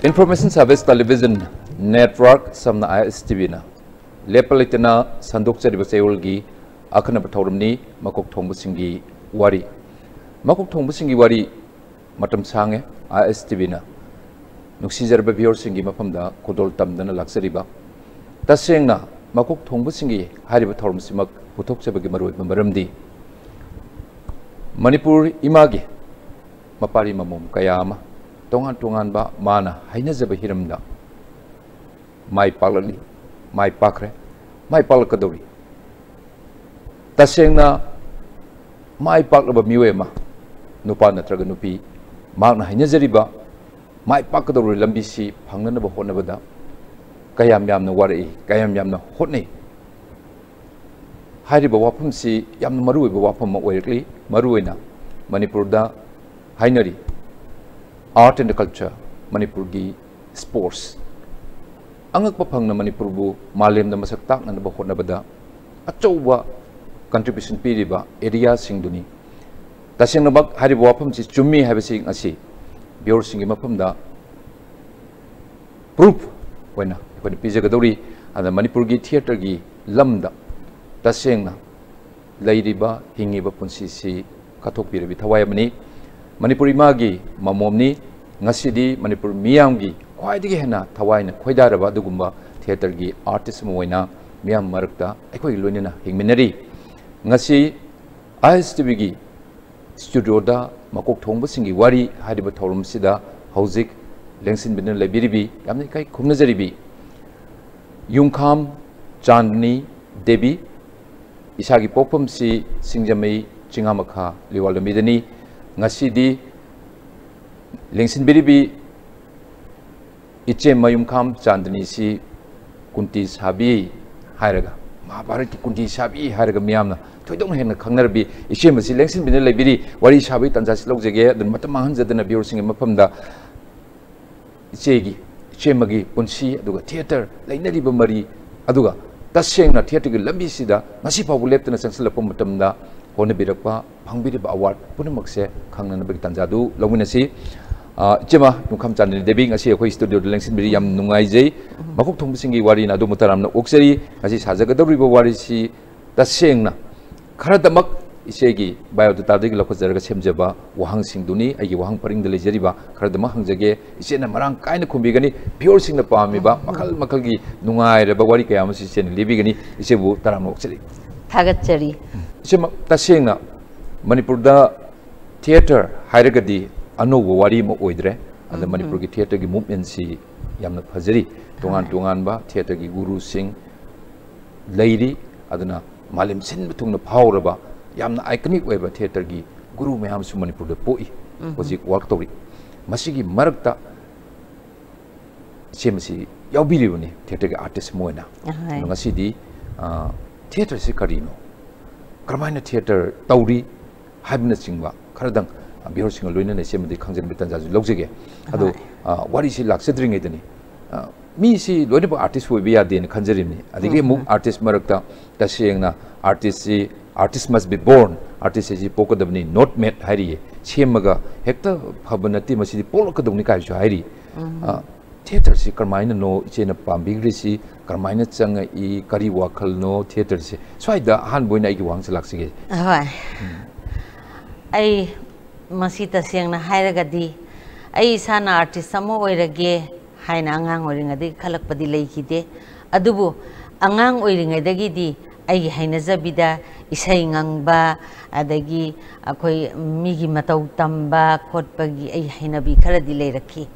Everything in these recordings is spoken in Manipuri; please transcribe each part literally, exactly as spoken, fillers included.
Information Service Television Network, ꯁꯝꯅ ISTVꯅ ꯂꯦꯞꯄ ꯂꯩꯇꯅ ꯁꯟꯗꯣꯛꯆꯔꯤꯕ ꯆꯌꯣꯜꯒꯤ ꯑꯈꯟꯅꯕ ꯊꯧꯔꯝꯅꯤ, ꯃꯀꯣꯛ ꯊꯣꯡꯕꯁꯤꯡꯒꯤ ꯋꯥꯔꯤ꯫ ꯃꯀꯣꯛ ꯊꯣꯡꯕꯁꯤꯡꯒꯤ ꯋꯥꯔꯤ ꯃꯇꯝ ꯁꯥꯡꯉꯦ ISTVꯅ ꯅꯨꯡꯁꯤꯖꯔꯕ viewerꯁꯤꯡꯒꯤ ꯃꯐꯝꯗ ꯈꯨꯗꯣꯜ ꯇꯝꯗꯅ ꯂꯥꯛꯆꯔꯤꯕ꯫ ꯇꯁꯦꯡꯅ ꯃꯀꯣꯛ ꯊꯣꯡꯕꯁꯤꯡꯒꯤ ꯍꯥꯏꯔꯤꯕ ꯊꯧꯔꯝꯁꯤꯃꯛ ꯄꯨꯊꯣꯛꯆꯕꯒꯤ ꯃꯔꯨꯑꯣꯏꯕ ꯃꯔꯝꯗꯤ ꯃꯅꯤꯄꯨꯔ ꯏꯃꯥꯒꯤ ꯃꯄꯥꯔꯤ ꯃꯃꯣꯝ ꯀꯌꯥ ꯑꯃ ꯇꯣꯉꯥꯟ ꯇꯣꯉꯥꯟꯕ ꯃꯥꯅ ꯍꯩꯅꯖꯕ ꯍꯤꯔꯝꯗ ꯃꯥꯏ ꯄꯥꯛꯂꯛꯂꯤ, ꯃꯥꯏ ꯄꯥꯛꯈ꯭ꯔꯦ, ꯃꯥꯏ ꯄꯥꯛꯂꯛꯀꯗꯧꯔꯤ꯫ ꯇꯁꯦꯡꯅ ꯃꯥꯏ ꯄꯥꯛꯂꯕ ꯃꯤꯑꯣꯏ ꯑꯃ, ꯅꯨꯄꯥ ꯅꯠꯇ꯭ꯔꯒ ꯅꯨꯄꯤ, ꯃꯍꯥꯛꯅ ꯍꯩꯅꯖꯔꯤꯕ ꯃꯥꯏ ꯄꯥꯛꯀꯗꯧꯔꯤꯕ ꯂꯝꯕꯤꯁꯤ ꯐꯪꯅꯅꯕ ꯍꯣꯠꯅꯕꯗ ꯀꯌꯥꯝ ꯌꯥꯝꯅ ꯋꯥꯔꯛꯏ, ꯀꯌꯥꯝ ꯌꯥꯝꯅ ꯍꯣꯠꯅꯩ꯫ ꯍꯥꯏꯔꯤꯕ ꯋꯥꯐꯝꯁꯤ ꯌꯥꯝꯅ ꯃꯔꯨꯑꯣꯏꯕ ꯋꯥꯐꯝ ꯑꯃ ꯑꯣꯏꯔꯛꯂꯤ꯫ ꯃꯔꯨꯑꯣꯏꯅ ꯃꯅꯤꯄꯨꯔꯗ ꯍꯥꯏꯅꯔꯤ, art and culture, ꯃꯅꯤꯄꯨꯔꯒꯤ sports꯫ ꯑꯉꯛꯄ ꯐꯪꯅ ꯃꯅꯤꯄꯨꯔꯕꯨ ꯃꯥꯂꯦꯝꯗ ꯃꯁꯛ ꯇꯥꯛꯅꯅꯕ ꯍꯣꯠꯅꯕꯗ ꯑꯆꯧꯕ contribution ꯄꯤꯔꯤꯕ areaꯁꯤꯡꯗꯨꯅꯤ꯫ ꯇꯁꯦꯡꯅꯃꯛ ꯍꯥꯏꯔꯤꯕ ꯋꯥꯐꯝꯁꯤ ꯆꯨꯝꯃꯤ ꯍꯥꯏꯕꯁꯤ ꯉꯁꯤ viewerꯁꯤꯡꯒꯤ ꯃꯐꯝꯗ proof ꯑꯣꯏꯅ ꯑꯩꯈꯣꯏꯅ ꯄꯤꯖꯒꯗꯧꯔꯤ꯫ ꯑꯗ ꯃꯅꯤꯄꯨꯔꯒꯤ theatreꯒꯤ ꯂꯝꯗ ꯇꯁꯦꯡꯅ ꯂꯩꯔꯤꯕ, ꯍꯤꯡꯉꯤꯕ ꯄꯨꯟꯁꯤꯁꯤ ꯀꯠꯊꯣꯛꯄꯤꯔꯕꯤ ꯊꯋꯥꯏ ꯑꯃꯅꯤ꯫ ꯃꯅꯤꯄꯨꯔ ꯏꯃꯥꯒꯤ ꯃꯃꯣꯝꯅꯤ꯫ ꯉꯁꯤꯗꯤ ꯃꯅꯤꯄꯨꯔ ꯃꯤꯌꯥꯝꯒꯤ ꯈ꯭ꯋꯥꯏꯗꯒꯤ ꯍꯦꯟꯅ ꯊꯋꯥꯏꯅ ꯈꯣꯏꯗꯥꯔꯕ ꯑꯗꯨꯒꯨꯝꯕ theatreꯒꯤ artist ꯑꯃ ꯑꯣꯏꯅ ꯃꯤꯌꯥꯝ ꯃꯔꯛꯇ ꯑꯩꯈꯣꯏꯒꯤ ꯂꯣꯏꯅꯅ ꯍꯤꯡꯃꯤꯟꯅꯔꯤ꯫ ꯉꯁꯤ ISTVꯒꯤ studioꯗ ꯃꯀꯣꯛ ꯊꯣꯡꯕꯁꯤꯡꯒꯤ ꯋꯥꯔꯤ ꯍꯥꯏꯔꯤꯕ ꯊꯧꯔꯝꯁꯤꯗ ꯍꯧꯖꯤꯛ ꯂꯦꯡꯁꯤꯟꯕꯤꯗꯨꯅ ꯂꯩꯕꯤꯔꯤꯕꯤ, ꯌꯥꯝꯅ ꯏꯀꯥꯏ ꯈꯨꯝꯅꯖꯔꯤꯕꯤ ꯌꯨꯝꯈꯥꯝ ꯆꯥꯟꯗꯅꯤ ꯗꯦꯕꯤ, ꯏꯁꯥꯒꯤ ꯄꯣꯛꯐꯝꯁꯤ ꯁꯤꯡꯖꯃꯩ ꯆꯤꯉꯥꯃꯈꯥ ꯂꯤꯋꯥ ꯂꯝꯕꯤꯗꯅꯤ꯫ ꯉꯁꯤꯗꯤ ꯂꯦꯡꯁꯤꯟꯕꯤꯔꯤꯕꯤ ꯏꯆꯦ ꯃꯌꯨꯝꯈꯥꯝ ꯆꯥꯟꯗꯅꯤꯁꯤ ꯀꯨꯟꯇꯤ ꯁꯥꯕꯤ ꯍꯥꯏꯔꯒ, ꯃꯍꯥꯚꯥꯔꯠꯀꯤ ꯀꯨꯟꯇꯤ ꯁꯥꯕꯤ ꯍꯥꯏꯔꯒ ꯃꯤꯌꯥꯝꯅ ꯊꯣꯏꯗꯣꯛꯅ ꯍꯦꯟꯅ ꯈꯪꯅꯔꯕꯤ ꯏꯆꯦ ꯑꯃꯁꯤ ꯂꯦꯡꯁꯤꯟꯕꯤꯗꯨꯅ ꯂꯩꯕꯤꯔꯤ꯫ ꯋꯥꯔꯤ ꯁꯥꯕꯒꯤ ꯇꯥꯟꯖꯥꯁꯤ ꯂꯧꯖꯒꯦ꯫ ꯑꯗꯨꯅ ꯃꯇꯝ ꯃꯥꯡꯍꯟꯖꯗꯅ viewerꯁꯤꯡꯒꯤ ꯃꯐꯝꯗ ꯏꯆꯦꯒꯤ, ꯏꯆꯦꯃꯒꯤ ꯄꯨꯟꯁꯤ, ꯑꯗꯨꯒ theatre ꯂꯩꯅꯔꯤꯕ ꯃꯔꯤ, ꯑꯗꯨꯒ ꯇꯁꯦꯡꯅ theatreꯒꯤ ꯂꯝꯕꯤꯁꯤꯗ ꯉꯁꯤ ꯐꯥꯎꯕ ꯂꯦꯞꯇꯅ ꯆꯪꯁꯤꯜꯂꯛꯄ ꯃꯇꯝꯗ ꯍꯣꯠꯅꯕꯤꯔꯛꯄ, ꯐꯪꯕꯤꯔꯤꯕ award ꯄꯨꯝꯅꯃꯛꯁꯦ ꯈꯪꯅꯅꯕꯒꯤ ꯇꯥꯟꯖꯥꯗꯨ ꯂꯧꯃꯤꯟꯅꯁꯤ꯫ ꯑ, ꯏꯆꯦꯃ ꯌꯨꯝꯈꯝ ꯆꯥꯟꯗꯅꯤ ꯗꯦꯕꯤ, ꯉꯁꯤ ꯑꯩꯈꯣꯏ ꯁ꯭ꯇꯨꯗꯤꯑꯣꯗ ꯂꯦꯡꯁꯤꯟꯕꯤꯔꯤ, ꯌꯥꯝ ꯅꯨꯡꯉꯥꯏꯖꯩ꯫ ꯃꯈꯣꯛ ꯊꯣꯡꯕꯁꯤꯡꯒꯤ ꯋꯥꯔꯤꯅ ꯑꯗꯣꯝꯕꯨ ꯇꯔꯥꯝꯅ ꯑꯣꯛꯆꯔꯤ꯫ ꯉꯁꯤ ꯁꯥꯖꯒꯗꯧꯔꯤꯕ ꯋꯥꯔꯤꯁꯤ ꯇꯁꯦꯡꯅ ꯈꯔꯗꯃꯛ ꯏꯆꯦꯒꯤ ꯕꯥꯏꯑꯣꯗꯥꯇꯥꯗꯒꯤ ꯂꯧꯈꯠꯆꯔꯒ ꯁꯦꯝꯖꯕ ꯋꯥꯍꯪꯁꯤꯡꯗꯨꯅꯤ꯫ ꯑꯩꯒꯤ ꯋꯥꯍꯪ ꯄꯔꯤꯡꯗ ꯂꯩꯖꯔꯤꯕ ꯈꯔꯗꯃꯛ ꯍꯪꯖꯒꯦ꯫ ꯏꯆꯦꯅ ꯃꯔꯥꯡ ꯀꯥꯏꯅ ꯈꯨꯝꯕꯤꯒꯅꯤ꯫ ꯚ꯭ꯌꯨꯋꯔꯁꯤꯡꯅ ꯄꯥꯝꯃꯤꯕ ꯃꯈꯜ ꯃꯈꯜꯒꯤ ꯅꯨꯡꯉꯥꯏꯔꯕ ꯋꯥꯔꯤ ꯀꯌꯥ ꯑꯃꯁꯨ ꯏꯆꯦꯅ ꯂꯤꯕꯤꯒꯅꯤ꯫ ꯏꯆꯦꯕꯨ ꯇꯔꯥꯝꯅ ꯑꯣꯛꯆꯔꯤ꯫ ꯊꯥꯒꯠꯆꯔꯤ꯫ ꯏꯆꯦꯃ, ꯇꯁꯦꯡꯅ ꯃꯅꯤꯄꯨꯔꯗ ꯊꯤꯌꯦꯇꯔ ꯍꯥꯏꯔꯒꯗꯤ ꯑꯅꯧꯕ ꯋꯥꯔꯤ ꯑꯃ ꯑꯣꯏꯗ꯭ꯔꯦ꯫ ꯑꯗ ꯃꯅꯤꯄꯨꯔꯒꯤ ꯊꯤꯌꯦꯇꯔꯒꯤ ꯃꯨꯚꯃꯦꯟꯁꯤ ꯌꯥꯝꯅ ꯐꯖꯔꯤ꯫ ꯇꯣꯉꯥꯟ ꯇꯣꯉꯥꯟꯕ ꯊꯤꯌꯦꯇꯔꯒꯤ ꯒꯨꯔꯨꯁꯤꯡ ꯂꯩꯔꯤ꯫ ꯑꯗꯨꯅ ꯃꯥꯂꯦꯝ ꯁꯤꯟꯕ ꯊꯨꯡꯅ ꯐꯥꯎꯔꯕ ꯌꯥꯝꯅ ꯑꯥꯏꯀꯅꯤꯛ ꯑꯣꯏꯕ ꯊꯤꯌꯦꯇꯔꯒꯤ ꯒꯨꯔꯨ ꯃꯌꯥꯝꯁꯨ ꯃꯅꯤꯄꯨꯔꯗ ꯄꯣꯛꯏ, ꯍꯧꯖꯤꯛ ꯋꯥꯔꯛ ꯇꯧꯔꯤ꯫ ꯃꯁꯤꯒꯤ ꯃꯔꯛꯇ ꯏꯆꯦ ꯃꯁꯤ ꯌꯥꯎꯕꯤꯔꯤꯕꯅꯤ, ꯊꯤꯌꯦꯇꯔꯒꯤ ꯑꯥꯔꯇꯤꯁ ꯑꯃ ꯑꯣꯏꯅ꯫ ꯑꯍꯣꯏ꯫ ꯑꯗꯣ ꯉꯁꯤꯗꯤ, ꯑ, ꯊꯤꯌꯦꯇꯔꯁꯤ ꯀꯔꯤꯅꯣ, ꯀꯔꯝꯍꯥꯏꯅ ꯊꯤꯌꯦꯇꯔ ꯇꯧꯔꯤ ꯍꯥꯏꯕꯅꯆꯤꯡꯕ ꯈꯔꯗꯪ, ꯑ, ꯚ꯭ꯌꯨꯋꯔꯁꯤꯡꯒ ꯂꯣꯏꯅꯅ ꯏꯆꯦꯃꯗꯤ ꯈꯪꯖꯟꯕꯒꯤ ꯇꯥꯟꯖꯥꯁꯨ ꯂꯧꯖꯒꯦ꯫ ꯑꯗꯣ, ꯍꯣꯏ꯫ ꯑ, ꯋꯥꯔꯤꯁꯤ ꯂꯥꯛꯆꯗ꯭ꯔꯤꯉꯩꯗꯅꯤ, ꯑ, ꯃꯤꯁꯤ ꯂꯣꯏꯅꯃꯛ ꯑꯥꯔꯇꯤꯁ ꯑꯣꯏꯕ ꯌꯥꯗꯦꯅ ꯈꯟꯖꯔꯤꯕꯅꯤ꯫ ꯑꯗꯒꯤ ꯑꯃꯨꯛ ꯑꯥꯔꯇꯤꯁ ꯃꯔꯛꯇ ꯇꯁꯦꯡꯅ ꯑꯥꯔꯇꯤꯁꯁꯤ, "Artist must be born", artist ꯍꯥꯏꯁꯤ ꯄꯣꯛꯀꯗꯕꯅꯤ, "not made" ꯍꯥꯏꯔꯤꯌꯦ꯫ ꯁꯦꯝꯃꯒ ꯍꯦꯛꯇ ꯐꯕ ꯅꯠꯇꯦ, ꯃꯁꯤꯗꯤ ꯄꯣꯛꯂꯛꯀꯗꯧꯅꯤ ꯀꯥꯏꯁꯨ ꯍꯥꯏꯔꯤ꯫ ꯑ, ꯊꯤꯌꯦꯇꯔꯁꯤ ꯀꯔꯝꯍꯥꯏꯅꯅꯣ ꯏꯆꯦꯅ ꯄꯥꯝꯕꯤꯈ꯭ꯔꯤꯁꯤ? ꯀꯔꯝꯍꯥꯏꯅ ꯆꯪꯉꯛꯏ? ꯀꯔꯤ ꯋꯥꯈꯜꯅꯣ ꯊꯤꯌꯦꯇꯔꯁꯤ? ꯁ꯭ꯋꯥꯏꯗ ꯑꯍꯥꯟꯕ ꯑꯣꯏꯅ ꯑꯩꯒꯤ ꯋꯥꯍꯪꯁꯦ ꯂꯥꯛꯆꯒꯦ꯫ ꯍꯣꯏ꯫ ꯑꯩ ꯃꯁꯤ ꯇꯁꯦꯡꯅ ꯍꯥꯏꯔꯒꯗꯤ, ꯑꯩ ꯏꯁꯥꯅ ꯑꯥꯔꯇꯤꯁ ꯑꯃ ꯑꯣꯏꯔꯒꯦ ꯍꯥꯏꯅ ꯑꯉꯥꯡ ꯑꯣꯏꯔꯤꯉꯩꯗꯒꯤ ꯈꯜꯂꯛꯄꯗꯤ ꯂꯩꯈꯤꯗꯦ꯫ ꯑꯗꯨꯕꯨ ꯑꯉꯥꯡ ꯑꯣꯏꯔꯤꯉꯩꯗꯒꯤꯗꯤ ꯑꯩꯒꯤ ꯍꯩꯅꯖꯕꯤꯗ ꯏꯁꯩ ꯉꯪꯕ, ꯑꯗꯒꯤ ꯑꯩꯈꯣꯏ ꯃꯤꯒꯤ ꯃꯇꯧ ꯇꯝꯕ ꯈꯣꯠꯄꯒꯤ ꯑꯩ ꯍꯩꯅꯕꯤ ꯈꯔꯗꯤ ꯂꯩꯔꯛꯈꯤ꯫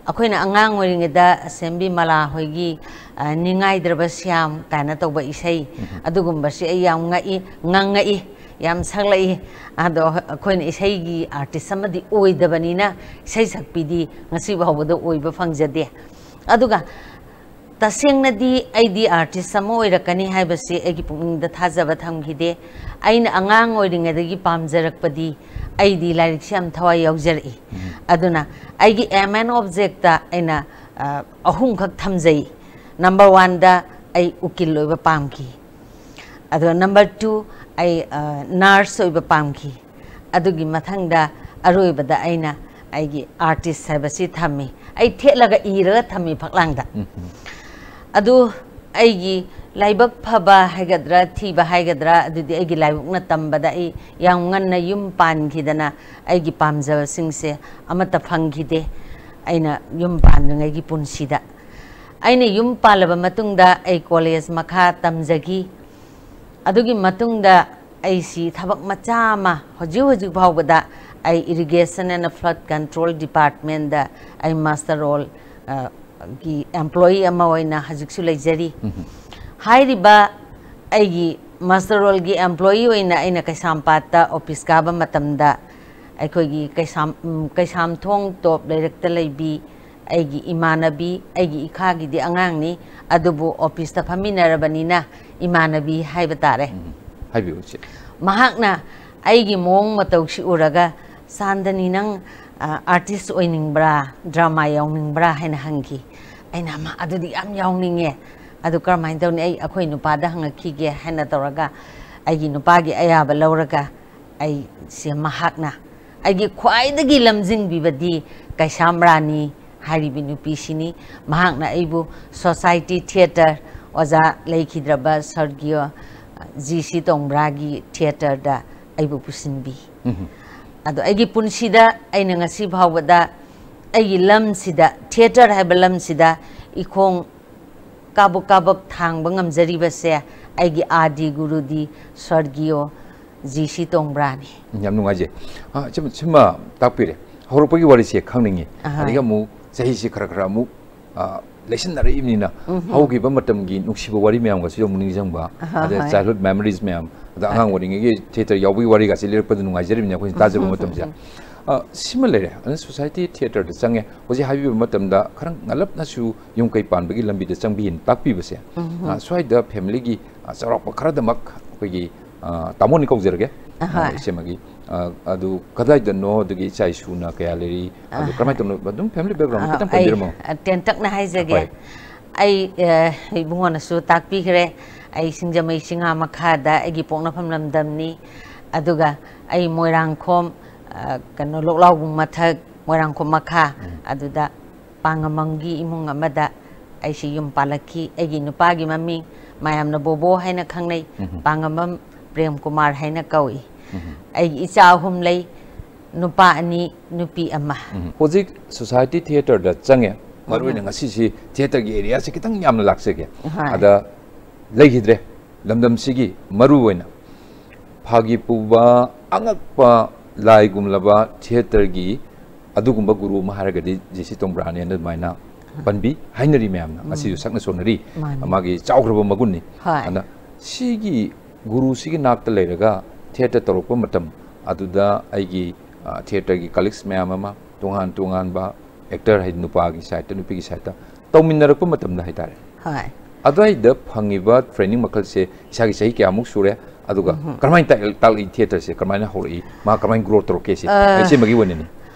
ꯑꯩꯈꯣꯏꯅ ꯑꯉꯥꯡ ꯑꯣꯏꯔꯤꯉꯩꯗ ꯑꯁꯦꯝꯕꯤ ꯃꯂꯥ ꯍꯣꯏꯒꯤ, ꯑ, "ꯅꯤꯡꯉꯥꯏꯗ꯭ꯔꯕ ꯁ꯭ꯌꯥꯝ" ꯀꯥꯏꯅ ꯇꯧꯕ ꯏꯁꯩ, ꯑꯗꯨꯒꯨꯝꯕꯁꯤ ꯑꯩ ꯌꯥꯝ ꯉꯛꯏ, ꯉꯪꯉꯛꯏ, ꯌꯥꯝ ꯁꯛꯂꯛꯏ꯫ ꯑꯗꯣ ꯑꯩꯈꯣꯏꯅ ꯏꯁꯩꯒꯤ ꯑꯥꯔꯇꯤꯁ ꯑꯃꯗꯤ ꯑꯣꯏꯗꯕꯅꯤꯅ ꯏꯁꯩ ꯁꯛꯄꯤꯗꯤ ꯉꯁꯤ ꯐꯥꯎꯕꯗ ꯑꯣꯏꯕ ꯐꯪꯖꯗꯦ꯫ ꯑꯗꯨꯒ ꯇꯁꯦꯡꯅꯗꯤ ꯑꯩꯗꯤ ꯑꯥꯔꯇꯤꯁ ꯑꯃ ꯑꯣꯏꯔꯛꯀꯅꯤ ꯍꯥꯏꯕꯁꯤ ꯑꯩꯒꯤ ꯄꯨꯛꯅꯤꯡꯗ ꯊꯥꯖꯕ ꯊꯝꯈꯤꯗꯦ꯫ ꯑꯩꯅ ꯑꯉꯥꯡ ꯑꯣꯏꯔꯤꯉꯩꯗꯒꯤ ꯄꯥꯝꯖꯔꯛꯄꯗꯤ ꯑꯩꯗꯤ ꯂꯥꯏꯔꯤꯛꯁꯤ ꯌꯥꯝ ꯊꯋꯥꯏ ꯌꯥꯎꯖꯔꯛꯏ꯫ ꯑꯗꯨꯅ ꯑꯩꯒꯤ aim and objectꯇ ꯑꯩꯅ, ꯑ, ꯑꯍꯨꯝꯈꯛ ꯊꯝꯖꯩ꯫ Number oneꯗ ꯑꯩ ꯎꯀꯤꯜ ꯑꯣꯏꯕ ꯄꯥꯝꯈꯤ꯫ ꯑꯗꯨꯒ number two, ꯑꯩ, ꯑ, nurse ꯑꯣꯏꯕ ꯄꯥꯝꯈꯤ꯫ ꯑꯗꯨꯒꯤ ꯃꯊꯪꯗ ꯑꯔꯣꯏꯕꯗ ꯑꯩꯅ ꯑꯩꯒꯤ ꯑꯥꯔꯇꯤꯁ ꯍꯥꯏꯕꯁꯤ ꯊꯝꯃꯤ꯫ ꯑꯩ ꯊꯦꯠꯂꯒ ꯏꯔꯒ ꯊꯝꯃꯤ ꯐꯛꯂꯥꯡꯗ꯫ ꯑꯗꯨ ꯑꯩꯒꯤ ꯂꯥꯏꯕꯛ ꯐꯕ ꯍꯥꯏꯒꯗ꯭ꯔꯥ, ꯊꯤꯕ ꯍꯥꯏꯒꯗ꯭ꯔꯥ, ꯑꯗꯨꯗꯤ ꯑꯩꯒꯤ ꯂꯥꯏꯕꯛꯅ ꯇꯝꯕꯗ ꯑꯩ ꯌꯥꯝ ꯉꯟꯅ ꯌꯨꯝ ꯄꯥꯟꯈꯤꯗꯅ ꯑꯩꯒꯤ ꯄꯥꯝꯖꯕꯁꯤꯡꯁꯦ ꯑꯃꯠꯇ ꯐꯪꯈꯤꯗꯦ꯫ ꯑꯩꯅ ꯌꯨꯝ ꯄꯥꯟꯗ꯭ꯔꯤꯉꯩꯒꯤ ꯄꯨꯟꯁꯤꯗ ꯑꯩꯅ ꯌꯨꯝ ꯄꯥꯜꯂꯕ ꯃꯇꯨꯡꯗ ꯑꯩ ꯀꯣꯂꯦꯖ ꯃꯈꯥ ꯇꯝꯖꯈꯤ꯫ ꯑꯗꯨꯒꯤ ꯃꯇꯨꯡꯗ ꯑꯩꯁꯤ ꯊꯕꯛ ꯃꯆꯥ ꯑꯃ, ꯍꯧꯖꯤꯛ ꯍꯧꯖꯤꯛ ꯐꯥꯎꯕꯗ ꯑꯩ Irrigation and Flood Control Departmentꯗ ꯑꯩ ꯃꯥꯁꯇꯔ ꯔꯣꯜ, ꯑ, ꯒꯤ ꯑꯦꯝꯄ꯭ꯂꯣꯌꯤ ꯑꯃ ꯑꯣꯏꯅ ꯍꯧꯖꯤꯛꯁꯨ ꯂꯩꯖꯔꯤ꯫ ꯍꯥꯏꯔꯤꯕ ꯑꯩꯒꯤ ꯃꯥꯁꯇꯔ ꯔꯣꯜꯒꯤ ꯑꯦꯝꯄ꯭ꯂꯣꯌꯤ ꯑꯣꯏꯅ ꯑꯩꯅ ꯀꯩꯁꯥꯝꯄꯥꯠꯇ ꯑꯣꯐꯤꯁ ꯀꯥꯕ ꯃꯇꯝꯗ ꯑꯩꯈꯣꯏꯒꯤ ꯀꯩꯁꯥꯝ-, ꯎꯝ, ꯀꯩꯁꯥꯝꯊꯣꯡ ꯇꯣꯞ ꯂꯩꯔꯛꯇ ꯂꯩꯕꯤ ꯑꯩꯒꯤ ꯏꯃꯥꯟꯅꯕꯤ, ꯑꯩꯒꯤ ꯏꯈꯥꯒꯤꯗꯤ ꯑꯉꯥꯡꯅꯤ, ꯑꯗꯨꯕꯨ ꯑꯣꯐꯤꯁꯇ ꯐꯝꯃꯤꯟꯅꯔꯕꯅꯤꯅ ꯏꯃꯥꯟꯅꯕꯤ ꯍꯥꯏꯕ ꯇꯥꯔꯦ꯫ ꯎꯝ, ꯍꯥꯏꯕꯤꯌꯨ, ꯏꯆꯦ꯫ ꯃꯍꯥꯛꯅ ꯑꯩꯒꯤ ꯃꯑꯣꯡ ꯃꯇꯧꯁꯤ ꯎꯔꯒ, "ꯆꯥꯟꯗꯅꯤ, ꯅꯪ, ꯑ, ꯑꯥꯔꯇꯤꯁ ꯑꯣꯏꯅꯤꯡꯕ꯭ꯔꯥ, ꯗ꯭ꯔꯃꯥ ꯌꯥꯎꯅꯤꯡꯕ꯭ꯔꯥ?" ꯍꯥꯏꯅ ꯍꯪꯈꯤ꯫ ꯑꯩꯅ, "ꯑꯃ, ꯑꯗꯨꯗꯤ ꯌꯥꯝ ꯌꯥꯎꯅꯤꯡꯉꯦ꯫ ꯑꯗꯨ ꯀꯔꯝꯍꯥꯏꯅ ꯇꯧꯅꯤ? ꯑꯩ ꯑꯩꯈꯣꯏ ꯅꯨꯄꯥꯗ ꯍꯪꯉꯛꯈꯤꯒꯦ," ꯍꯥꯏꯅ ꯇꯧꯔꯒ ꯑꯩꯒꯤ ꯅꯨꯄꯥꯒꯤ ꯑꯌꯥꯕ ꯂꯧꯔꯒ ꯑꯩꯁꯦ ꯃꯍꯥꯛꯅ ꯑꯩꯒꯤ ꯈ꯭ꯋꯥꯏꯗꯒꯤ ꯂꯝꯖꯤꯡꯕꯤꯕꯗꯤ ꯀꯩꯁꯥꯝ ꯔꯥꯅꯤ ꯍꯥꯏꯔꯤꯕꯤ ꯅꯨꯄꯤꯁꯤꯅꯤ꯫ ꯃꯍꯥꯛꯅ ꯑꯩꯕꯨ ꯁꯣꯁꯥꯏꯇꯤ ꯊꯤꯌꯦꯇꯔ, ꯑꯣꯖꯥ ꯂꯩꯈꯤꯗ꯭ꯔꯕ ꯁ꯭ꯋꯔꯒꯤꯌꯣ ꯖꯤ ꯁꯤ ꯇꯣꯡꯕ꯭ꯔꯥꯒꯤ ꯊꯤꯌꯦꯇꯔꯗ ꯑꯩꯕꯨ ꯄꯨꯁꯤꯟꯕꯤ꯫ ꯎꯝ꯫ ꯑꯗꯣ ꯑꯩꯒꯤ ꯄꯨꯟꯁꯤꯗ ꯑꯩꯅ ꯉꯁꯤ ꯐꯥꯎꯕꯗ ꯑꯩꯒꯤ ꯂꯝꯁꯤꯗ, ꯊꯤꯌꯦꯇꯔ ꯍꯥꯏꯕ ꯂꯝꯁꯤꯗ ꯏꯈꯣꯡ ꯀꯥꯕꯛ ꯀꯥꯕꯛ ꯊꯥꯡꯕ ꯉꯝꯖꯔꯤꯕꯁꯦ ꯑꯩꯒꯤ ꯑꯥꯗꯤ ꯒꯨꯔꯨꯗꯤ ꯁ꯭ꯋꯔꯒꯤꯌꯣ ꯖꯤ ꯁꯤ ꯇꯣꯡꯕ꯭ꯔꯥꯅꯤ꯫ ꯌꯥꯝ ꯅꯨꯡꯉꯥꯏꯖꯩ꯫ ꯑ, ꯁꯤꯃ, ꯁꯤꯃ ꯇꯥꯛꯄꯤꯔꯦ꯫ ꯍꯧꯔꯛꯄꯒꯤ ꯋꯥꯔꯤꯁꯦ ꯈꯪꯅꯤꯡꯉꯤ꯫ ꯑꯍꯣꯏ꯫ ꯑꯗꯒꯤ ꯑꯃꯨꯛ ꯆꯍꯤꯁꯦ ꯈꯔ ꯈꯔ ꯑꯃꯨꯛ, ꯑ, ꯂꯩꯁꯤꯟꯅꯔꯛꯏꯕꯅꯤꯅ, ꯎꯝ꯫ ꯍꯧꯈꯤꯕ ꯃꯇꯝꯒꯤ ꯅꯨꯡꯁꯤꯕ ꯋꯥꯔꯤ ꯃꯌꯥꯝꯒꯁꯨ ꯑꯃꯨꯛ ꯅꯤꯡꯁꯤꯡꯕ, ꯑꯍꯣꯏ, ꯑꯗ ꯍꯣꯏ꯫ Childhood memories ꯃꯌꯥꯝ, ꯑꯗ ꯑꯉꯥꯡ ꯑꯣꯏꯔꯤꯉꯩꯒꯤ ꯊꯤꯌꯦꯇꯔ ꯌꯥꯎꯕꯒꯤ ꯋꯥꯔꯤꯒꯁꯦ ꯂꯤꯔꯛꯄꯗ ꯅꯨꯡꯉꯥꯏꯖꯔꯤꯕꯅꯤ ꯑꯩꯈꯣꯏꯅ ꯇꯥꯖꯕ ꯃꯇꯝꯁꯦ꯫ ꯑ, ꯁꯤꯃ ꯂꯩꯔꯦ꯫ ꯑꯗꯨꯅ ꯁꯣꯁꯥꯏꯇꯤ ꯊꯤꯌꯦꯇꯔꯗ ꯆꯪꯉꯦ꯫ ꯍꯧꯖꯤꯛ ꯍꯥꯏꯕꯤꯕ ꯃꯇꯝꯗ ꯈꯔ ꯉꯜꯂꯞꯅꯁꯨ ꯌꯨꯝ ꯀꯩ ꯄꯥꯟꯕꯒꯤ ꯂꯝꯕꯤꯗ ꯆꯪꯕꯤꯅ ꯇꯥꯛꯄꯤꯕꯁꯦ, ꯎꯝ꯫ ꯑ, ꯁ꯭ꯋꯥꯏꯗ ꯐꯦꯃꯤꯂꯤꯒꯤ, ꯑ, ꯆꯥꯎꯔꯥꯛꯄ ꯈꯔꯗꯃꯛ ꯑꯩꯈꯣꯏꯒꯤ, ꯑ, ꯇꯥꯃꯣꯅꯤ ꯀꯧꯖꯔꯒꯦ꯫ ꯑ, ꯑꯍꯣꯏ꯫ ꯏꯆꯦꯃꯒꯤ, ꯑ, ꯑꯗꯨ ꯀꯗꯥꯏꯗꯅꯣ, ꯑꯗꯨꯒꯤ ꯏꯆꯥ ꯏꯁꯨꯅ ꯀꯌꯥ ꯂꯩꯔꯤ, ꯑꯗꯨ ꯑꯍꯣꯏ꯫ ꯀꯔꯝꯍꯥꯏꯅ ꯇꯧꯅꯣ? ꯑꯗꯨꯝ ꯐꯦꯃꯤꯂꯤ ꯕꯦꯛꯒ꯭ꯔꯥꯎꯟ ꯑ, ꯈꯤꯇꯪ ꯑꯩ, ꯄꯟꯕꯤꯔꯝꯃꯣ꯫ ꯑ, ꯇꯦꯟꯇꯛꯅ ꯍꯥꯏꯖꯒꯦ꯫ ꯍꯣꯏ꯫ ꯑꯩ, ꯑ, ꯏꯕꯨꯡꯉꯣꯅꯁꯨ ꯇꯥꯛꯄꯤꯈ꯭ꯔꯦ꯫ ꯑꯩ ꯁꯤꯡꯖꯃꯩ ꯆꯤꯡꯉꯥ ꯃꯈꯥꯗ ꯑꯩꯒꯤ ꯄꯣꯛꯅꯐꯝ ꯂꯝꯗꯝꯅꯤ꯫ ꯑꯗꯨꯒ ꯑꯩ ꯃꯣꯏꯔꯥꯡꯈꯣꯝ, ꯑ, ꯀꯩꯅꯣ, ꯂꯣꯛꯂꯥꯎꯕꯨꯡ ꯃꯊꯛ, ꯃꯣꯏꯔꯥꯡꯈꯣꯝ ꯃꯈꯥ, ꯑꯗꯨꯗ ꯄꯥꯉꯝꯕꯝꯒꯤ ꯏꯃꯨꯡ ꯑꯃꯗ ꯑꯩꯁꯤ ꯌꯨꯝ ꯄꯥꯜꯂꯛꯈꯤ꯫ ꯑꯩꯒꯤ ꯅꯨꯄꯥꯒꯤ ꯃꯃꯤꯡ ꯃꯌꯥꯝꯅ ꯕꯣꯕꯣ ꯍꯥꯏꯅ ꯈꯪꯅꯩ, ꯄꯥꯉꯝꯕꯝ ꯄ꯭ꯔꯦꯝ ꯀꯨꯃꯥꯔ ꯍꯥꯏꯅ ꯀꯧꯏ꯫ ꯑꯩꯒꯤ ꯏꯆꯥ ꯑꯍꯨꯝ ꯂꯩ, ꯅꯨꯄꯥ ꯑꯅꯤ, ꯅꯨꯄꯤ ꯑꯃ꯫ ꯍꯧꯖꯤꯛ ꯁꯣꯁꯥꯏꯇꯤ ꯊꯤꯌꯦꯇꯔꯗ ꯆꯪꯉꯦ꯫ ꯃꯔꯨꯑꯣꯏꯅ ꯉꯁꯤꯁꯤ ꯊꯤꯌꯦꯇꯔꯒꯤ ꯑꯦꯔꯤꯌꯥꯁꯦ ꯈꯤꯇꯪ ꯌꯥꯝꯅ ꯂꯥꯛꯆꯒꯦ꯫ ꯍꯣꯏ꯫ ꯑꯗ ꯂꯩꯈꯤꯗ꯭ꯔꯦ꯫ ꯂꯝꯗꯝꯁꯤꯒꯤ ꯃꯔꯨꯑꯣꯏꯅ ꯐꯥꯒꯤ ꯄꯨꯕ ꯑꯉꯛꯄ ꯂꯥꯏꯒꯨꯝꯂꯕ ꯊꯤꯌꯦꯇꯔꯒꯤ ꯑꯗꯨꯒꯨꯝꯕ ꯒꯨꯔꯨ ꯑꯃ ꯍꯥꯏꯔꯒꯗꯤ ꯖꯦ ꯁꯤ ꯇꯣꯡꯕ꯭ꯔꯥꯅꯦꯅ ꯑꯗꯨꯃꯥꯏꯅ ꯄꯟꯕꯤ ꯍꯥꯏꯅꯔꯤ ꯃꯌꯥꯝꯅ꯫ ꯉꯁꯤꯁꯨ ꯁꯛꯅ ꯁꯣꯟꯅꯔꯤ꯫ ꯃꯥꯅꯤ꯫ ꯃꯥꯒꯤ ꯆꯥꯎꯈ꯭ꯔꯕ ꯃꯒꯨꯟꯅꯤ꯫ ꯍꯣꯏ꯫ ꯑꯗ ꯁꯤꯒꯤ ꯒꯨꯔꯨꯁꯤꯒꯤ ꯅꯥꯛꯇ ꯂꯩꯔꯒ ꯊꯤꯌꯦꯇꯔ ꯇꯧꯔꯛꯄ ꯃꯇꯝ ꯑꯗꯨꯗ ꯑꯩꯒꯤ, ꯑ, ꯊꯤꯌꯦꯇꯔꯒꯤ ꯀꯂꯤꯛꯁ ꯃꯌꯥꯝ ꯑꯃ, ꯇꯣꯉꯥꯟ ꯇꯣꯉꯥꯟꯕ ꯑꯦꯛꯇꯔ ꯍꯥꯏꯗꯤ ꯅꯨꯄꯥꯒꯤ ꯁꯥꯏꯠꯇ, ꯅꯨꯄꯤꯒꯤ ꯁꯥꯏꯠꯇ ꯇꯧꯃꯤꯟꯅꯔꯛꯄ ꯃꯇꯝꯗ ꯍꯥꯏꯇꯥꯔꯦ꯫ ꯍꯣꯏ꯫ ꯑꯗꯨꯋꯥꯏꯗ ꯐꯪꯉꯤꯕ ꯇ꯭ꯔꯦꯅꯤꯡ ꯃꯈꯜꯁꯦ ꯏꯁꯥꯒꯤ ꯆꯍꯤ ꯀꯌꯥꯃꯨꯛ ꯁꯨꯔꯦ, ꯑꯗꯨꯒ ꯀꯔꯝꯍꯥꯏꯅ ꯇꯥꯛ-, ꯇꯥꯛꯂꯛꯏ ꯊꯤꯌꯦꯇꯔꯁꯦ, ꯀꯔꯝꯍꯥꯏꯅ ꯍꯧꯔꯛꯏ, ꯃꯥ ꯀꯔꯝꯍꯥꯏꯅ ꯒ꯭ꯔꯣ ꯇꯧꯔꯛꯀꯦ ꯁꯤ? ꯑ, ꯑꯩ ꯁꯤꯃꯒꯤ ꯑꯣꯏꯅꯅꯤ꯫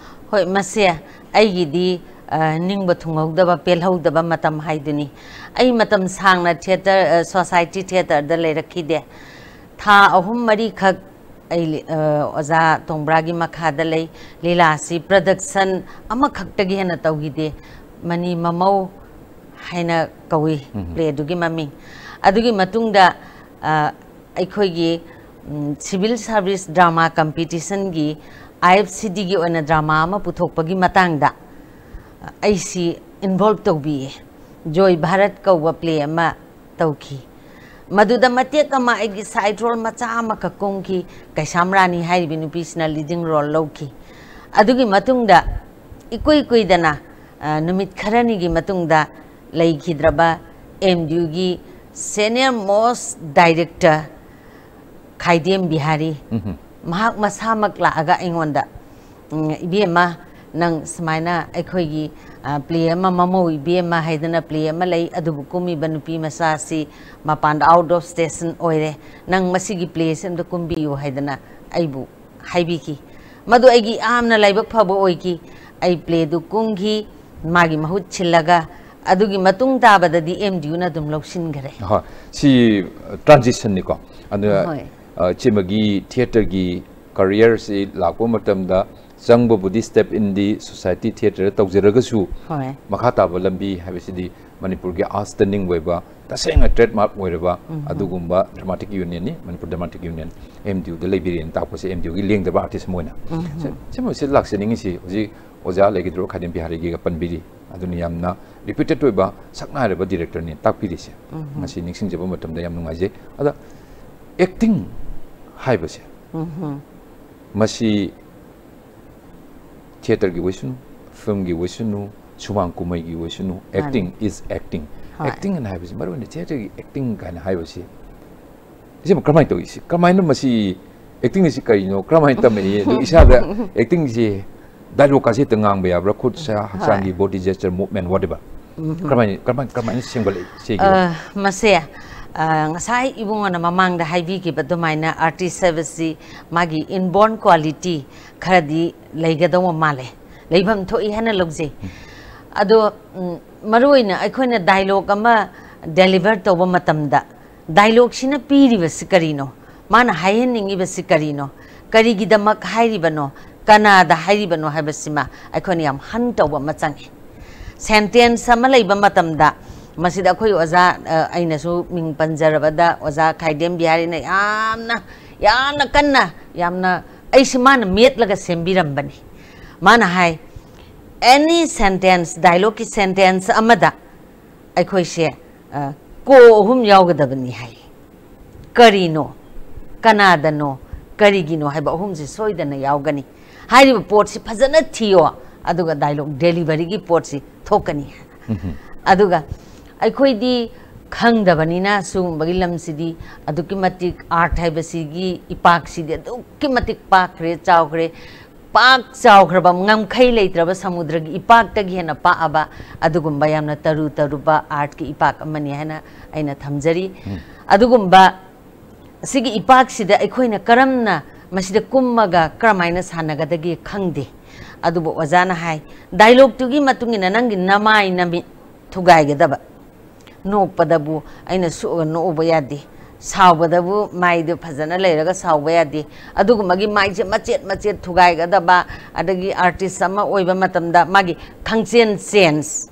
ꯍꯣꯏ, ꯃꯁꯦ ꯑꯩꯒꯤꯗꯤ, ꯑ, ꯅꯤꯡꯕ ꯊꯨꯡꯍꯧꯗꯕ, ꯄꯦꯜꯍꯧꯗꯕ ꯃꯇꯝ ꯍꯥꯏꯗꯨꯅꯤ꯫ ꯑꯩ ꯃꯇꯝ ꯁꯥꯡꯅ ꯊꯤꯌꯦꯇꯔ, ꯑ, ꯁꯣꯁꯥꯏꯇꯤ ꯊꯤꯌꯦꯇꯔꯗ ꯂꯩꯔꯛꯈꯤꯗꯦ꯫ ꯊꯥ ꯑꯍꯨꯝ ꯃꯔꯤꯈꯛ ꯑꯩ ꯂꯤ-, ꯑ, ꯑꯣꯖꯥ ꯇꯣꯡꯕ꯭ꯔꯥꯒꯤ ꯃꯈꯥꯗ ꯂꯩ꯫ ꯂꯤꯂꯥꯁꯤ ꯄ꯭ꯔꯗꯛꯁꯟ ꯑꯃꯈꯛꯇꯒꯤ ꯍꯦꯟꯅ ꯇꯧꯈꯤꯗꯦ꯫ ꯃꯅꯤ ꯃꯃꯧ ꯍꯥꯏꯅ ꯀꯧꯏ ꯄ꯭ꯂꯦꯗꯨꯒꯤ ꯃꯃꯤꯡ꯫ ꯑꯗꯨꯒꯤ ꯃꯇꯨꯡꯗ, ꯑ, ꯑꯩꯈꯣꯏꯒꯤ, ꯎꯝ, ꯁꯤꯚꯤꯜ ꯁꯥꯔꯚꯤꯁ ꯗ꯭ꯔꯃꯥ ꯀꯝꯄꯤꯇꯤꯁꯟꯒꯤ, ꯑꯥꯏ ꯑꯦꯐ ꯁꯤ ꯗꯤꯒꯤ ꯑꯣꯏꯅ ꯗ꯭ꯔꯃꯥ ꯑꯃ ꯄꯨꯊꯣꯛꯄꯒꯤ ꯃꯇꯥꯡꯗ, ꯑ, ꯑꯩꯁꯤ ꯏꯟꯚꯣꯜꯕ ꯇꯧꯕꯤꯌꯦ꯫ ꯖꯣꯏ ꯚꯥꯔꯠ ꯀꯧꯕ ꯄ꯭ꯂꯦ ꯑꯃ ꯇꯧꯈꯤ꯫ ꯃꯗꯨꯗ ꯃꯇꯦꯛ ꯑꯃ ꯑꯩꯒꯤ ꯁꯥꯏꯠ ꯔꯣꯜ ꯃꯆꯥ ꯑꯃꯈꯛ ꯀꯨꯝꯈꯤ꯫ ꯀꯩꯁꯥꯝ ꯔꯥꯅꯤ ꯍꯥꯏꯔꯤꯕ ꯅꯨꯄꯤꯁꯤꯅ ꯂꯤꯗꯤꯡ ꯔꯣꯜ ꯂꯧꯈꯤ꯫ ꯑꯗꯨꯒꯤ ꯃꯇꯨꯡꯗ ꯏꯀꯨꯏ ꯀꯨꯏꯗꯅ, ꯑ, ꯅꯨꯃꯤꯠ ꯈꯔꯅꯤꯒꯤ ꯃꯇꯨꯡꯗ ꯂꯩꯈꯤꯗ꯭ꯔꯕ ꯑꯦꯝ ꯗꯤ ꯌꯨꯒꯤ ꯁꯦꯅꯤꯌꯔ ꯃꯣꯁ ꯗꯥꯏꯔꯦꯛꯇꯔ ꯈꯥꯏꯗꯦꯝ ꯕꯤꯍꯥꯔꯤ, ꯃꯍꯥꯛ ꯃꯁꯥꯃꯛ ꯂꯥꯛꯑꯒ ꯑꯩꯉꯣꯟꯗ, "ꯎꯝ, ꯏꯕꯦꯝꯃ, ꯅꯪ ꯁꯨꯃꯥꯏꯅ ꯑꯩꯈꯣꯏꯒꯤ, ꯑ, ꯄ꯭ꯂꯦ ꯑꯃ, ꯃꯃꯧ ꯏꯕꯦꯝꯃ ꯍꯥꯏꯗꯅ ꯄ꯭ꯂꯦ ꯑꯃ ꯂꯩ, ꯑꯗꯨꯕꯨ ꯀꯨꯝꯃꯤꯕ ꯅꯨꯄꯤ ꯃꯆꯥꯁꯤ ꯃꯄꯥꯟꯗ ꯑꯥꯎꯠ ꯑꯣꯐ ꯁ꯭ꯇꯦꯁꯟ ꯑꯣꯏꯔꯦ, ꯅꯪ ꯃꯁꯤꯒꯤ ꯄ꯭ꯂꯦꯁꯤ ꯑꯝꯇ ꯀꯨꯝꯕꯤꯌꯨ" ꯍꯥꯏꯗꯅ ꯑꯩꯕꯨ ꯍꯥꯏꯕꯤꯈꯤ꯫ ꯃꯗꯨ ꯑꯩꯒꯤ ꯌꯥꯝꯅ ꯂꯥꯏꯕꯛ ꯐꯕ ꯑꯣꯏꯈꯤ꯫ ꯑꯩ ꯄ꯭ꯂꯦꯗꯨ ꯀꯨꯝꯈꯤ, ꯃꯥꯒꯤ ꯃꯍꯨꯠ ꯁꯤꯜꯂꯒ꯫ ꯑꯗꯨꯒꯤ ꯃꯇꯨꯡ ꯇꯥꯕꯗꯗꯤ ꯑꯦꯝ ꯗꯤ ꯌꯨꯅ ꯑꯗꯨꯝ ꯂꯧꯁꯤꯟꯈꯔꯦ꯫ ꯍꯣꯏ, ꯁꯤ, ꯑ, ꯇ꯭ꯔꯥꯟꯖꯤꯁꯟꯅꯤꯀꯣ꯫ ꯑꯗꯨꯅ, ꯍꯣꯏ꯫ ꯑ, ꯏꯆꯦꯃꯒꯤ ꯊꯤꯌꯦꯇꯔꯒꯤ ꯀꯔꯤꯌꯔꯁꯤ ꯂꯥꯛꯄ ꯃꯇꯝꯗ ꯆꯪꯕꯕꯨꯗꯤ step in D society theatre ꯇꯧꯖꯔꯒꯁꯨ, ꯍꯣꯏ ꯃꯈꯥ ꯇꯥꯕ ꯂꯝꯕꯤ ꯍꯥꯏꯕꯁꯤꯗꯤ ꯃꯅꯤꯄꯨꯔꯒꯤ outstanding ꯑꯣꯏꯕ, ꯇꯁꯦꯡꯅ trademark ꯑꯣꯏꯔꯕ ꯑꯗꯨꯒꯨꯝꯕ dramatic unionꯅꯤ, Manipur Dramatic Union, M D U ꯗ ꯂꯩꯕꯤꯔꯦꯅ ꯇꯥꯛꯄꯁꯦ, M D U ꯒꯤ ꯂꯦꯡꯗꯕ artist ꯑꯃ ꯑꯣꯏꯅ꯫ ꯁꯤ-, ꯁꯤꯃꯁꯤ ꯂꯥꯛꯆꯅꯤꯡꯉꯤꯁꯤ ꯍꯧꯖꯤꯛ ꯑꯣꯖꯥ ꯂꯩꯈꯤꯗ꯭ꯔꯣ ꯈꯥꯗꯦꯝ ꯕꯤꯍꯥꯔꯤꯒꯤꯒ ꯄꯟꯕꯤꯔꯤ, ꯑꯗꯨꯅ ꯌꯥꯝꯅ reputed ꯑꯣꯏꯕ ꯁꯛꯅꯥꯏꯔꯕ directorꯅꯤ ꯇꯥꯛꯄꯤꯔꯤꯁꯦ꯫ ꯉꯁꯤ ꯅꯤꯡꯁꯤꯡꯖꯕ ꯃꯇꯝꯗ ꯌꯥꯝ ꯅꯨꯡꯉꯥꯏꯖꯩ꯫ ꯑꯗ acting ꯍꯥꯏꯕꯁꯦ, ꯃꯁꯤ theatreꯒꯤ ꯑꯣꯏꯁꯅꯨ, filmꯒꯤ ꯑꯣꯏꯁꯅꯨ, ꯁꯨꯃꯥꯡ ꯀꯨꯝꯍꯩꯒꯤ ꯑꯣꯏꯁꯅꯨ, acting is acting꯫ ꯍꯣꯏ꯫ Acting ꯑꯅ ꯍꯥꯏꯕꯁꯤ, ꯃꯔꯨ ꯑꯣꯏꯅ theatreꯒꯤ acting ꯀꯥꯏꯅ ꯍꯥꯏꯕꯁꯤ, ꯁꯤꯃ ꯀꯔꯝꯍꯥꯏꯅ ꯇꯧꯏ? ꯁꯤ ꯀꯔꯝꯍꯥꯏꯅ, ꯃꯁꯤ acting ꯑꯁꯤ ꯀꯔꯤꯅꯣ? ꯀꯔꯝꯍꯥꯏꯅ ꯇꯝꯃꯛꯏ? ꯑꯗꯨ ꯏꯁꯥꯗ actingꯁꯤ dialogueꯀꯥꯁꯦ ꯍꯦꯛꯇ ꯉꯥꯡꯕ ꯌꯥꯕ꯭ꯔꯥ? ꯈꯨꯠ ꯁꯥ, ꯍꯛꯆꯥꯡꯒꯤ body gesture, movement, whatever꯫ ꯀꯔꯝꯍꯥꯏꯅ, ꯀꯔꯝꯍꯥꯏꯅ, ꯀꯔꯝꯍꯥꯏꯅ ꯁꯦꯝꯒꯠꯂꯛꯏ? ꯁꯤꯒꯤ ꯑ, ꯃꯁꯦ, ꯑ, ꯉꯁꯥꯏ ꯏꯕꯨꯡꯉꯣꯅ ꯃꯃꯥꯡꯗ ꯍꯥꯏꯕꯤꯈꯤꯕ ꯑꯗꯨꯃꯥꯏꯅ artist ꯍꯥꯏꯕꯁꯤ ꯃꯥꯒꯤ inborn quality ꯈꯔꯗꯤ ꯂꯩꯒꯗꯧꯕ ꯃꯥꯜꯂꯦ, ꯂꯩꯐꯝ ꯊꯣꯛꯏ ꯍꯥꯏꯅ ꯂꯧꯖꯩ꯫ ꯑꯗꯣ, ꯎꯝ, ꯃꯔꯨ ꯑꯣꯏꯅ ꯑꯩꯈꯣꯏꯅ dialogue ꯑꯃ deliver ꯇꯧꯕ ꯃꯇꯝꯗ, dialogueꯁꯤꯅ ꯄꯤꯔꯤꯕꯁꯤ ꯀꯔꯤꯅꯣ, ꯃꯥꯅ ꯍꯥꯏꯍꯟꯅꯤꯡꯉꯤꯕꯁꯤ ꯀꯔꯤꯅꯣ, ꯀꯔꯤꯒꯤꯗꯃꯛ ꯍꯥꯏꯔꯤꯕꯅꯣ, ꯀꯅꯥꯗ ꯍꯥꯏꯔꯤꯕꯅꯣ ꯍꯥꯏꯕꯁꯤꯃ ꯑꯩꯈꯣꯏꯅ ꯌꯥꯝ hunt ꯇꯧꯕ ꯑꯃ ꯆꯪꯉꯤ꯫ Sentence ꯑꯃ ꯂꯩꯕ ꯃꯇꯝꯗ, ꯃꯁꯤꯗ ꯑꯩꯈꯣꯏ ꯑꯣꯖꯥ, ꯑ, ꯑꯩꯅꯁꯨ ꯃꯤꯡ ꯄꯟꯖꯔꯕꯗ, ꯑꯣꯖꯥ ꯈꯥꯏꯗꯦꯝ ꯕꯤꯍꯥꯔꯤꯅ ꯌꯥꯝꯅ, ꯌꯥꯝꯅ ꯀꯟꯅ, ꯌꯥꯝꯅ, ꯑꯩꯁꯤ ꯃꯥꯅ ꯃꯦꯠꯂꯒ ꯁꯦꯝꯕꯤꯔꯝꯕꯅꯤ꯫ ꯃꯥꯅ ꯍꯥꯏ, any sentence, dialogueꯀꯤ sentence ꯑꯃꯗ ꯑꯩꯈꯣꯏꯁꯦ, ꯑ, ꯀꯣ ꯑꯍꯨꯝ ꯌꯥꯎꯒꯗꯕꯅꯤ ꯍꯥꯏ꯫ ꯀꯔꯤꯅꯣ, ꯀꯅꯥꯗꯅꯣ, ꯀꯔꯤꯒꯤꯅꯣ ꯍꯥꯏꯕ ꯑꯍꯨꯝꯁꯦ ꯁꯣꯏꯗꯅ ꯌꯥꯎꯒꯅꯤ꯫ ꯍꯥꯏꯔꯤꯕ ꯄꯣꯠꯁꯤ ꯐꯖꯅ ꯊꯤꯌꯣ, ꯑꯗꯨꯒ dialogue deliveryꯒꯤ ꯄꯣꯠꯁꯤ ꯊꯣꯛꯀꯅꯤ꯫ ꯑꯗꯨꯒ ꯑꯩꯈꯣꯏꯗꯤ ꯈꯪꯗꯕꯅꯤꯅ ꯁꯤꯒꯨꯝꯕꯒꯤ ꯂꯝꯁꯤꯗꯤ ꯑꯗꯨꯛꯀꯤ ꯃꯇꯤꯛ, art ꯍꯥꯏꯕꯁꯤꯒꯤ ꯏꯄꯥꯛꯁꯤꯗꯤ ꯑꯗꯨꯛꯀꯤ ꯃꯇꯤꯛ ꯄꯥꯛꯈ꯭ꯔꯦ, ꯆꯥꯎꯈ꯭ꯔꯦ꯫ ꯄꯥꯛ ꯆꯥꯎꯈ꯭ꯔꯕ, ꯉꯝꯈꯩ ꯂꯩꯇ꯭ꯔꯕ ꯁꯃꯨꯗ꯭ꯔꯒꯤ ꯏꯄꯥꯛꯇꯒꯤ ꯍꯦꯟꯅ ꯄꯥꯛꯑꯕ ꯑꯗꯨꯒꯨꯝꯕ ꯌꯥꯝꯅ ꯇꯔꯨ ꯇꯔꯨꯕ artꯀꯤ ꯏꯄꯥꯛ ꯑꯃꯅꯤ ꯍꯥꯏꯅ ꯑꯩꯅ ꯊꯝꯖꯔꯤ꯫ ꯑꯗꯨꯒꯨꯝꯕ ꯑꯁꯤꯒꯤ ꯏꯄꯥꯛꯁꯤꯗ ꯑꯩꯈꯣꯏꯅ ꯀꯔꯝꯅ ꯃꯁꯤꯗ ꯀꯨꯝꯃꯒ ꯀꯔꯝꯍꯥꯏꯅ ꯁꯥꯟꯅꯒꯗꯒꯦ ꯈꯪꯗꯦ꯫ ꯑꯗꯨꯕꯨ ꯑꯣꯖꯥꯅ ꯍꯥꯏ, dialogueꯇꯨꯒꯤ ꯃꯇꯨꯡ ꯏꯟꯅ ꯅꯪꯒꯤ ꯅꯃꯥꯏ ꯅꯃꯤꯠ ꯊꯨꯒꯥꯏꯒꯗꯕ꯫ ꯅꯣꯛꯄꯗꯕꯨ ꯑꯩꯅ ꯁꯣꯛꯑꯒ ꯅꯣꯛꯎꯕ ꯌꯥꯗꯦ꯫ ꯁꯥꯎꯕꯗꯕꯨ ꯃꯥꯏꯗꯨ ꯐꯖꯅ ꯂꯩꯔꯒ ꯁꯥꯎꯕ ꯌꯥꯗꯦ꯫ ꯑꯗꯨꯒꯨꯝꯕꯒꯤ ꯃꯥꯏꯁꯦ ꯃꯆꯦꯠ ꯃꯆꯦꯠ ꯊꯨꯒꯥꯏꯒꯗꯕ, ꯑꯗꯒꯤ ꯑꯥꯔꯇꯤꯁ ꯑꯃ ꯑꯣꯏꯕ ꯃꯇꯝꯗ ꯃꯥꯒꯤ ꯈꯪꯆꯦꯟ ꯆꯦꯟꯖ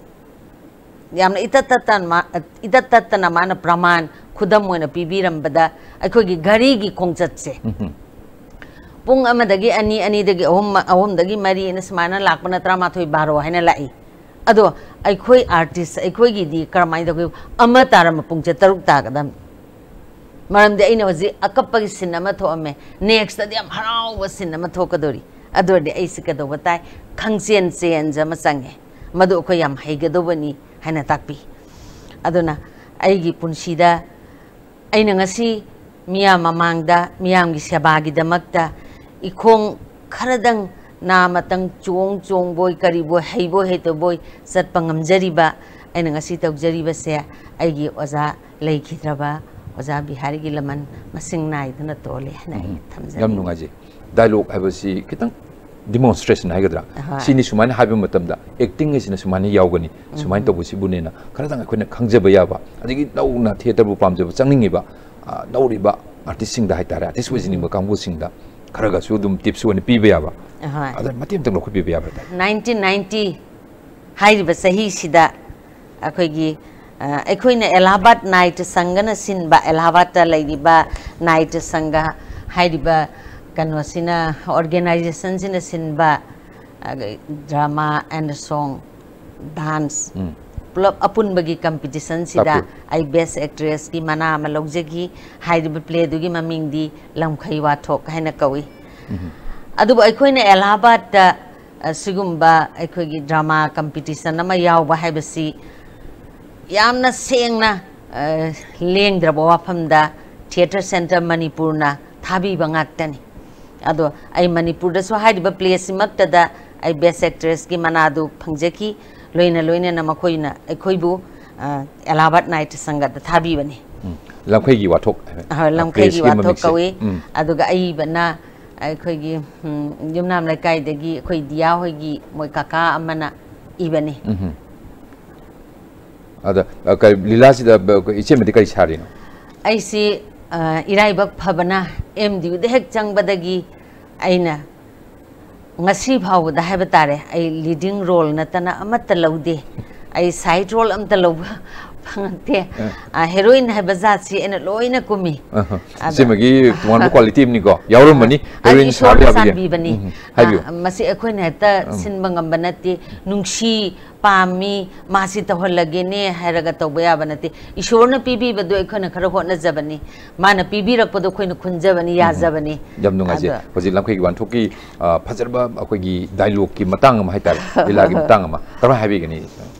ꯌꯥꯝꯅ ꯏꯇꯠ ꯇꯠꯇꯅ ꯃꯥ-, ꯏꯇꯠ ꯇꯠꯇꯅ ꯃꯥꯅ ꯄ꯭ꯔꯃꯥꯟ ꯈꯨꯗꯝ ꯑꯣꯏꯅ ꯄꯤꯕꯤꯔꯝꯕꯗ, ꯑꯩꯈꯣꯏꯒꯤ ꯘꯔꯤꯒꯤ ꯈꯣꯡꯆꯠꯁꯦ ꯄꯨꯡ ꯑꯃꯗꯒꯤ ꯑꯅꯤ, ꯑꯅꯤꯗꯒꯤ ꯑꯍꯨꯝ, ꯑꯍꯨꯝꯗꯒꯤ ꯃꯔꯤ ꯑꯅ ꯁꯨꯃꯥꯏꯅ ꯂꯥꯛꯄꯅ ꯇꯔꯥꯃꯥꯊꯣꯏ, ꯕꯥꯔꯣ ꯍꯥꯏꯅ ꯂꯥꯛꯏ꯫ ꯑꯗꯣ ꯑꯩꯈꯣꯏ ꯑꯥꯔꯇꯤꯁ ꯑꯩꯈꯣꯏꯒꯤꯗꯤ ꯀꯔꯝꯍꯥꯏꯅ ꯇꯧꯒꯦ? ꯑꯃ ꯇꯥꯔꯝꯕ ꯄꯨꯡꯁꯦ ꯇꯔꯨꯛ ꯇꯥꯒꯗꯕꯅꯤ꯫ ꯃꯔꯝꯗꯤ ꯑꯩꯅ ꯍꯧꯖꯤꯛ ꯑꯀꯞꯄꯒꯤ ꯁꯤꯟ ꯑꯃ ꯊꯣꯛꯑꯝꯃꯦ, ꯅꯦꯛꯁꯇꯗꯤ ꯌꯥꯝ ꯍꯔꯥꯎꯕ ꯁꯤꯟ ꯑꯃ ꯊꯣꯛꯀꯗꯧꯔꯤ꯫ ꯑꯗꯨ ꯑꯣꯏꯔꯗꯤ ꯑꯩꯁꯤ ꯀꯩꯗꯧꯕ ꯇꯥꯏ? ꯈꯪꯆꯦꯟ ꯆꯦꯟꯖ ꯑꯃ ꯆꯪꯉꯦ꯫ ꯃꯗꯨ ꯑꯩꯈꯣꯏ ꯌꯥꯝ ꯍꯩꯒꯗꯧꯕꯅꯤ ꯍꯥꯏꯅ ꯇꯥꯛꯄꯤ꯫ ꯑꯗꯨꯅ ꯑꯩꯒꯤ ꯄꯨꯟꯁꯤꯗ ꯑꯩꯅ ꯉꯁꯤ ꯃꯤꯌꯥꯝ ꯃꯃꯥꯡꯗ, ꯃꯤꯌꯥꯝꯒꯤ ꯁꯦꯕꯥꯒꯤꯗꯃꯛꯇ ꯏꯈꯣꯡ ꯈꯔꯗꯪ ꯅꯥ ꯃꯇꯪ ꯆꯣꯡ ꯆꯣꯡꯕꯣꯏ ꯀꯔꯤꯕꯣꯏ ꯍꯩꯕꯣꯏ ꯍꯩꯇꯕꯣꯏ ꯆꯠꯄ ꯉꯝꯖꯔꯤꯕ, ꯑꯩꯅ ꯉꯁꯤ ꯇꯧꯖꯔꯤꯕꯁꯦ ꯑꯩꯒꯤ ꯑꯣꯖꯥ ꯂꯩꯈꯤꯗ꯭ꯔꯕ ꯑꯣꯖꯥ ꯕꯤꯍꯥꯔꯤꯒꯤ ꯂꯃꯟ ꯃꯁꯤꯡ ꯅꯥꯏꯗꯅ ꯇꯣꯜꯂꯦ ꯍꯥꯏꯅ ꯑꯩ ꯎꯝ꯫ ꯊꯝꯖꯅꯤꯡꯉꯤ꯫ ꯌꯥꯝ ꯅꯨꯡꯉꯥꯏꯖꯩ꯫ ꯗꯥꯏꯂꯣꯒ ꯍꯥꯏꯕꯁꯤ ꯈꯤꯇꯪ ꯗꯤꯃꯣꯟꯁꯇ꯭ꯔꯦꯁꯟ ꯍꯥꯏꯒꯗ꯭ꯔꯥ? ꯑꯍꯣꯏ꯫ ꯁꯤꯅꯤ ꯁꯨꯃꯥꯏꯅ ꯍꯥꯏꯕ ꯃꯇꯝꯗ ꯑꯦꯛꯇꯤꯡ ꯍꯥꯏꯁꯤꯅ ꯁꯨꯃꯥꯏꯅ ꯌꯥꯎꯒꯅꯤ, ꯁꯨꯃꯥꯏꯅ ꯎꯝ꯫ ꯇꯧꯕꯁꯤꯕꯨꯅꯦꯅ ꯈꯔꯗꯪ ꯑꯩꯈꯣꯏꯅ ꯈꯪꯖꯕ ꯌꯥꯕ, ꯑꯗꯒꯤ ꯅꯧꯅ ꯊꯤꯌꯦꯇꯔꯕꯨ ꯄꯥꯝꯖꯕ ꯆꯪꯅꯤꯡꯉꯤꯕ, ꯑ, ꯅꯧꯔꯤꯕ ꯑꯥꯔꯇꯤꯁꯁꯤꯡꯗ ꯍꯥꯏꯇꯥꯔꯦ, ꯑꯥꯔꯇꯤꯁ ꯑꯣꯏꯖꯅꯤꯡꯕ ꯎꯝ꯫ ꯀꯥꯡꯕꯨꯁꯤꯡꯗ ꯈꯔꯒꯁꯨ ꯑꯗꯨꯝ ꯇꯤꯞꯁ ꯑꯣꯏꯅ ꯄꯤꯕ ꯌꯥꯕ, ꯑꯍꯣꯏ꯫ ꯑꯗ ꯃꯇꯦꯛ ꯑꯃꯇꯪ ꯂꯧꯈꯠꯄꯤꯕ ꯌꯥꯕ꯭ꯔꯥ, ꯗꯥꯏꯔꯦꯛ? ꯅꯥꯏꯟꯇꯤꯟ ꯅꯥꯏꯟꯇꯤ ꯍꯥꯏꯔꯤꯕ ꯆꯍꯤꯁꯤꯗ ꯑꯩꯈꯣꯏꯒꯤ, ꯑ, ꯑꯩꯈꯣꯏꯅ ꯑꯦꯂꯥꯍꯥꯕꯥꯗ ꯅꯥꯏꯇ ꯁꯪꯒꯅ ꯁꯤꯟꯕ, ꯑꯦꯂꯥꯍꯥꯕꯥꯗꯇ ꯂꯩꯔꯤꯕ ꯅꯥꯏꯇ ꯁꯪꯒ ꯍꯥꯏꯔꯤꯕ ꯀꯩꯅꯣꯁꯤꯅ, ꯑꯣꯔꯒꯦꯅꯥꯏꯖꯦꯁꯟꯁꯤꯅ ꯁꯤꯟꯕ, ꯑ, drama and song, dance, ꯎꯝ꯫ ꯄꯨꯂꯞ ꯑꯄꯨꯟꯕꯒꯤ ꯀꯝꯄꯤꯇꯤꯁꯟꯁꯤꯗ ꯇꯥꯛꯄꯤꯌꯨ꯫ ꯑꯩ ꯕꯦꯁ ꯑꯦꯛꯇ꯭ꯔꯦꯁꯀꯤ ꯃꯅꯥ ꯑꯃ ꯂꯧꯖꯈꯤ꯫ ꯍꯥꯏꯔꯤꯕ ꯄ꯭ꯂꯦꯗꯨꯒꯤ ꯃꯃꯤꯡꯗꯤ ꯂꯝꯈꯩ ꯋꯥꯊꯣꯛ ꯍꯥꯏꯅ ꯀꯧꯏ꯫ ꯎꯝ꯫ ꯑꯗꯨꯕꯨ ꯑꯩꯈꯣꯏꯅ ꯑꯦꯂꯥꯍꯥꯕꯥꯗꯇ, ꯑ, ꯁꯤꯒꯨꯝꯕ ꯑꯩꯈꯣꯏꯒꯤ ꯗ꯭ꯔꯃꯥ ꯀꯝꯄꯤꯇꯤꯁꯟ ꯑꯃ ꯌꯥꯎꯕ ꯍꯥꯏꯕꯁꯤ ꯌꯥꯝꯅ ꯁꯦꯡꯅ, ꯑ, ꯂꯦꯡꯗ꯭ꯔꯕ ꯋꯥꯐꯝꯗ ꯊꯤꯌꯦꯇꯔ ꯁꯦꯟꯇꯔ ꯃꯅꯤꯄꯨꯔꯅ ꯊꯥꯕꯤꯕ ꯉꯥꯛꯇꯅꯤ꯫ ꯑꯗꯣ ꯑꯩ ꯃꯅꯤꯄꯨꯔꯗꯁꯨ ꯍꯥꯏꯔꯤꯕ ꯄ꯭ꯂꯦꯁꯤꯃꯛꯇꯗ ꯑꯩ ꯕꯦꯁ ꯑꯦꯛꯇ꯭ꯔꯦꯁꯀꯤ ꯃꯅꯥꯗꯨ ꯐꯪꯖꯈꯤ꯫ ꯂꯣꯏꯅ ꯂꯣꯏꯅꯅ ꯃꯈꯣꯏꯅ ꯑꯩꯈꯣꯏꯕꯨ, ꯑ, ꯑꯦꯂꯥꯍꯥꯕꯥꯗ ꯅꯥꯏꯇ ꯁꯪꯒꯗ ꯊꯥꯕꯤꯕꯅꯤ꯫ ꯎꯝ꯫ ꯂꯝꯈꯩꯒꯤ ꯋꯥꯊꯣꯛ ꯍꯥꯏꯕ, ꯑꯍꯣꯏ, ꯑ, ꯂꯝꯈꯩꯒꯤ ꯄ꯭ꯂꯦꯁꯀꯤ ꯋꯥꯊꯣꯛ ꯃꯃꯤꯡꯁꯦ꯫ ꯀꯧꯏ꯫ ꯎꯝ꯫ ꯑꯗꯨꯒ ꯑꯏꯕꯅ ꯑꯩꯈꯣꯏꯒꯤ, ꯎꯝ, ꯌꯨꯝꯅꯥꯝ ꯂꯩꯀꯥꯏꯗꯒꯤ ꯑꯩꯈꯣꯏ ꯗꯤꯌꯥ ꯍꯣꯏꯒꯤ ꯃꯣꯏ ꯀꯀꯥ ꯑꯃꯅ ꯏꯕꯅꯤ꯫ ꯎꯝ꯫ ꯑꯗ, ꯑ, ꯀꯔꯤ, ꯂꯤꯂꯥꯁꯤꯗ, ꯑ, ꯑꯩꯈꯣꯏ ꯏꯆꯦꯃꯗꯤ ꯀꯔꯤ ꯁꯥꯔꯤꯅꯣ? ꯑꯩꯁꯤ ꯑ, ꯏꯔꯥꯏꯕꯛ ꯐꯕꯅ ꯑꯦꯝ ꯗꯤ ꯌꯨꯗ ꯍꯦꯛ ꯆꯪꯕꯗꯒꯤ ꯑꯩꯅ ꯉꯁꯤ ꯐꯥꯎꯕꯗ ꯍꯥꯏꯕ ꯇꯥꯔꯦ, ꯑꯩ ꯂꯤꯗꯤꯡ ꯔꯣꯜ ꯅꯠꯇꯅ ꯑꯃꯠꯇ ꯂꯧꯗꯦ꯫ ꯑꯩ ꯁꯥꯏꯠ ꯔꯣꯜ ꯑꯝꯇ ꯂꯧꯕ ꯐꯪꯉꯛꯇꯦ꯫ ꯑ, ꯍꯦꯔꯣꯏꯟ ꯍꯥꯏꯕ ꯖꯥꯠꯁꯤ ꯑꯩꯅ ꯂꯣꯏꯅ ꯀꯨꯝꯃꯤ꯫ ꯑꯍ, ꯑꯗ ꯏꯆꯦꯃꯒꯤ ꯇꯣꯉꯥꯟꯕ ꯀ꯭ꯋꯥꯂꯤꯇꯤ ꯑꯃꯅꯤꯀꯣ, ꯌꯥꯎꯔꯝꯕꯅꯤ, ꯑꯗꯨ ꯍꯦꯔꯣꯏꯟ ꯁꯥꯕ ꯏꯁꯣꯔꯅ ꯌꯥꯕꯒꯤ꯫ ꯆꯥꯟꯕꯤꯕꯅꯤ꯫ ꯎꯝ, ꯍꯥꯏꯕꯤꯌꯨ꯫ ꯑ, ꯃꯁꯤ ꯑꯩꯈꯣꯏꯅ ꯍꯦꯛꯇ ꯎꯝ꯫ ꯁꯤꯟꯕ ꯉꯝꯕ ꯅꯠꯇꯦ꯫ ꯅꯨꯡꯁꯤ ꯄꯥꯝꯃꯤ, ꯃꯥꯁꯤ ꯇꯧꯍꯜꯂꯒꯦꯅꯦ ꯍꯥꯏꯔꯒ ꯇꯧꯕ ꯌꯥꯕ ꯅꯠꯇꯦ꯫ ꯏꯁꯣꯔꯅ ꯄꯤꯕꯤꯕꯗꯣ ꯑꯩꯈꯣꯏꯅ ꯈꯔ ꯍꯣꯠꯅꯖꯕꯅꯤ, ꯃꯥꯅ ꯄꯤꯕꯤꯔꯛꯄꯗꯣ ꯑꯩꯈꯣꯏꯅ ꯈꯨꯟꯖꯕꯅꯤ, ꯎꯝ, ꯎꯝ꯫ ꯌꯥꯖꯕꯅꯤ꯫ ꯌꯥꯝ ꯅꯨꯡꯉꯥꯏꯖꯩ꯫ ꯑꯗꯣ ꯍꯧꯖꯤꯛ ꯂꯝꯈꯩꯒꯤ ꯋꯥꯟꯊꯣꯛꯀꯤ, ꯑ, ꯐꯖꯔꯕ ꯑꯩꯈꯣꯏꯒꯤ ꯗꯥꯏꯂꯣꯒꯀꯤ ꯃꯇꯥꯡ ꯑꯃ ꯍꯥꯏꯇꯥꯔꯦ, ꯂꯤꯂꯥꯒꯤ ꯃꯇꯥꯡ ꯑꯃ ꯀꯔꯝꯍꯥꯏꯅ ꯍꯥꯏꯕꯤꯒꯅꯤ?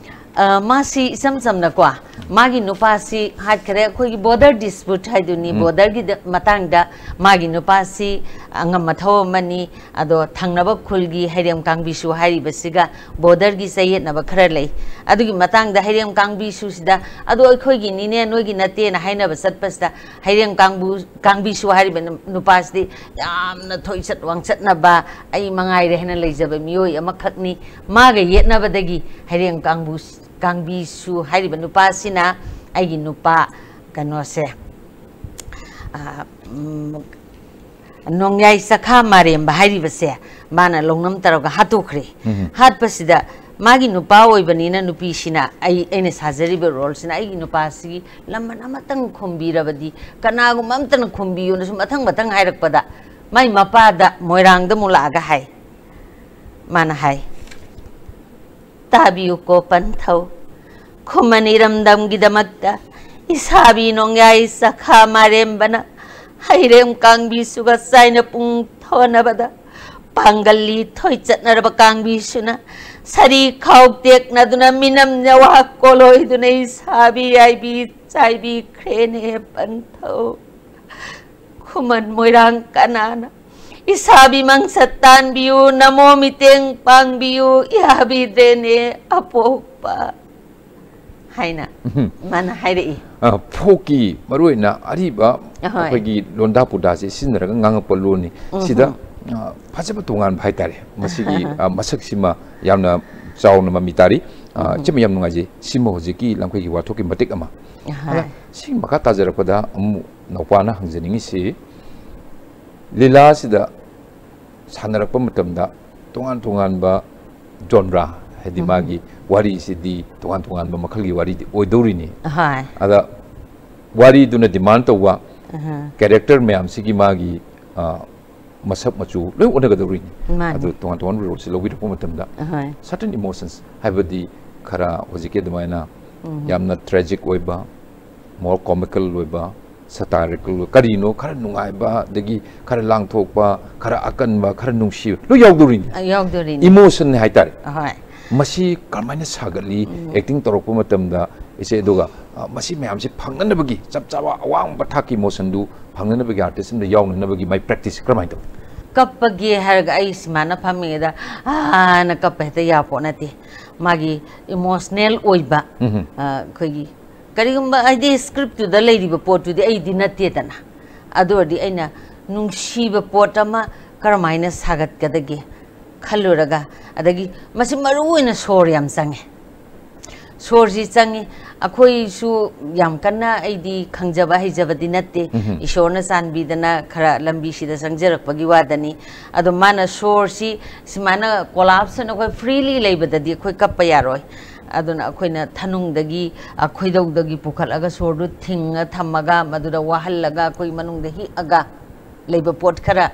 ꯑ, ꯃꯥꯁꯤ ꯏꯆꯝ ꯆꯝꯅꯀꯣ, ꯃꯥꯒꯤ ꯅꯨꯄꯥꯁꯤ ꯍꯥꯠꯈ꯭ꯔꯦ, ꯑꯩꯈꯣꯏꯒꯤ ꯕꯣꯔꯗꯔ ꯗꯤꯁꯄ꯭ꯌꯨꯠ ꯍꯥꯏꯗꯨꯅꯤ, ꯎꯝ꯫ ꯕꯣꯔꯗꯔꯒꯤ ꯃꯇꯥꯡꯗ ꯃꯥꯒꯤ ꯅꯨꯄꯥꯁꯤ ꯑꯉꯝ ꯑꯊꯧ ꯑꯃꯅꯤ, ꯑꯗꯣ ꯊꯪꯅꯕ ꯈꯨꯜꯒꯤ ꯍꯩꯔꯦꯝ ꯀꯥꯡꯕꯤꯁꯨ ꯍꯥꯏꯔꯤꯕꯁꯤꯒ ꯕꯣꯔꯗꯔꯒꯤ ꯆꯌꯦꯠꯅꯕ ꯈꯔ ꯂꯩ꯫ ꯑꯗꯨꯒꯤ ꯃꯇꯥꯡꯗ ꯍꯩꯔꯦꯝ ꯀꯥꯡꯕꯤꯁꯨꯁꯤꯗ, "ꯑꯗꯣ ꯑꯩꯈꯣꯏꯒꯤꯅꯤꯅꯦ, ꯅꯣꯏꯒꯤ ꯅꯠꯇꯦꯅ" ꯍꯥꯏꯅꯕ ꯆꯠꯄꯁꯤꯗ, ꯍꯩꯔꯦꯝ ꯀꯥꯡꯕꯨ-, ꯀꯥꯡꯕꯤꯁꯨ ꯍꯥꯏꯔꯤꯕ ꯅꯨ-, ꯅꯨꯄꯥꯁꯤꯗꯤ ꯌꯥꯝꯅ ꯊꯣꯏꯆꯠ ꯋꯥꯡꯆꯠꯅꯕ, ꯑꯩ ꯃꯉꯥꯏꯔꯦ ꯍꯥꯏꯅ ꯂꯩꯖꯕ ꯃꯤꯑꯣꯏ ꯑꯃꯈꯛꯅꯤ꯫ ꯃꯥꯒ ꯌꯦꯠꯅꯕꯗꯒꯤ ꯍꯩꯔꯦꯝ ꯀꯥꯡꯕꯨ-, ꯀꯥꯡꯕꯤꯁꯨ ꯍꯥꯏꯔꯤꯕ ꯅꯨꯄꯥꯁꯤꯅ ꯑꯩꯒꯤ ꯅꯨꯄꯥ ꯀꯩꯅꯣꯁꯦ, ꯑ, ꯎꯝ, ꯅꯣꯡꯌꯥꯏ ꯆꯈꯥ ꯃꯥꯔꯦꯝꯕ ꯍꯥꯏꯔꯤꯕꯁꯦ ꯃꯥꯅ ꯂꯧꯅꯝ ꯇꯧꯔꯒ ꯍꯥꯠꯇꯣꯛꯈ꯭ꯔꯦ꯫ ꯎꯝ꯫ ꯍꯥꯠꯄꯁꯤꯗ ꯃꯥꯒꯤ ꯅꯨꯄꯥ ꯑꯣꯏꯕꯅꯤꯅ ꯅꯨꯄꯤꯁꯤꯅ, ꯑꯩ, ꯑꯩꯅ ꯁꯥꯖꯔꯤꯕ ꯔꯣꯜꯁꯤꯅ ꯑꯩꯒꯤ ꯅꯨꯄꯥꯁꯤꯒꯤ ꯂꯃꯟ ꯑꯃꯇꯪ ꯈꯨꯝꯕꯤꯔꯕꯗꯤ, ꯀꯅꯥꯒꯨꯝꯕ ꯑꯃꯇꯅ ꯈꯨꯝꯕꯤꯌꯨꯅ ꯁꯨꯝ ꯃꯊꯪ ꯃꯊꯪ ꯍꯥꯏꯔꯛꯄꯗ, ꯃꯥꯏ ꯃꯄꯥꯗ ꯃꯣꯏꯔꯥꯡꯗ ꯑꯃꯨꯛ ꯂꯥꯛꯑꯒ ꯍꯥꯏ, ꯃꯥꯅ ꯍꯥꯏ, "ꯇꯥꯕꯤꯌꯨꯀꯣ ꯄꯟꯊꯧ, ꯈꯨꯃꯟ ꯏꯔꯝꯗꯝꯒꯤꯗꯃꯛꯇ ꯏꯁꯥꯕꯤ ꯅꯣꯡꯌꯥꯏ ꯆꯈꯥ ꯃꯥꯔꯦꯝꯕꯅ ꯍꯩꯔꯦꯝ ꯀꯥꯡꯕꯤꯁꯨꯒ ꯆꯥꯏꯅ ꯄꯨꯡ ꯊꯣꯟꯅꯕꯗ ꯄꯥꯡꯒꯜꯂꯤ ꯊꯣꯏ ꯆꯠꯅꯔꯕ ꯀꯥꯡꯕꯤꯁꯨꯅ ꯁꯥꯔꯤ ꯈꯥꯎ ꯇꯦꯛꯅꯗꯨꯅ ꯃꯤꯅꯝ ꯅꯋꯥ ꯀꯣꯂꯣꯏꯗꯨꯅ ꯏꯁꯥꯕꯤ ꯌꯥꯏꯕꯤ ꯆꯥꯏꯕꯤꯈ꯭ꯔꯦꯅꯦ ꯄꯟꯊꯧ꯫ ꯈꯨꯃꯟ ꯃꯣꯏꯔꯥꯡ ꯀꯅꯥꯅ ꯏꯁꯥꯕꯤ ꯃꯪꯁꯠ ꯇꯥꯟꯕꯤꯌꯨ, ꯅꯃꯣ ꯃꯤꯇꯦꯡ ꯄꯥꯡꯕꯤꯌꯨ, ꯌꯥꯕꯤꯗ꯭ꯔꯦꯅꯦ ꯑꯄꯣꯛꯄ" ꯍꯥꯏꯅ ꯎꯝ꯫ ꯃꯥꯅ ꯍꯥꯏꯔꯛꯏ꯫ ꯑ, ꯐꯣꯛꯀꯤ ꯃꯔꯨꯑꯣꯏꯅ ꯑꯔꯤꯕ ꯑꯍꯣꯏ꯫ ꯑꯩꯈꯣꯏꯒꯤ ꯂꯣꯟꯗꯥ ꯄꯨꯗꯥꯁꯦ ꯁꯤꯖꯤꯟꯅꯔꯒ ꯉꯥꯡꯉꯛꯄ ꯂꯣꯟꯅꯤ꯫ ꯎꯝ꯫ ꯁꯤꯗ, ꯑ, ꯐꯖꯕ ꯇꯣꯉꯥꯟꯕ ꯍꯥꯏꯇꯥꯔꯦ꯫ ꯃꯁꯤꯒꯤ, ꯑ, ꯃꯁꯛꯁꯤꯃ ꯌꯥꯝꯅ ꯆꯥꯎꯅ ꯃꯃꯤ ꯇꯥꯔꯤ꯫ ꯑ, ꯏꯆꯦꯃ, ꯌꯥꯝ ꯅꯨꯡꯉꯥꯏꯖꯩ꯫ ꯁꯤꯃ ꯍꯧꯖꯤꯛꯀꯤ ꯂꯝꯈꯩꯒꯤ ꯋꯥꯊꯣꯛꯀꯤ ꯃꯇꯤꯛ ꯑꯃ꯫ ꯑꯍꯣꯏ꯫ ꯑꯗ ꯁꯤꯒꯤ ꯃꯈꯥ ꯇꯥꯖꯔꯛꯄꯗ ꯑꯃꯨꯛ ꯅꯧꯄꯥꯅ ꯍꯪꯖꯅꯤꯡꯉꯤꯁꯤ, ꯂꯤꯂꯥꯁꯤꯗ ꯁꯥꯟꯅꯔꯛꯄ ꯃꯇꯝꯗ ꯇꯣꯉꯥꯟ ꯇꯣꯉꯥꯟꯕ genre, ꯍꯥꯏꯗꯤ ꯃꯥꯒꯤ ꯋꯥꯔꯤꯁꯤꯗꯤ ꯇꯣꯉꯥꯟ ꯇꯣꯉꯥꯟꯕ ꯃꯈꯜꯒꯤ ꯋꯥꯔꯤꯗꯤ ꯑꯣꯏꯗꯧꯔꯤꯅꯤ꯫ ꯑꯍꯣꯏ꯫ ꯑꯗ ꯋꯥꯔꯤꯗꯨꯅ demand ꯇꯧꯕ ꯑꯍꯥ꯫ Character ꯃꯌꯥꯝꯁꯤꯒꯤ ꯃꯥꯒꯤ, ꯑ, ꯃꯁꯛ ꯃꯆꯨ ꯂꯣꯏ ꯑꯣꯟꯅꯒꯗꯧꯔꯤꯅꯤ꯫ ꯃꯥꯅꯤ꯫ ꯑꯗꯨ ꯇꯣꯉꯥꯟ ꯇꯣꯉꯥꯟꯕ roleꯁꯤ ꯂꯧꯕꯤꯔꯛꯄ ꯃꯇꯝꯗ ꯑꯍꯣꯏ꯫ Certain emotions, ꯍꯥꯏꯕꯗꯤ ꯈꯔ ꯍꯧꯖꯤꯛꯀꯤ ꯑꯗꯨꯃꯥꯏꯅ ꯌꯥꯝꯅ tragic ꯑꯣꯏꯕ, more comical ꯑꯣꯏꯕ, satirical ꯑꯣꯏꯕ, ꯀꯔꯤꯅꯣ ꯈꯔ ꯅꯨꯡꯉꯥꯏꯕ, ꯑꯗꯒꯤ ꯈꯔ ꯂꯥꯡꯊꯣꯛꯄ, ꯈꯔ ꯑꯀꯟꯕ, ꯈꯔ ꯅꯨꯡꯁꯤꯕ ꯂꯣꯏ ꯌꯥꯎꯗꯧꯔꯤꯅꯤ꯫ ꯑ, ꯌꯥꯎꯗꯧꯔꯤꯅꯤ꯫ Emotion ꯍꯥꯏꯇꯥꯔꯦ꯫ ꯑꯍꯣꯏ꯫ ꯃꯁꯤ ꯀꯔꯝꯍꯥꯏꯅ ꯁꯥꯒꯠꯂꯤ, ꯎꯝ꯫ Acting ꯇꯧꯔꯛꯄ ꯃꯇꯝꯗ ꯏꯆꯦ, ꯑꯗꯨꯒ, ꯑ, ꯃꯁꯤ ꯃꯌꯥꯝꯁꯤ ꯐꯪꯅꯅꯕꯒꯤ ꯆꯞ ꯆꯥꯕ ꯑꯋꯥꯡꯕ ꯊꯥꯛꯀꯤ emotionꯗꯨ ꯐꯪꯅꯅꯕꯒꯤ, artist ꯑꯃꯗ ꯌꯥꯎꯅꯅꯕꯒꯤ ꯃꯥꯏ practice ꯀꯔꯝꯍꯥꯏꯅ ꯇꯧꯏ? ꯀꯞꯄꯒꯦ ꯍꯥꯏꯔꯒ ꯑꯩ ꯁꯨꯃꯥꯏꯅ ꯐꯝꯃꯤꯉꯩꯗ ꯑꯥꯅ ꯀꯞꯄ ꯍꯦꯛꯇ ꯌꯥꯄꯣꯠ ꯅꯠꯇꯦ꯫ ꯃꯥꯒꯤ emotional ꯑꯣꯏꯕ, ꯎꯝꯍꯨꯝ꯫ ꯑ, ꯑꯩꯈꯣꯏꯒꯤ ꯀꯔꯤꯒꯨꯝꯕ, ꯍꯥꯏꯗꯤ, scriptꯇꯨꯗ ꯂꯩꯔꯤꯕ ꯄꯣꯠꯇꯨꯗꯤ ꯑꯩꯗꯤ ꯅꯠꯇꯦꯗꯅ꯫ ꯑꯗꯨ ꯑꯣꯏꯔꯗꯤ ꯑꯩꯅ ꯅꯨꯡꯁꯤꯕ ꯄꯣꯠ ꯑꯃ ꯀꯔꯝꯍꯥꯏꯅ ꯁꯥꯒꯠꯀꯗꯒꯦ ꯈꯜꯂꯨꯔꯒ, ꯑꯗꯒꯤ ꯃꯁꯤ ꯃꯔꯨ ꯑꯣꯏꯅ ꯁꯣꯔ ꯌꯥꯝ ꯆꯪꯉꯦ꯫ ꯁꯣꯔꯁꯤ ꯆꯪꯉꯤ꯫ ꯑꯩꯈꯣꯏꯁꯨ ꯌꯥꯝ ꯀꯟꯅ ꯑꯩꯗꯤ ꯈꯪꯖꯕ ꯍꯩꯖꯕꯗꯤ ꯅꯠꯇꯦ꯫ ꯎꯝꯍꯨꯝ꯫ ꯏꯁꯣꯔꯅ ꯆꯥꯟꯕꯤꯗꯅ ꯈꯔ ꯂꯝꯕꯤꯁꯤꯗ ꯆꯪꯖꯔꯛꯄꯒꯤ ꯋꯥꯗꯅꯤ꯫ ꯑꯗꯣ ꯃꯥꯅ ꯁꯣꯔꯁꯤ ꯁꯨꯃꯥꯏꯅ collapse ꯑꯣꯏꯅ ꯑꯩꯈꯣꯏ freely ꯂꯩꯕꯗꯗꯤ ꯑꯩꯈꯣꯏ ꯀꯞꯄ ꯌꯥꯔꯣꯏ꯫ ꯑꯗꯨꯅ ꯑꯩꯈꯣꯏꯅ ꯊꯅꯨꯡꯗꯒꯤ, ꯑ, ꯈꯣꯏꯗꯧꯗꯒꯤ ꯄꯨꯈꯠꯂꯒ ꯁꯣꯔꯗꯨ ꯊꯤꯡꯉ ꯊꯝꯃꯒ ꯃꯗꯨꯗ ꯋꯥꯍꯜꯂꯒ ꯑꯩꯈꯣꯏ ꯃꯅꯨꯡꯗ ꯍꯤꯛꯑꯒ ꯂꯩꯕ ꯄꯣꯠ ꯈꯔ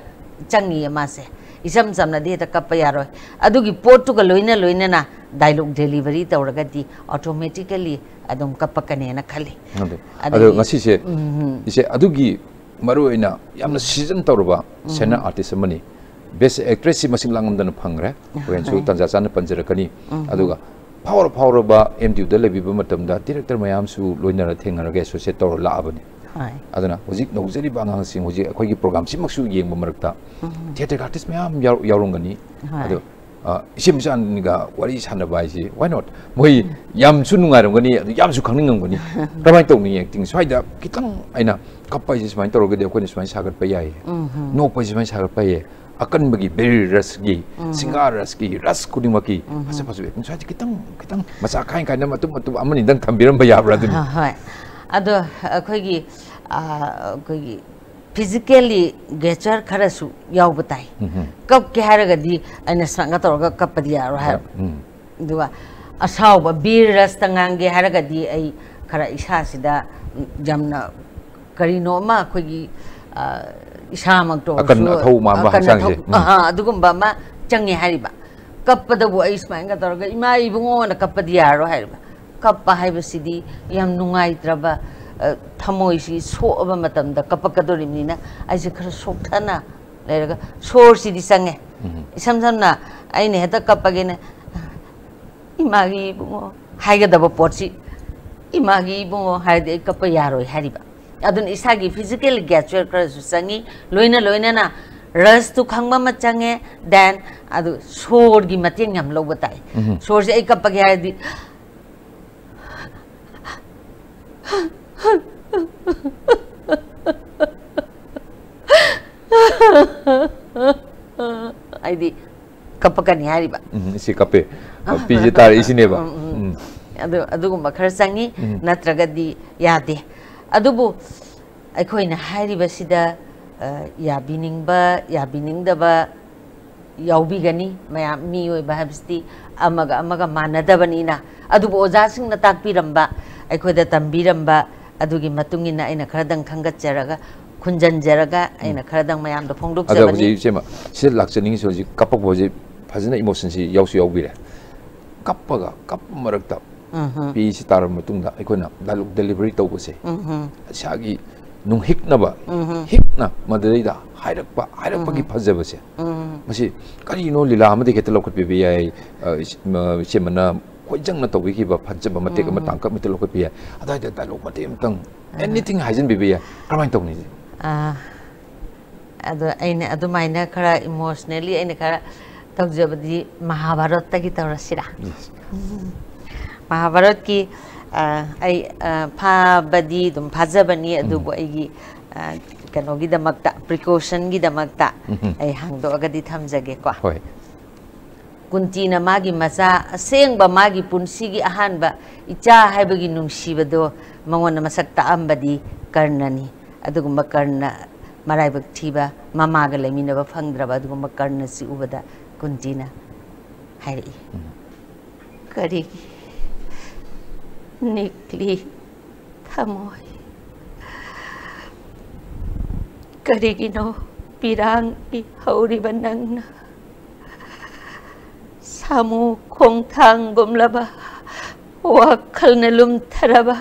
ꯆꯪꯉꯤꯌꯦ ꯃꯥꯁꯦ꯫ ꯏꯆꯝ ꯆꯝꯅꯗꯤ ꯍꯦꯛꯇ ꯀꯞꯄ ꯌꯥꯔꯣꯏ꯫ ꯑꯗꯨꯒꯤ ꯄꯣꯠꯇꯨꯒ ꯂꯣꯏꯅ ꯂꯣꯏꯅꯅ dialogue delivery ꯇꯧꯔꯒꯗꯤ automatically ꯑꯗꯨꯝ ꯀꯞꯄꯛꯀꯅꯦꯅ ꯈꯜꯂꯤ꯫ ꯑꯗꯨ, ꯑꯗꯣ ꯑꯗꯒꯤ, ꯉꯁꯤꯁꯦ ꯎꯝ, ꯎꯝ꯫ ꯏꯆꯦ, ꯑꯗꯨꯒꯤ ꯃꯔꯨꯑꯣꯏꯅ ꯌꯥꯝꯅ season ꯇꯧꯔꯕ ꯎꯝ꯫ Senior artist ꯑꯃꯅꯤ꯫ Best actressꯁꯤ ꯃꯁꯤꯡ ꯂꯥꯡꯉꯝꯗꯅ ꯐꯪꯈ꯭ꯔꯦ꯫ ꯍꯣꯔꯦꯟꯁꯨ ꯍꯣꯏ꯫ ꯇꯥꯟꯖꯥ ꯆꯥꯅ ꯄꯟꯖꯔꯛꯀꯅꯤ꯫ ꯎꯝ꯫ ꯑꯗꯨꯒ ꯐꯥꯎꯔ ꯐꯥꯎꯔꯕ M D Uꯗ ꯂꯩꯕꯤꯕ ꯃꯇꯝꯗ director ꯃꯌꯥꯝꯁꯨ ꯂꯣꯏꯅꯔ ꯊꯦꯡꯅꯔꯒ associate ꯇꯧꯔ ꯂꯥꯛꯑꯕꯅꯤ꯫ ꯍꯣꯏ꯫ ꯑꯗꯨꯅ ꯍꯧꯖꯤꯛ ꯅꯧꯖꯔꯤꯕ ꯑꯉꯥꯡꯁꯤꯡ ꯍꯧꯖꯤꯛ ꯑꯩꯈꯣꯏꯒꯤ programꯁꯤꯃꯛꯁꯨ ꯌꯦꯡꯕ ꯃꯔꯛꯇ ꯎꯝ꯫ Theatre artist ꯃꯌꯥꯝ ꯌꯥꯎ-, ꯌꯥꯎꯔꯝꯒꯅꯤ꯫ ꯍꯣꯏ꯫ ꯑꯗꯣ, ꯑ, ꯏꯆꯦ ꯃꯆꯥꯅꯤꯒ ꯋꯥꯔꯤ ꯁꯥꯟꯅꯕ ꯍꯥꯏꯁꯤ, why not? ꯃꯣꯏ ꯎꯝ꯫ ꯌꯥꯝꯁꯨ ꯅꯨꯡꯉꯥꯏꯔꯝꯒꯅꯤ, ꯑꯗꯨ ꯌꯥꯝꯁꯨ ꯈꯪꯅꯤꯡꯉꯝꯒꯅꯤ꯫ ꯀꯃꯥꯏꯅ ꯇꯧꯅꯤ acting? ꯁ꯭ꯋꯥꯏꯗ ꯈꯤꯇꯪ ꯑꯩꯅ ꯀꯞꯄ ꯍꯥꯏꯁꯦ ꯁꯨꯃꯥꯏꯅ ꯇꯧꯔꯒꯗꯤ ꯑꯩꯈꯣꯏꯅ ꯁꯨꯃꯥꯏꯅ ꯁꯥꯒꯠꯄ ꯌꯥꯏꯌꯦ꯫ ꯎꯝ ꯍꯝ꯫ ꯅꯣꯛꯄ ꯍꯥꯏꯁꯦ ꯁꯨꯃꯥꯏꯅ ꯁꯥꯒꯠꯄ ꯌꯥꯏꯌꯦ꯫ ꯑꯀꯟꯕꯒꯤ ꯕꯦꯔꯤ ꯔꯁꯀꯤ, ꯁꯤꯡꯒꯥ ꯔꯁꯀꯤ, ꯔꯁ ꯈꯨꯗꯤꯡꯃꯛꯀꯤ ꯐꯖ ꯐꯖꯕ acting ꯁ꯭ꯋꯥꯏꯁꯦ ꯈꯤꯇꯪ ꯈꯤꯇꯪ ꯃꯆꯥ ꯈꯥꯏ ꯈꯥꯏꯅ ꯃꯇꯨꯝ ꯃꯇꯨꯝ ꯑꯃꯅꯤꯗꯪ ꯊꯝꯕꯤꯔꯝꯕ ꯌꯥꯕ꯭ꯔꯥ ꯑꯗꯨꯅꯤ꯫ ꯑ, ꯍꯣꯏ꯫ ꯑꯗꯣ ꯑꯩꯈꯣꯏꯒꯤ ꯑ, ꯑꯩꯈꯣꯏꯒꯤ physically gesture ꯈꯔꯁꯨ ꯌꯥꯎꯕ ꯇꯥꯏ꯫ ꯀꯞꯀꯦ ꯍꯥꯏꯔꯒꯗꯤ ꯑꯩꯅ ꯁꯨꯃꯥꯏꯅ ꯇꯧꯔꯒ ꯀꯞꯄꯗꯤ ꯌꯥꯔꯣꯏ ꯍꯥꯏꯕ꯫ ꯎꯝ꯫ ꯑꯗꯨꯒ ꯑꯁꯥꯎꯕ ꯕꯤꯔ ꯔꯁꯇ ꯉꯥꯡꯒꯦ ꯍꯥꯏꯔꯒꯗꯤ ꯑꯩ ꯈꯔ ꯏꯁꯥꯁꯤꯗ ꯌꯥꯝꯅ ꯀꯔꯤꯅꯣ ꯑꯃ ꯑꯩꯈꯣꯏꯒꯤ ꯑ, ꯏꯁꯥꯃꯛꯇ ꯑꯀꯟ ꯑꯣꯏꯔꯁꯨ ꯑꯊꯧ ꯃꯥꯟꯕ ꯑꯀꯟ ꯍꯛꯆꯥꯡꯁꯦ꯫ ꯑꯊꯧ ꯑꯍꯥ, ꯑꯗꯨꯒꯨꯝꯕ ꯑꯃ ꯆꯪꯉꯦ ꯍꯥꯏꯔꯤꯕ꯫ ꯀꯞꯄꯗꯕꯨ ꯑꯩ ꯁꯨꯃꯥꯏꯅ ꯇꯧꯔꯒ "ꯏꯃꯥ ꯏꯕꯨꯡꯉꯣꯅ ꯀꯞꯄꯗꯤ ꯌꯥꯔꯣꯏ" ꯍꯥꯏꯔꯤꯕ꯫ ꯀꯞꯄ ꯍꯥꯏꯕꯁꯤꯗꯤ ꯌꯥꯝ ꯅꯨꯡꯉꯥꯏꯇ꯭ꯔꯕ ꯑ, ꯊꯃꯣꯏꯁꯤ ꯁꯣꯛꯑꯕ ꯃꯇꯝꯗ ꯀꯞꯄꯛꯀꯗꯧꯔꯤꯕꯅꯤꯅ ꯑꯩꯁꯦ ꯈꯔ ꯁꯣꯛꯊꯅ ꯂꯩꯔꯒ ꯁꯣꯔꯁꯤꯗꯤ ꯆꯪꯉꯦ꯫ ꯏꯁꯝ ꯁꯝꯅ ꯑꯩꯅ ꯍꯦꯛꯇ ꯀꯞꯄꯒꯦꯅ "ꯏꯃꯥꯒꯤ ꯏꯕꯨꯡꯉꯣ" ꯍꯥꯏꯒꯗꯕ ꯄꯣꯠꯁꯤ "ꯏꯃꯥꯒꯤ ꯏꯕꯨꯡꯉꯣ" ꯍꯥꯏꯔꯗꯤ ꯑꯩ ꯀꯞꯄ ꯌꯥꯔꯣꯏ ꯍꯥꯏꯔꯤꯕ꯫ ꯑꯗꯨꯅ ꯏꯁꯥꯒꯤ physical gesture ꯈꯔꯁꯨ ꯆꯪꯉꯤ, ꯂꯣꯏꯅ ꯂꯣꯏꯅꯅ ꯔꯁꯇꯨ ꯈꯪꯕ ꯑꯃ ꯆꯪꯉꯦ꯫ Then ꯑꯗꯨ ꯁꯣꯔꯒꯤ ꯃꯇꯦꯡ ꯌꯥꯝ ꯂꯧꯕ ꯇꯥꯏ꯫ ꯁꯣꯔꯁꯦ ꯑꯩ ꯀꯞꯄꯒꯦ ꯍꯥꯏꯔꯗꯤ ꯑꯩꯗꯤ ꯀꯞꯄꯛꯀꯅꯤ ꯍꯥꯏꯔꯤꯕ꯫ ꯎꯝ, ꯏꯆꯦ ꯀꯞꯄꯦ꯫ ꯄꯤꯁꯦ ꯇꯥꯔꯛꯏꯁꯤꯅꯦꯕ꯫ ꯎꯝ, ꯎꯝ꯫ ꯑꯗꯨ, ꯑꯗꯨꯒꯨꯝꯕ ꯈꯔ ꯆꯪꯉꯤ, ꯅꯠꯇ꯭ꯔꯒꯗꯤ ꯌꯥꯗꯦ꯫ ꯑꯗꯨꯕꯨ ꯑꯩꯈꯣꯏꯅ ꯍꯥꯏꯔꯤꯕꯁꯤꯗ ꯑ, ꯌꯥꯕꯤꯅꯤꯡꯕ ꯌꯥꯕꯤꯅꯤꯡꯗꯕ ꯌꯥꯎꯕꯤꯒꯅꯤ꯫ ꯃꯌꯥꯝ, ꯃꯤꯑꯣꯏꯕ ꯍꯥꯏꯕꯁꯤꯗꯤ ꯑꯃꯒ ꯑꯃꯒ ꯃꯥꯟꯅꯗꯕꯅꯤꯅ꯫ ꯑꯗꯨꯕꯨ ꯑꯣꯖꯥꯁꯤꯡꯅ ꯇꯥꯛꯄꯤꯔꯝꯕ, ꯑꯩꯈꯣꯏꯗ ꯇꯝꯕꯤꯔꯝꯕ ꯑꯗꯨꯒꯤ ꯃꯇꯨꯡ ꯏꯟꯅ ꯑꯩꯅ ꯈꯔꯗꯪ ꯈꯟꯒꯠꯆꯔꯒ, ꯈꯨꯟꯖꯟꯖꯔꯒ ꯑꯩꯅ ꯈꯔꯗꯪ ꯃꯌꯥꯝꯗ ꯑꯗ ꯐꯣꯡꯗꯣꯛꯆꯕꯅꯤ꯫ ꯍꯧꯖꯤꯛ ꯏꯆꯦꯃ, ꯁꯤꯗ ꯂꯥꯛꯆꯅꯤꯡꯉꯤꯁꯦ ꯍꯧꯖꯤꯛ ꯀꯞꯄꯛꯄ ꯍꯧꯖꯤꯛ ꯐꯖꯅ emotionꯁꯤ ꯌꯥꯎꯁꯨ ꯌꯥꯎꯕꯤꯔꯦ꯫ ꯀꯞꯄꯒ ꯀꯞꯄ ꯃꯔꯛꯇ ꯄꯤꯁꯤ ꯇꯥꯔꯕ ꯃꯇꯨꯡꯗ ꯑꯩꯈꯣꯏꯅ dialogue delivery ꯇꯧꯕꯁꯦ, ꯏꯁꯥꯒꯤ ꯅꯨꯡꯍꯤꯛꯅꯕ, ꯍꯤꯛꯅ ꯃꯗꯨꯗꯩꯗ ꯍꯥꯏꯔꯛꯄ, ꯍꯥꯏꯔꯛꯄꯒꯤ ꯐꯖꯕꯁꯦ, ꯃꯁꯤ ꯀꯔꯤꯅꯣ ꯂꯤꯂꯥ ꯑꯃꯗꯒꯤ ꯍꯦꯛꯇ ꯂꯧꯈꯠꯄꯤꯕ ꯌꯥꯏ꯫ ꯑ, ꯏꯆ-, ꯃ-, ꯏꯆꯦꯃꯅ ꯈꯣꯏꯖꯪꯅ ꯇꯧꯕꯤꯈꯤꯕ ꯐꯖꯕ ꯃꯇꯦꯛ ꯑꯃ ꯇꯥꯡꯀꯛ ꯑꯃ ꯍꯦꯛꯇ ꯂꯧꯈꯠꯄ ꯌꯥꯏ꯫ ꯑꯗꯨꯋꯥꯏꯗ dialogue ꯃꯇꯦꯛ ꯑꯃꯇꯪ, anything ꯍꯥꯏꯖꯤꯟꯕꯤꯕ ꯌꯥꯏ꯫ ꯀꯔꯝꯍꯥꯏꯅ ꯇꯧꯅꯤ? ꯑ, ꯑꯗꯣ ꯑꯩꯅ ꯑꯗꯨꯃꯥꯏꯅ ꯈꯔ emotionally ꯑꯩꯅ ꯈꯔ ꯇꯧꯖꯕꯗꯤ ꯃꯍꯥꯚꯥꯔꯠꯇꯒꯤ ꯇꯧꯔꯁꯤꯔꯥ? ꯎꯝ꯫ ꯃꯍꯥꯚꯥꯔꯠꯀꯤ, ꯑ, ꯑꯩ, ꯑ, ꯐꯥꯕꯗꯤ ꯑꯗꯨꯝ ꯐꯥꯖꯕꯅꯤ, ꯑꯗꯨꯕꯨ ꯑꯩꯒꯤ, ꯑ, ꯀꯩꯅꯣꯒꯤꯗꯃꯛꯇ, ꯄ꯭ꯔꯤꯀꯣꯁꯟꯒꯤꯗꯃꯛꯇ ꯎꯝ꯫ ꯑꯩ ꯍꯥꯡꯗꯣꯛꯑꯒꯗꯤ ꯊꯝꯖꯒꯦꯀꯣ꯫ ꯍꯣꯏ꯫ ꯀꯨꯟꯇꯤꯅ ꯃꯥꯒꯤ ꯃꯆꯥ, ꯑꯁꯦꯡꯕ ꯃꯥꯒꯤ ꯄꯨꯟꯁꯤꯒꯤ ꯑꯍꯥꯟꯕ ꯏꯆꯥ ꯍꯥꯏꯕꯒꯤ ꯅꯨꯡꯁꯤꯕꯗꯣ ꯃꯉꯣꯟꯗ ꯃꯁꯛ ꯇꯥꯛꯑꯝꯕꯗꯤ ꯀꯔꯅꯅꯤ꯫ ꯑꯗꯨꯒꯨꯝꯕ ꯀꯔꯅ, ꯃꯔꯥꯏꯕꯛ ꯊꯤꯕ, ꯃꯃꯥꯒ ꯂꯩꯃꯤꯟꯅꯕ ꯐꯪꯗ꯭ꯔꯕ ꯑꯗꯨꯒꯨꯝꯕ ꯀꯔꯅꯁꯤ ꯎꯕꯗ ꯀꯨꯟꯇꯤꯅ ꯍꯥꯏꯔꯛꯏ, "ꯀꯔꯤꯒꯤ ꯅꯤꯛꯂꯤ ꯊꯃꯣꯏ? ꯀꯔꯤꯒꯤꯅꯣ ꯄꯤꯔꯥꯡꯒꯤ ꯍꯧꯔꯤꯕ ꯅꯪꯅ ꯁꯥꯃꯨ ꯈꯣꯡꯊꯥꯡꯒꯨꯝꯂꯕ ꯋꯥꯈꯜꯅ ꯂꯨꯝꯊꯔꯕ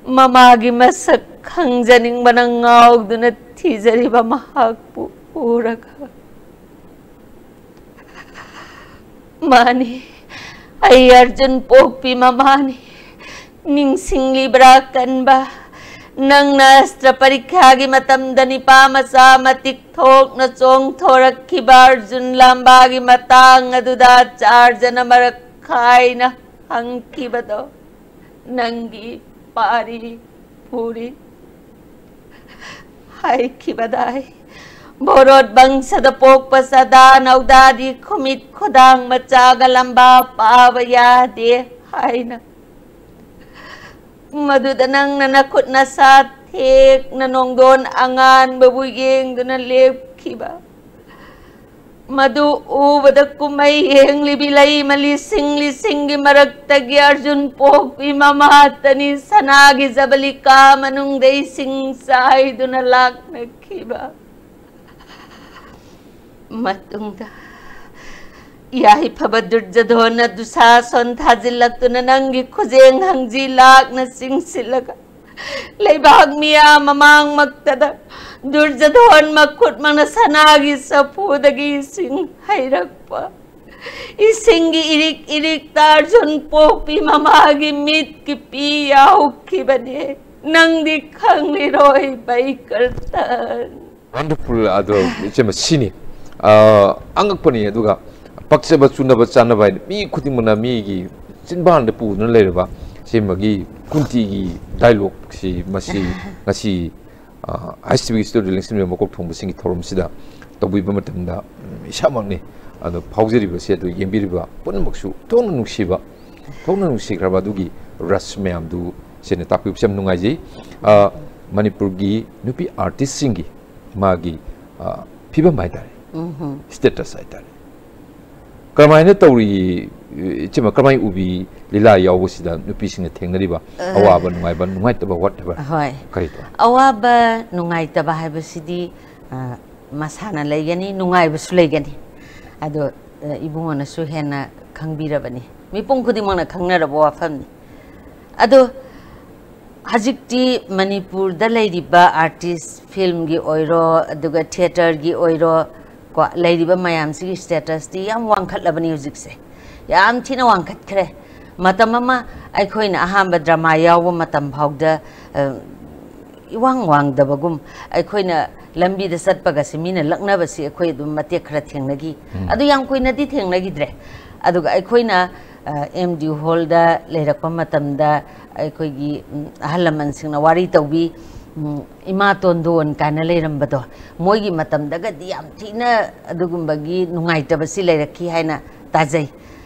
ꯃꯃꯥꯒꯤ ꯃꯁꯛ ꯈꯪꯖꯅꯤꯡꯕꯅ ꯉꯥꯎꯗꯨꯅ ꯊꯤꯖꯔꯤꯕ ꯃꯍꯥꯛꯄꯨ ꯎꯔꯒ?" "ꯃꯥꯅꯤ, ꯑꯩ ꯑꯔꯖꯨꯟ ꯄꯣꯛꯄꯤ ꯃꯃꯥꯅꯤ꯫ ꯅꯤꯡꯁꯤꯡꯂꯤꯕ꯭ꯔꯥ ꯀꯟꯕ? ꯅꯪꯅ ꯑꯁꯇ꯭ꯔ ꯄꯔꯤꯈ꯭ꯌꯥꯒꯤ ꯃꯇꯝꯗ ꯅꯤꯄꯥ ꯃꯆꯥ ꯃꯇꯤꯛ ꯊꯣꯛꯅ ꯆꯣꯡꯊꯣꯔꯛꯈꯤꯕ ꯑꯔꯖꯨꯟ ꯂꯥꯝꯕꯥꯒꯤ ꯃꯇꯥꯡ ꯑꯗꯨꯗ ꯑꯆꯥꯔꯖꯅ ꯃꯔꯛ ꯈꯥꯏꯅ ꯍꯪꯈꯤꯕꯗꯣ ꯅꯪꯒꯤ ꯄꯥꯔꯤ ꯄꯨꯔꯤ ꯍꯥꯏꯈꯤꯕꯗꯥꯏ꯫ ꯚꯣꯔꯣꯠ ꯕꯪꯁꯗ ꯄꯣꯛꯄ ꯆꯥꯗꯥ ꯅꯧꯗꯥꯗꯤ ꯈꯨꯃꯤꯠ ꯈꯨꯗꯥꯡ ꯃꯆꯥꯒ ꯂꯝꯕꯥ ꯄꯥꯕ ꯌꯥꯗꯦ ꯍꯥꯏꯅ꯫ ꯃꯗꯨꯗ ꯅꯪꯅ ꯅꯈꯨꯠ ꯅꯁꯥ ꯊꯦꯛꯅ ꯅꯣꯡꯗꯣꯟ ꯑꯉꯥꯟꯕꯕꯨ ꯌꯦꯡꯗꯨꯅ ꯂꯦꯞꯈꯤꯕ꯫ ꯃꯗꯨ ꯎꯕꯗ ꯀꯨꯝꯍꯩ ꯌꯦꯡꯂꯤꯕꯤ ꯂꯩꯃ ꯂꯤꯁꯤꯡ ꯂꯤꯁꯤꯡꯒꯤ ꯃꯔꯛꯇꯒꯤ ꯑꯔꯖꯨꯟ ꯄꯣꯛꯄꯤ ꯃꯃꯥꯇꯅꯤ ꯁꯅꯥꯒꯤ ꯖꯕꯂꯤꯀꯥ ꯃꯅꯨꯡꯗ ꯏꯁꯤꯡ ꯆꯥꯏꯗꯨꯅ ꯂꯥꯛꯅꯈꯤꯕ꯫ ꯃꯇꯨꯡꯗ ꯌꯥꯏꯐꯕ ꯗꯨꯔꯖꯙꯣꯟꯅ ꯗꯨꯁꯥꯁꯣꯟ ꯊꯥꯖꯤꯜꯂꯛꯇꯨꯅ ꯅꯪꯒꯤ ꯈꯨꯖꯦꯡ ꯍꯪꯖꯤ ꯂꯥꯛꯅ ꯆꯤꯡꯁꯤꯜꯂꯒ ꯂꯩꯕꯥꯛ ꯃꯤꯌꯥꯝ ꯃꯃꯥꯡꯃꯛꯇꯗ ꯗꯨꯔꯖꯙꯣꯟ ꯃꯈꯨꯠꯃꯛꯅ ꯁꯅꯥꯒꯤ ꯆꯐꯨꯗꯒꯤ ꯏꯁꯤꯡ ꯍꯩꯔꯛꯄ꯫ ꯏꯁꯤꯡꯒꯤ ꯏꯔꯤꯛ ꯏꯔꯤꯛ ꯇꯥꯔꯖꯨꯟ ꯄꯣꯛꯄꯤ ꯃꯃꯥꯒꯤ ꯃꯤꯠꯀꯤ ꯄꯤ ꯌꯥꯎꯈꯤꯕꯅꯦ꯫ ꯅꯪꯗꯤ ꯈꯪꯂꯤꯔꯣꯏ ꯕꯩꯀꯔꯇꯟ꯫ Wonderful꯫ ꯑꯗꯣ ꯏꯆꯦꯃ ꯁꯤꯅꯤ꯫ ꯑ, ꯑꯉꯛꯄꯅꯤ꯫ ꯑꯗꯨꯒ ꯄꯛꯆꯕ, ꯆꯨꯅꯕ, ꯆꯥꯅꯕ ꯍꯥꯏꯅ ꯃꯤ ꯈꯨꯗꯤꯡꯃꯛꯅ ꯃꯤꯒꯤ ꯆꯤꯟꯕꯥꯟꯗ ꯄꯨꯗꯨꯅ ꯂꯩꯔꯕ ꯁꯤꯃꯒꯤ ꯀꯨꯟꯇꯤꯒꯤ dialogueꯁꯤ ꯃꯁꯤ ꯉꯁꯤ ꯑꯥꯏ ꯑꯦꯁ ꯇꯤ ꯚꯤꯒꯤ ꯁ꯭ꯇꯨꯗꯤꯑꯣꯗ ꯂꯦꯡꯁꯤꯟꯕꯤꯕ ꯃꯀꯣꯛ ꯊꯣꯡꯕꯁꯤꯡꯒꯤ ꯊꯧꯔꯝꯁꯤꯗ ꯇꯧꯕꯤꯕ ꯃꯇꯝꯗ, ꯎꯝ, ꯏꯁꯥꯃꯛꯅꯤ, ꯑꯗꯣ ꯐꯥꯎꯖꯔꯤꯕꯁꯦ, ꯑꯗꯨ ꯌꯦꯡꯕꯤꯔꯤꯕ ꯄꯨꯝꯅꯃꯛꯁꯨ ꯊꯣꯛꯅ ꯅꯨꯡꯁꯤꯕ, ꯊꯣꯛꯅ ꯅꯨꯡꯁꯤꯈ꯭ꯔꯕ ꯑꯗꯨꯒꯤ ꯔꯁ ꯃꯌꯥꯝꯗꯨ ꯁꯤꯅ ꯇꯥꯛꯄꯤꯕꯁꯦ ꯌꯥꯝ ꯅꯨꯡꯉꯥꯏꯖꯩ꯫ ꯑ, ꯃꯅꯤꯄꯨꯔꯒꯤ ꯅꯨꯄꯤ ꯑꯥꯔꯇꯤꯁꯁꯤꯡꯒꯤ ꯃꯥꯒꯤ, ꯑ, ꯐꯤꯕꯝ ꯍꯥꯏꯇꯥꯔꯦ, ꯎꯝꯍꯨꯝ꯫ ꯁ꯭ꯇꯦꯇꯁ ꯍꯥꯏꯇꯥꯔꯦ, ꯀꯔꯝꯍꯥꯏꯅ ꯇꯧꯔꯤ, ꯏꯆꯦꯃ? ꯀꯔꯝꯍꯥꯏꯅ ꯎꯕꯤ ꯂꯤꯂꯥ ꯌꯥꯎꯕꯁꯤꯗ ꯅꯨꯄꯤꯁꯤꯡꯅ ꯊꯦꯡꯅꯔꯤꯕ ꯑ, ꯑꯋꯥꯕ, ꯅꯨꯡꯉꯥꯏꯕ, ꯅꯨꯡꯉꯥꯏꯇꯕ, whatever? ꯍꯣꯏ꯫ ꯀꯔꯤ ꯇꯧ? ꯑꯋꯥꯕ, ꯅꯨꯡꯉꯥꯏꯇꯕ ꯍꯥꯏꯕꯁꯤꯗꯤ, ꯑ, ꯃꯁꯥꯅ ꯂꯩꯒꯅꯤ, ꯅꯨꯡꯉꯥꯏꯕꯁꯨ ꯂꯩꯒꯅꯤ꯫ ꯑꯗꯣ, ꯑ, ꯏꯕꯨꯡꯉꯣꯅꯁꯨ ꯍꯦꯟꯅ ꯈꯪꯕꯤꯔꯕꯅꯤ, ꯃꯤꯄꯨꯝ ꯈꯨꯗꯤꯡꯃꯛꯅ ꯈꯪꯅꯔꯕ ꯋꯥꯐꯝꯅꯤ꯫ ꯑꯗꯣ ꯍꯧꯖꯤꯛꯇꯤ ꯃꯅꯤꯄꯨꯔꯗ ꯂꯩꯔꯤꯕ ꯑꯥꯔꯇꯤꯁ, ꯐꯤꯜꯝꯒꯤ ꯑꯣꯏꯔꯣ, ꯑꯗꯨꯒ ꯊꯤꯌꯦꯇꯔꯒꯤ ꯑꯣꯏꯔꯣ, ꯀꯣ, ꯂꯩꯔꯤꯕ ꯃꯌꯥꯝꯁꯤꯒꯤ ꯁ꯭ꯇꯦꯇꯁꯇꯤ ꯌꯥꯝ ꯋꯥꯡꯈꯠꯂꯕꯅꯤ ꯍꯧꯖꯤꯛꯁꯦ, ꯌꯥꯝ ꯊꯤꯅ ꯋꯥꯡꯈꯠꯈ꯭ꯔꯦ꯫ ꯃꯇꯝ ꯑꯃ ꯑꯩꯈꯣꯏꯅ ꯑꯍꯥꯟꯕ ꯗ꯭ꯔꯃꯥ ꯌꯥꯎꯕ ꯃꯇꯝ ꯐꯥꯎꯗ, ꯑ, ꯏꯋꯥꯡ ꯋꯥꯡꯗꯕꯒꯨꯝ, ꯑꯩꯈꯣꯏꯅ ꯂꯝꯕꯤꯗ ꯆꯠꯄꯒꯁꯦ ꯃꯤꯅ ꯂꯛꯅꯕꯁꯤ ꯑꯩꯈꯣꯏ ꯑꯗꯨꯝ ꯃꯇꯦꯛ ꯈꯔ ꯊꯦꯡꯅꯈꯤ꯫ ꯎꯝ꯫ ꯑꯗꯨ ꯌꯥꯝ ꯀꯨꯏꯅꯗꯤ ꯊꯦꯡꯅꯈꯤꯗ꯭ꯔꯦ꯫ ꯑꯗꯨꯒ ꯑꯩꯈꯣꯏꯅ, ꯑ, ꯑꯦꯝ ꯗꯤ ꯍꯣꯜꯗ ꯂꯩꯔꯛꯄ ꯃꯇꯝꯗ ꯑꯩꯈꯣꯏꯒꯤ, ꯎꯝ, ꯑꯍꯜ ꯂꯃꯟꯁꯤꯡꯅ ꯋꯥꯔꯤ ꯇꯧꯕꯤ, ꯎꯝ, ꯏꯃꯥ ꯇꯣꯟꯗꯣꯟ ꯀꯥꯏꯅ ꯂꯩꯔꯝꯕꯗꯣ, ꯃꯣꯏꯒꯤ ꯃꯇꯝꯗꯒꯗꯤ ꯌꯥꯝ ꯊꯤꯅ ꯑꯗꯨꯒꯨꯝꯕꯒꯤ ꯅꯨꯡꯉꯥꯏꯇꯕꯁꯤ ꯂꯩꯔꯛꯈꯤ ꯍꯥꯏꯅ ꯇꯥꯖꯩ꯫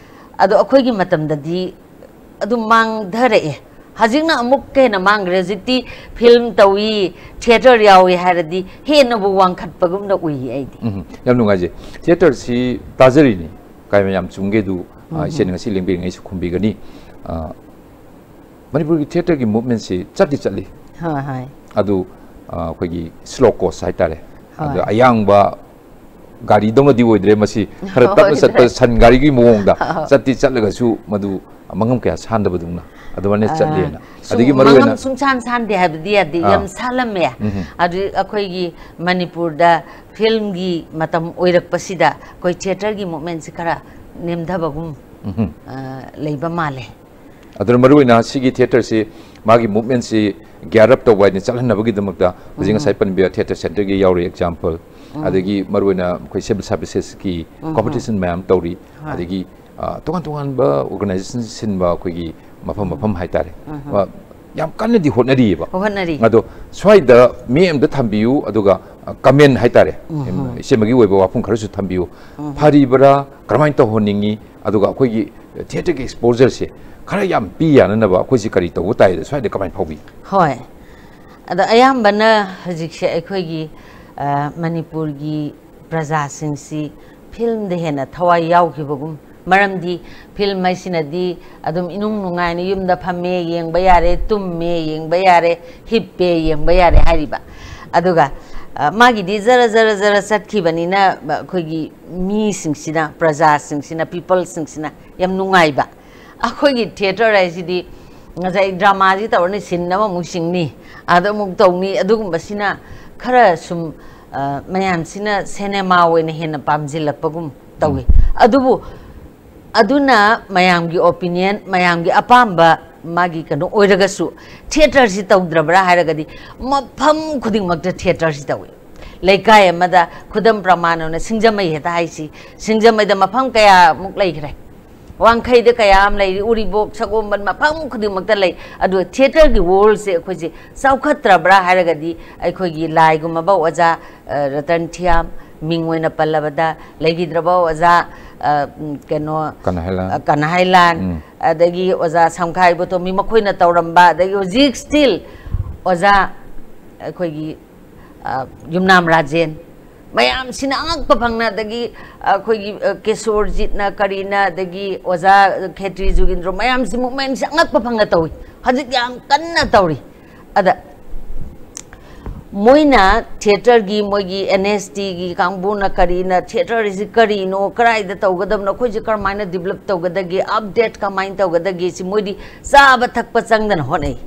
ꯑꯗꯣ ꯑꯩꯈꯣꯏꯒꯤ ꯃꯇꯝꯗꯗꯤ ꯑꯗꯨꯝ ꯃꯥꯡꯊꯔꯛꯑꯦ꯫ ꯍꯧꯖꯤꯛꯅ ꯑꯃꯨꯛꯀ ꯍꯦꯟꯅ ꯃꯥꯡꯈ꯭ꯔꯦ꯫ ꯍꯧꯖꯤꯛꯇꯤ ꯐꯤꯜꯝ ꯇꯧꯏ, ꯊꯤꯌꯦꯇꯔ ꯌꯥꯎꯏ ꯍꯥꯏꯔꯗꯤ ꯍꯦꯟꯅꯕꯨ ꯋꯥꯡꯈꯠꯄꯒꯨꯝꯅ ꯎꯏ ꯑꯩꯗꯤ꯫ ꯎꯝ, ꯌꯥꯝ ꯅꯨꯡꯉꯥꯏꯖꯩ꯫ ꯊꯤꯌꯦꯇꯔꯁꯤ ꯇꯥꯖꯔꯤꯅꯤ, ꯀꯥꯏ ꯃꯌꯥꯝ ꯆꯨꯝꯒꯦꯗꯨ, ꯑ, ꯎꯝ꯫ ꯏꯆꯦꯅ ꯉꯁꯤ ꯂꯦꯡꯕꯤꯔꯤꯉꯩꯁꯨ ꯈꯨꯝꯕꯤꯒꯅꯤ꯫ ꯑ, ꯃꯅꯤꯄꯨꯔꯒꯤ ꯊꯤꯌꯦꯇꯔꯒꯤ ꯃꯨꯚꯃꯦꯟꯁꯤ ꯆꯠꯇꯤ ꯆꯠꯂꯤ꯫ ꯍꯣꯏ, ꯍꯣꯏ꯫ ꯑꯗꯨ, ꯑ, ꯑꯩꯈꯣꯏꯒꯤ ꯁ꯭ꯂꯣ ꯀꯣꯁ ꯍꯥꯏꯇꯥꯔꯦ꯫ ꯍꯣꯏ꯫ ꯑꯗ ꯑꯌꯥꯡꯕ ꯒꯥꯔꯤꯗꯧꯅꯗꯤ ꯑꯣꯏꯗ꯭ꯔꯦ, ꯃꯁꯤ ꯈꯔ ꯇꯞꯅ ꯑꯣꯏꯗ꯭ꯔꯦ꯫ ꯆꯠꯄ ꯁꯟ ꯒꯥꯔꯤꯒꯤ ꯃꯑꯣꯡꯗ ꯍꯣꯏ꯫ ꯆꯠꯇꯤ ꯆꯠꯂꯒꯁꯨ ꯃꯗꯨ ꯃꯉꯝ ꯀꯌꯥ ꯁꯥꯟꯗꯕꯗꯧꯅ ꯑꯗꯨꯃꯥꯏꯅ ꯑ, ꯆꯠꯂꯦꯅ꯫ ꯁꯨꯝ ꯑꯗꯒꯤ ꯃꯔꯨ ꯃꯉꯝ ꯑꯣꯏꯅ ꯁꯨꯡꯁꯥꯟ ꯁꯥꯟꯗꯦ ꯍꯥꯏꯕꯗꯤ ꯌꯥꯗꯦ, ꯑꯥ꯫ ꯌꯥꯝ ꯁꯥꯜꯂꯝꯃꯦ꯫ ꯎꯝ꯫ ꯑꯗꯨ ꯑꯩꯈꯣꯏꯒꯤ ꯃꯅꯤꯄꯨꯔꯗ ꯐꯤꯜꯝꯒꯤ ꯃꯇꯝ ꯑꯣꯏꯔꯛꯄꯁꯤꯗ ꯑꯩꯈꯣꯏ ꯊꯤꯌꯦꯇꯔꯒꯤ ꯃꯨꯚꯃꯦꯟꯁꯤ ꯈꯔ ꯅꯦꯝꯊꯕꯒꯨꯝ, ꯎꯝ꯫ ꯑ, ꯂꯩꯕ ꯃꯥꯜꯂꯦ꯫ ꯑꯗꯨꯅ ꯃꯔꯨ ꯑꯣꯏꯅ ꯁꯤꯒꯤ ꯊꯤꯌꯦꯇꯔꯁꯤ ꯃꯥꯒꯤ ꯃꯨꯚꯃꯦꯟꯁꯤ ꯒꯤꯌꯥꯔ ꯑꯞ ꯇꯧꯕ ꯍꯥꯏꯗꯅ ꯆꯠꯍꯟꯅꯕꯒꯤꯗꯃꯛꯇ ꯍꯧꯖꯤꯛ ꯎꯝ꯫ ꯉꯁꯥꯏ ꯄꯟꯕꯤꯕ ꯊꯤꯌꯦꯇꯔ ꯁꯦꯟꯇꯔꯒꯤ ꯌꯥꯎꯔꯤ ꯑꯦꯛꯖꯥꯝꯄꯜ, ꯎꯝ꯫ ꯑꯗꯒꯤ ꯃꯔꯨ ꯑꯣꯏꯅ ꯑꯩꯈꯣꯏ ꯁꯤꯚꯤꯜ ꯁꯥꯔꯚꯤꯁꯦꯁꯀꯤ ꯎꯝ꯫ ꯀꯣꯝꯄꯤꯇꯤꯁꯟ ꯃꯌꯥꯝ ꯇꯧꯔꯤ, ꯍꯣꯏ꯫ ꯑꯗꯒꯤ, ꯑ, ꯇꯣꯉꯥꯟ ꯇꯣꯉꯥꯟꯕ ꯑꯣꯔꯒꯅꯥꯏꯖꯦꯁꯟ ꯁꯤꯟꯕ ꯑꯩꯈꯣꯏꯒꯤ ꯃꯐꯝ ꯎꯝ꯫ ꯃꯐꯝ ꯍꯥꯏꯇꯥꯔꯦ꯫ ꯎꯝ꯫ ꯑ, ꯌꯥꯝ ꯀꯟꯅꯗꯤ ꯍꯣꯠꯅꯔꯤꯑꯕ꯫ ꯍꯣꯠꯅꯔꯤ꯫ ꯑꯗꯣ ꯁ꯭ꯋꯥꯏꯗ ꯃꯤ ꯑꯝꯇ ꯊꯝꯕꯤꯌꯨ, ꯑꯗꯨꯒ ꯀꯃꯦꯟ ꯍꯥꯏꯇꯥꯔꯦ, ꯏꯆꯦꯃꯒꯤ ꯑꯣꯏꯕ ꯋꯥꯐꯝ ꯈꯔꯁꯨ ꯊꯝꯕꯤꯌꯨ꯫ ꯐꯔꯤꯕ꯭ꯔꯥ, ꯀꯔꯝꯍꯥꯏꯅ ꯇꯧꯍꯟꯅꯤꯡꯉꯤ, ꯑꯗꯨꯒ ꯑꯩꯈꯣꯏꯒꯤ ꯊꯤꯌꯦꯇꯔꯒꯤ ꯑꯦꯛꯁꯄꯣꯖꯔꯁꯦ ꯈꯔ ꯌꯥꯝ ꯄꯤ ꯌꯥꯅꯅꯕ ꯑꯩꯈꯣꯏꯁꯤ ꯀꯔꯤ ꯇꯧꯕ ꯇꯥꯏ, ꯁ꯭ꯋꯥꯏꯗ ꯀꯃꯥꯏꯅ ꯐꯥꯎꯕꯤ? ꯍꯣꯏ, ꯑꯗꯣ ꯑꯌꯥꯝꯕꯅ ꯍꯧꯖꯤꯛꯁꯦ ꯑꯩꯈꯣꯏꯒꯤ ꯑ, ꯃꯅꯤꯄꯨꯔꯒꯤ ꯄ꯭ꯔꯖꯥꯁꯤꯡꯁꯤ ꯐꯤꯂꯝꯗ ꯍꯦꯟꯅ ꯊꯋꯥꯏ ꯌꯥꯎꯈꯤꯕꯒꯨꯝ꯫ ꯃꯔꯝꯗꯤ ꯐꯤꯂꯝ ꯍꯥꯏꯁꯤꯅꯗꯤ ꯑꯗꯨꯝ ꯏꯅꯨꯡ ꯅꯨꯡꯉꯥꯏꯅ ꯌꯨꯝꯗ ꯐꯝꯃꯦ, ꯌꯦꯡꯕ ꯌꯥꯔꯦ, ꯇꯨꯝꯃꯦ, ꯌꯦꯡꯕ ꯌꯥꯔꯦ, ꯍꯤꯞꯄꯦ, ꯌꯦꯡꯕ ꯌꯥꯔꯦ ꯍꯥꯏꯔꯤꯕ꯫ ꯑꯗꯨꯒ ꯑ, ꯃꯥꯒꯤꯗꯤ ꯖꯔ ꯖꯔ ꯖꯔ ꯆꯠꯈꯤꯕꯅꯤꯅ, ꯑꯩꯈꯣꯏꯒꯤ ꯃꯤꯁꯤꯡꯁꯤꯅ, ꯄ꯭ꯔꯖꯥꯁꯤꯡꯁꯤꯅ, ꯄꯤꯄꯜꯁꯤꯡꯁꯤꯅ ꯌꯥꯝ ꯅꯨꯡꯉꯥꯏꯕ꯫ ꯑꯩꯈꯣꯏꯒꯤ ꯊꯤꯌꯦꯇꯔ ꯍꯥꯏꯁꯤꯗꯤ ꯉꯁꯥꯏ ꯗ꯭ꯔꯃꯥꯁꯤ ꯇꯧꯔꯅꯤ, ꯁꯤꯟ ꯑꯃꯃꯨꯛ ꯁꯤꯡꯅꯤ, ꯑꯗ ꯑꯃꯨꯛ ꯇꯧꯅꯤ, ꯑꯗꯨꯒꯨꯝꯕꯁꯤꯅ ꯈꯔ ꯁꯨꯝ ꯑ, ꯃꯌꯥꯝꯁꯤꯅ ꯁꯤꯅꯦꯃꯥ ꯑꯣꯏꯅ ꯍꯦꯟꯅ ꯄꯥꯝꯁꯤꯜꯂꯛꯄꯒꯨꯝ ꯇꯧꯏ꯫ ꯑꯗꯨꯕꯨ ꯑꯗꯨꯅ ꯃꯌꯥꯝꯒꯤ ꯑꯣꯄꯤꯅꯤꯌꯟ, ꯃꯌꯥꯝꯒꯤ ꯑꯄꯥꯝꯕ, ꯃꯥꯒꯤ ꯀꯩꯅꯣ ꯑꯣꯏꯔꯒꯁꯨ, ꯊꯤꯌꯦꯇꯔꯁꯤ ꯇꯧꯗ꯭ꯔꯕ꯭ꯔꯥ ꯍꯥꯏꯔꯒꯗꯤ ꯃꯐꯝ ꯈꯨꯗꯤꯡꯃꯛꯇ ꯊꯤꯌꯦꯇꯔꯁꯤ ꯇꯧꯏ꯫ ꯂꯩꯀꯥꯏ ꯑꯃꯗ, ꯈꯨꯗꯝ ꯄ꯭ꯔꯃꯥꯟ ꯑꯣꯏꯅ ꯁꯤꯡꯖꯃꯩ ꯍꯦꯛꯇ ꯍꯥꯏꯁꯤ, ꯁꯤꯡꯖꯃꯩꯗ ꯃꯐꯝ ꯀꯌꯥꯃꯨꯛ ꯂꯩꯈ꯭ꯔꯦ, ꯋꯥꯡꯈꯩꯗ ꯀꯌꯥ ꯑꯃ ꯂꯩꯔꯤ, ꯎꯔꯤꯄꯣꯛ, ꯁꯒꯣꯜꯕꯟ, ꯃꯐꯝ ꯈꯨꯗꯤꯡꯃꯛꯇ ꯂꯩ꯫ ꯑꯗꯨꯒ ꯊꯤꯌꯦꯇꯔꯒꯤ ꯋꯥꯔꯜꯁꯦ ꯑꯩꯈꯣꯏꯁꯦ ꯆꯥꯎꯈꯠꯇ꯭ꯔꯕ꯭ꯔꯥ ꯍꯥꯏꯔꯒꯗꯤ, ꯑꯩꯈꯣꯏꯒꯤ ꯂꯥꯏꯒꯨꯝꯃꯕ ꯑꯣꯖꯥ ꯑ, ꯔꯇꯟ ꯊꯤꯌꯥꯝ, ꯃꯤꯡ ꯑꯣꯏꯅ ꯄꯜꯂꯕꯗ, ꯂꯩꯈꯤꯗ꯭ꯔꯕ ꯑꯣꯖꯥ ꯑ, ꯎꯝ, ꯀꯩꯅꯣ, ꯀꯅꯥꯍꯥꯏꯂꯥꯟ꯫ ꯑ, ꯀꯅꯥꯍꯥꯏꯂꯥꯟ, ꯑꯗꯒꯤ ꯑꯣꯖꯥ ꯁꯝꯈꯥꯏ ꯏꯕꯣꯇꯣꯝꯕꯤ, ꯃꯈꯣꯏꯅ ꯇꯧꯔꯝꯕ, ꯑꯗꯒꯤ ꯍꯧꯖꯤꯛ ꯁ꯭ꯇꯤꯜ ꯑꯣꯖꯥ ꯑꯩꯈꯣꯏꯒꯤ ꯑ, ꯌꯨꯝꯅꯥꯝ ꯔꯥꯖꯦꯟ, ꯃꯌꯥꯝꯁꯤꯅ ꯑꯉꯛꯄ ꯐꯪꯅ, ꯑꯗꯒꯤ ꯑꯩꯈꯣꯏꯒꯤ ꯑ, ꯀꯦꯁꯣꯔꯖꯤꯠꯅ ꯀꯔꯤꯅ, ꯑꯗꯒꯤ ꯑꯣꯖꯥ ꯈꯦꯇ꯭ꯔꯤ ꯖꯨꯒꯤꯟꯗ꯭ꯔꯣ, ꯃꯌꯥꯝꯁꯤ ꯃꯨꯞꯃꯦꯟꯁꯤ ꯑꯉꯛꯄ ꯐꯪꯅ ꯇꯧꯏ, ꯍꯧꯖꯤꯛ ꯌꯥꯝ ꯀꯟꯅ ꯇꯧꯔꯤ꯫ ꯑꯗ ꯃꯣꯏꯅ ꯊꯤꯌꯦꯇꯔꯒꯤ, ꯃꯣꯏꯒꯤ ꯑꯦꯟ ꯑꯦꯁ ꯇꯤꯒꯤ ꯀꯥꯡꯕꯨꯅ ꯀꯔꯤꯅ, ꯊꯤꯌꯦꯇꯔꯁꯤ ꯀꯔꯤꯅꯣ, ꯀꯗꯥꯏꯗ ꯇꯧꯒꯗꯕꯅꯣ, ꯑꯩꯈꯣꯏꯁꯦ ꯀꯔꯝꯍꯥꯏꯅ ꯗꯤꯕꯂꯞ ꯇꯧꯒꯗꯒꯦ, ꯑꯞꯗꯦꯠ ꯀꯃꯥꯏꯅ ꯇꯧꯒꯗꯒꯦ, ꯁꯤ ꯃꯣꯏꯗꯤ ꯆꯥꯕ ꯊꯛꯄ ꯆꯪꯗꯅ ꯍꯣꯠꯅꯩ꯫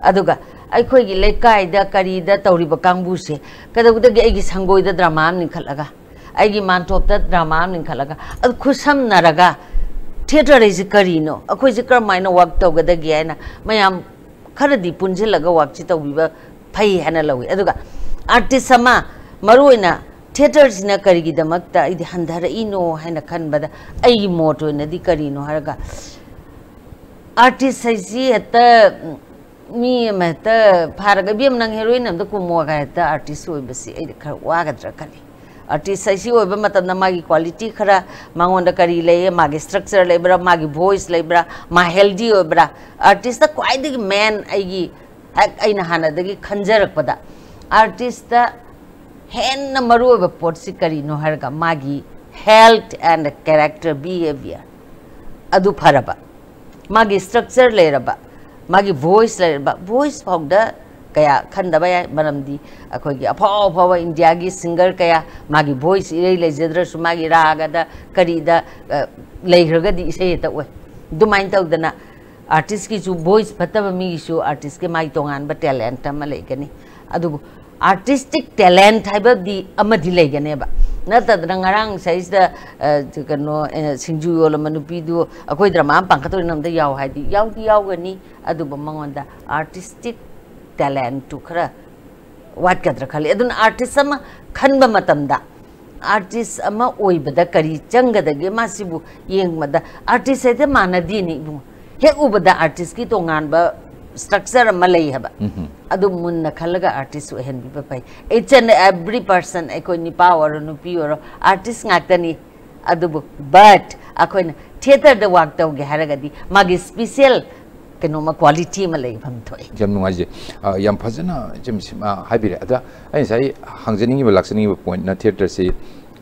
ꯑꯗꯨꯒ ꯑꯩꯈꯣꯏꯒꯤ ꯂꯩꯀꯥꯏꯗ ꯀꯔꯤꯗ ꯇꯧꯔꯤꯕ ꯀꯥꯡꯕꯨꯁꯦ, ꯀꯩꯗꯧꯒꯗꯒꯦ ꯑꯩꯒꯤ ꯁꯪꯒꯣꯏꯗ ꯗ꯭ꯔꯃꯥ ꯑꯃ ꯂꯤꯡꯈꯠꯂꯒ, ꯑꯩꯒꯤ ꯃꯥꯟꯇꯣꯞꯇ ꯗ꯭ꯔꯃꯥ ꯑꯃ ꯂꯤꯡꯈꯠꯂꯒ, ꯑꯗꯨ ꯈꯨꯠꯁꯝꯅꯔꯒ ꯊꯤꯌꯦꯇꯔ ꯍꯥꯏꯁꯤ ꯀꯔꯤꯅꯣ, ꯑꯩꯈꯣꯏꯁꯦ ꯀꯔꯝꯍꯥꯏꯅ ꯋꯥꯛ ꯇꯧꯒꯗꯒꯦ ꯍꯥꯏꯅ ꯃꯌꯥꯝ ꯈꯔꯗꯤ ꯄꯨꯟꯁꯤꯜꯂꯒ ꯋꯥꯛꯁꯤ ꯇꯧꯕꯤꯕ ꯐꯩ ꯍꯥꯏꯅ ꯂꯧꯏ꯫ ꯑꯗꯨꯒ ꯑꯥꯔꯇꯤꯁ ꯑꯃ, ꯃꯔꯨꯑꯣꯏꯅ ꯊꯤꯌꯦꯇꯔꯁꯤꯅ ꯀꯔꯤꯒꯤꯗꯃꯛꯇ ꯑꯩꯗꯤ ꯍꯟꯊꯔꯛꯏꯅꯣ ꯍꯥꯏꯅ ꯈꯟꯕꯗ, ꯑꯩꯒꯤ ꯃꯣꯠ ꯑꯣꯏꯅꯗꯤ ꯀꯔꯤꯅꯣ ꯍꯥꯏꯔꯒ, ꯑꯥꯔꯇꯤꯁ ꯍꯥꯏꯁꯤ ꯍꯦꯛꯇ, ꯎꯝ, ꯃꯤ ꯑꯃ ꯍꯦꯛꯇ ꯐꯥꯔꯒ, "ꯏꯕꯦꯝ, ꯅꯪ ꯍꯦꯔꯣꯏꯟ ꯑꯝꯗ ꯀꯨꯝꯃꯣꯒ" ꯍꯦꯛꯇ ꯑꯥꯔꯇꯤꯁ ꯑꯣꯏꯕꯁꯤ ꯑꯩꯗꯤ ꯈꯔ ꯋꯥꯒꯗ꯭ꯔꯥ ꯈꯜꯂꯤ꯫ ꯑꯥꯔꯇꯤꯁ ꯍꯥꯏꯁꯤ ꯑꯣꯏꯕ ꯃꯇꯝꯗ ꯃꯥꯒꯤ ꯀ꯭ꯋꯥꯂꯤꯇꯤ ꯈꯔ, ꯃꯉꯣꯟꯗ ꯀꯔꯤ ꯂꯩꯌꯦ, ꯃꯥꯒꯤ ꯁ꯭ꯇ꯭ꯔꯛꯆꯔ ꯂꯩꯕ꯭ꯔꯥ, ꯃꯥꯒꯤ ꯚꯣꯏꯁ ꯂꯩꯕ꯭ꯔꯥ, ꯃꯥ ꯍꯦꯜꯗꯤ ꯑꯣꯏꯕ꯭ꯔꯥ? ꯑꯥꯔꯇꯤꯁꯇ ꯈ꯭ꯋꯥꯏꯗꯒꯤ ꯃꯦꯟ, ꯑꯩꯒꯤ ꯍꯦꯛ ꯑꯩꯅ ꯍꯥꯟꯅꯗꯒꯤ ꯈꯟꯖꯔꯛꯄꯗ, ꯑꯥꯔꯇꯤꯁꯇ ꯍꯦꯟꯅ ꯃꯔꯨꯑꯣꯏꯕ ꯄꯣꯠꯁꯤ ꯀꯔꯤꯅꯣ ꯍꯥꯏꯔꯒ, ꯃꯥꯒꯤ health and character, behavior ꯑꯗꯨ ꯐꯔꯕ, ꯃꯥꯒꯤ ꯁ꯭ꯇ꯭ꯔꯛꯆꯔ ꯂꯩꯔꯕ, ꯃꯥꯒꯤ ꯚꯣꯏꯁ ꯂꯩꯔꯕ꯫ ꯚꯣꯏꯁ ꯐꯥꯎꯗ ꯀꯌꯥ ꯈꯟꯗꯕ ꯌꯥꯏ, ꯃꯔꯝꯗꯤ ꯑꯩꯈꯣꯏꯒꯤ ꯑꯐꯥꯎ ꯑꯐꯥꯎꯕ ꯏꯟꯗꯤꯌꯥꯒꯤ ꯁꯤꯡꯒꯔ ꯀꯌꯥ ꯃꯥꯒꯤ ꯚꯣꯏꯁ ꯏꯔꯩ ꯂꯩꯖꯗ꯭ꯔꯁꯨ, ꯃꯥꯒꯤ ꯔꯥꯒꯗ ꯀꯔꯤꯗ, ꯑ, ꯂꯩꯈ꯭ꯔꯒꯗꯤ ꯏꯁꯩ ꯍꯦꯛꯇ ꯑꯣꯏ꯫ ꯑꯗꯨꯃꯥꯏꯅ ꯇꯧꯗꯅ ꯑꯥꯔꯇꯤꯁꯀꯤꯁꯨ, ꯚꯣꯏꯁ ꯐꯠꯇꯕ ꯃꯤꯒꯤꯁꯨ ꯑꯥꯔꯇꯤꯁꯀꯤ ꯃꯥꯒꯤ ꯇꯣꯉꯥꯟꯕ ꯇꯦꯂꯦꯟꯠ ꯑꯃ ꯂꯩꯒꯅꯤ꯫ ꯑꯗꯨꯕꯨ ꯑꯥꯔꯇꯤꯁꯇꯤꯛ ꯇꯦꯂꯦꯟꯠ ꯍꯥꯏꯕꯗꯤ ꯑꯃꯗꯤ ꯂꯩꯒꯅꯦꯕ꯫ ꯅꯠꯇꯗꯅ ꯉꯔꯥꯡ ꯁꯩꯁꯤꯗ, ꯑ, ꯀꯩꯅꯣ, ꯑ, ꯁꯤꯡꯖꯨ ꯌꯣꯜꯂꯝꯕ ꯅꯨꯄꯤꯗꯨ ꯑꯩꯈꯣꯏ ꯗ꯭ꯔꯃꯥ ꯑꯃ ꯄꯥꯡꯈꯠꯇꯣꯏꯅ ꯑꯝꯇ ꯌꯥꯎ ꯍꯥꯏꯗꯤ ꯌꯥꯎꯗꯤ ꯌꯥꯎꯒꯅꯤ, ꯑꯗꯨꯕꯨ ꯃꯉꯣꯟꯗ ꯑꯥꯔꯇꯤꯁꯇꯤꯛ ꯇꯦꯂꯦꯟꯠꯇꯨ ꯈꯔ ꯋꯥꯠꯀꯗ꯭ꯔꯥ ꯈꯜꯂꯤ꯫ ꯑꯗꯨꯅ ꯑꯥꯔꯇꯤꯁ ꯑꯃ ꯈꯟꯕ ꯃꯇꯝꯗ, ꯑꯥꯔꯇꯤꯁ ꯑꯃ ꯑꯣꯏꯕꯗ ꯀꯔꯤ ꯆꯪꯒꯗꯒꯦ, ꯃꯥꯁꯤꯕꯨ ꯌꯦꯡꯕꯗ? ꯑꯥꯔꯇꯤꯁ ꯍꯥꯏꯗꯤ ꯃꯥꯟꯅꯗꯦꯅꯦ ꯏꯕꯨꯡꯉꯣ꯫ ꯍꯦꯛ ꯎꯕꯗ ꯑꯥꯔꯇꯤꯁꯀꯤ ꯇꯣꯉꯥꯟꯕ ꯁ꯭ꯇ꯭ꯔꯛꯆꯔ ꯑꯃ ꯂꯩ ꯍꯥꯏꯕ꯫ ꯎꯝꯍꯨꯝ꯫ ꯑꯗꯨ ꯃꯨꯟꯅ ꯈꯜꯂꯒ ꯑꯥꯔꯇꯤꯁ ꯑꯣꯏꯍꯟꯕꯤꯕ ꯐꯩ꯫ Each and every person, ꯑꯩꯈꯣꯏ ꯅꯨꯄꯥ ꯑꯣꯏꯔꯣ, ꯅꯨꯄꯤ ꯑꯣꯏꯔꯣ, ꯑꯥꯔꯇꯤꯁ ꯉꯥꯛꯇꯅꯤ꯫ ꯑꯗꯨꯕꯨ, but ꯑꯩꯈꯣꯏꯅ ꯊꯤꯌꯦꯇꯔꯗ ꯋꯥꯛ ꯇꯧꯒꯦ ꯍꯥꯏꯔꯒꯗꯤ, ꯃꯥꯒꯤ ꯁ꯭ꯄꯤꯁꯦꯜ ꯀꯩꯅꯣꯃ, ꯀ꯭ꯋꯥꯂꯤꯇꯤ ꯑꯃ ꯂꯩꯐꯝ ꯊꯣꯛꯏ꯫ ꯌꯥꯝ ꯅꯨꯡꯉꯥꯏꯖꯩ꯫ ꯑ, ꯌꯥꯝ ꯐꯖꯅ ꯏꯆꯦꯝ ꯁꯤꯃ ꯍꯥꯏꯕꯤꯔꯦ꯫ ꯑꯗ ꯑꯩ ꯉꯁꯥꯏ ꯍꯪꯖꯅꯤꯡꯉꯤꯕ, ꯂꯥꯛꯆꯅꯤꯡꯉꯤꯕ ꯄꯣꯏꯟꯠꯅ, ꯊꯤꯌꯦꯇꯔꯁꯤ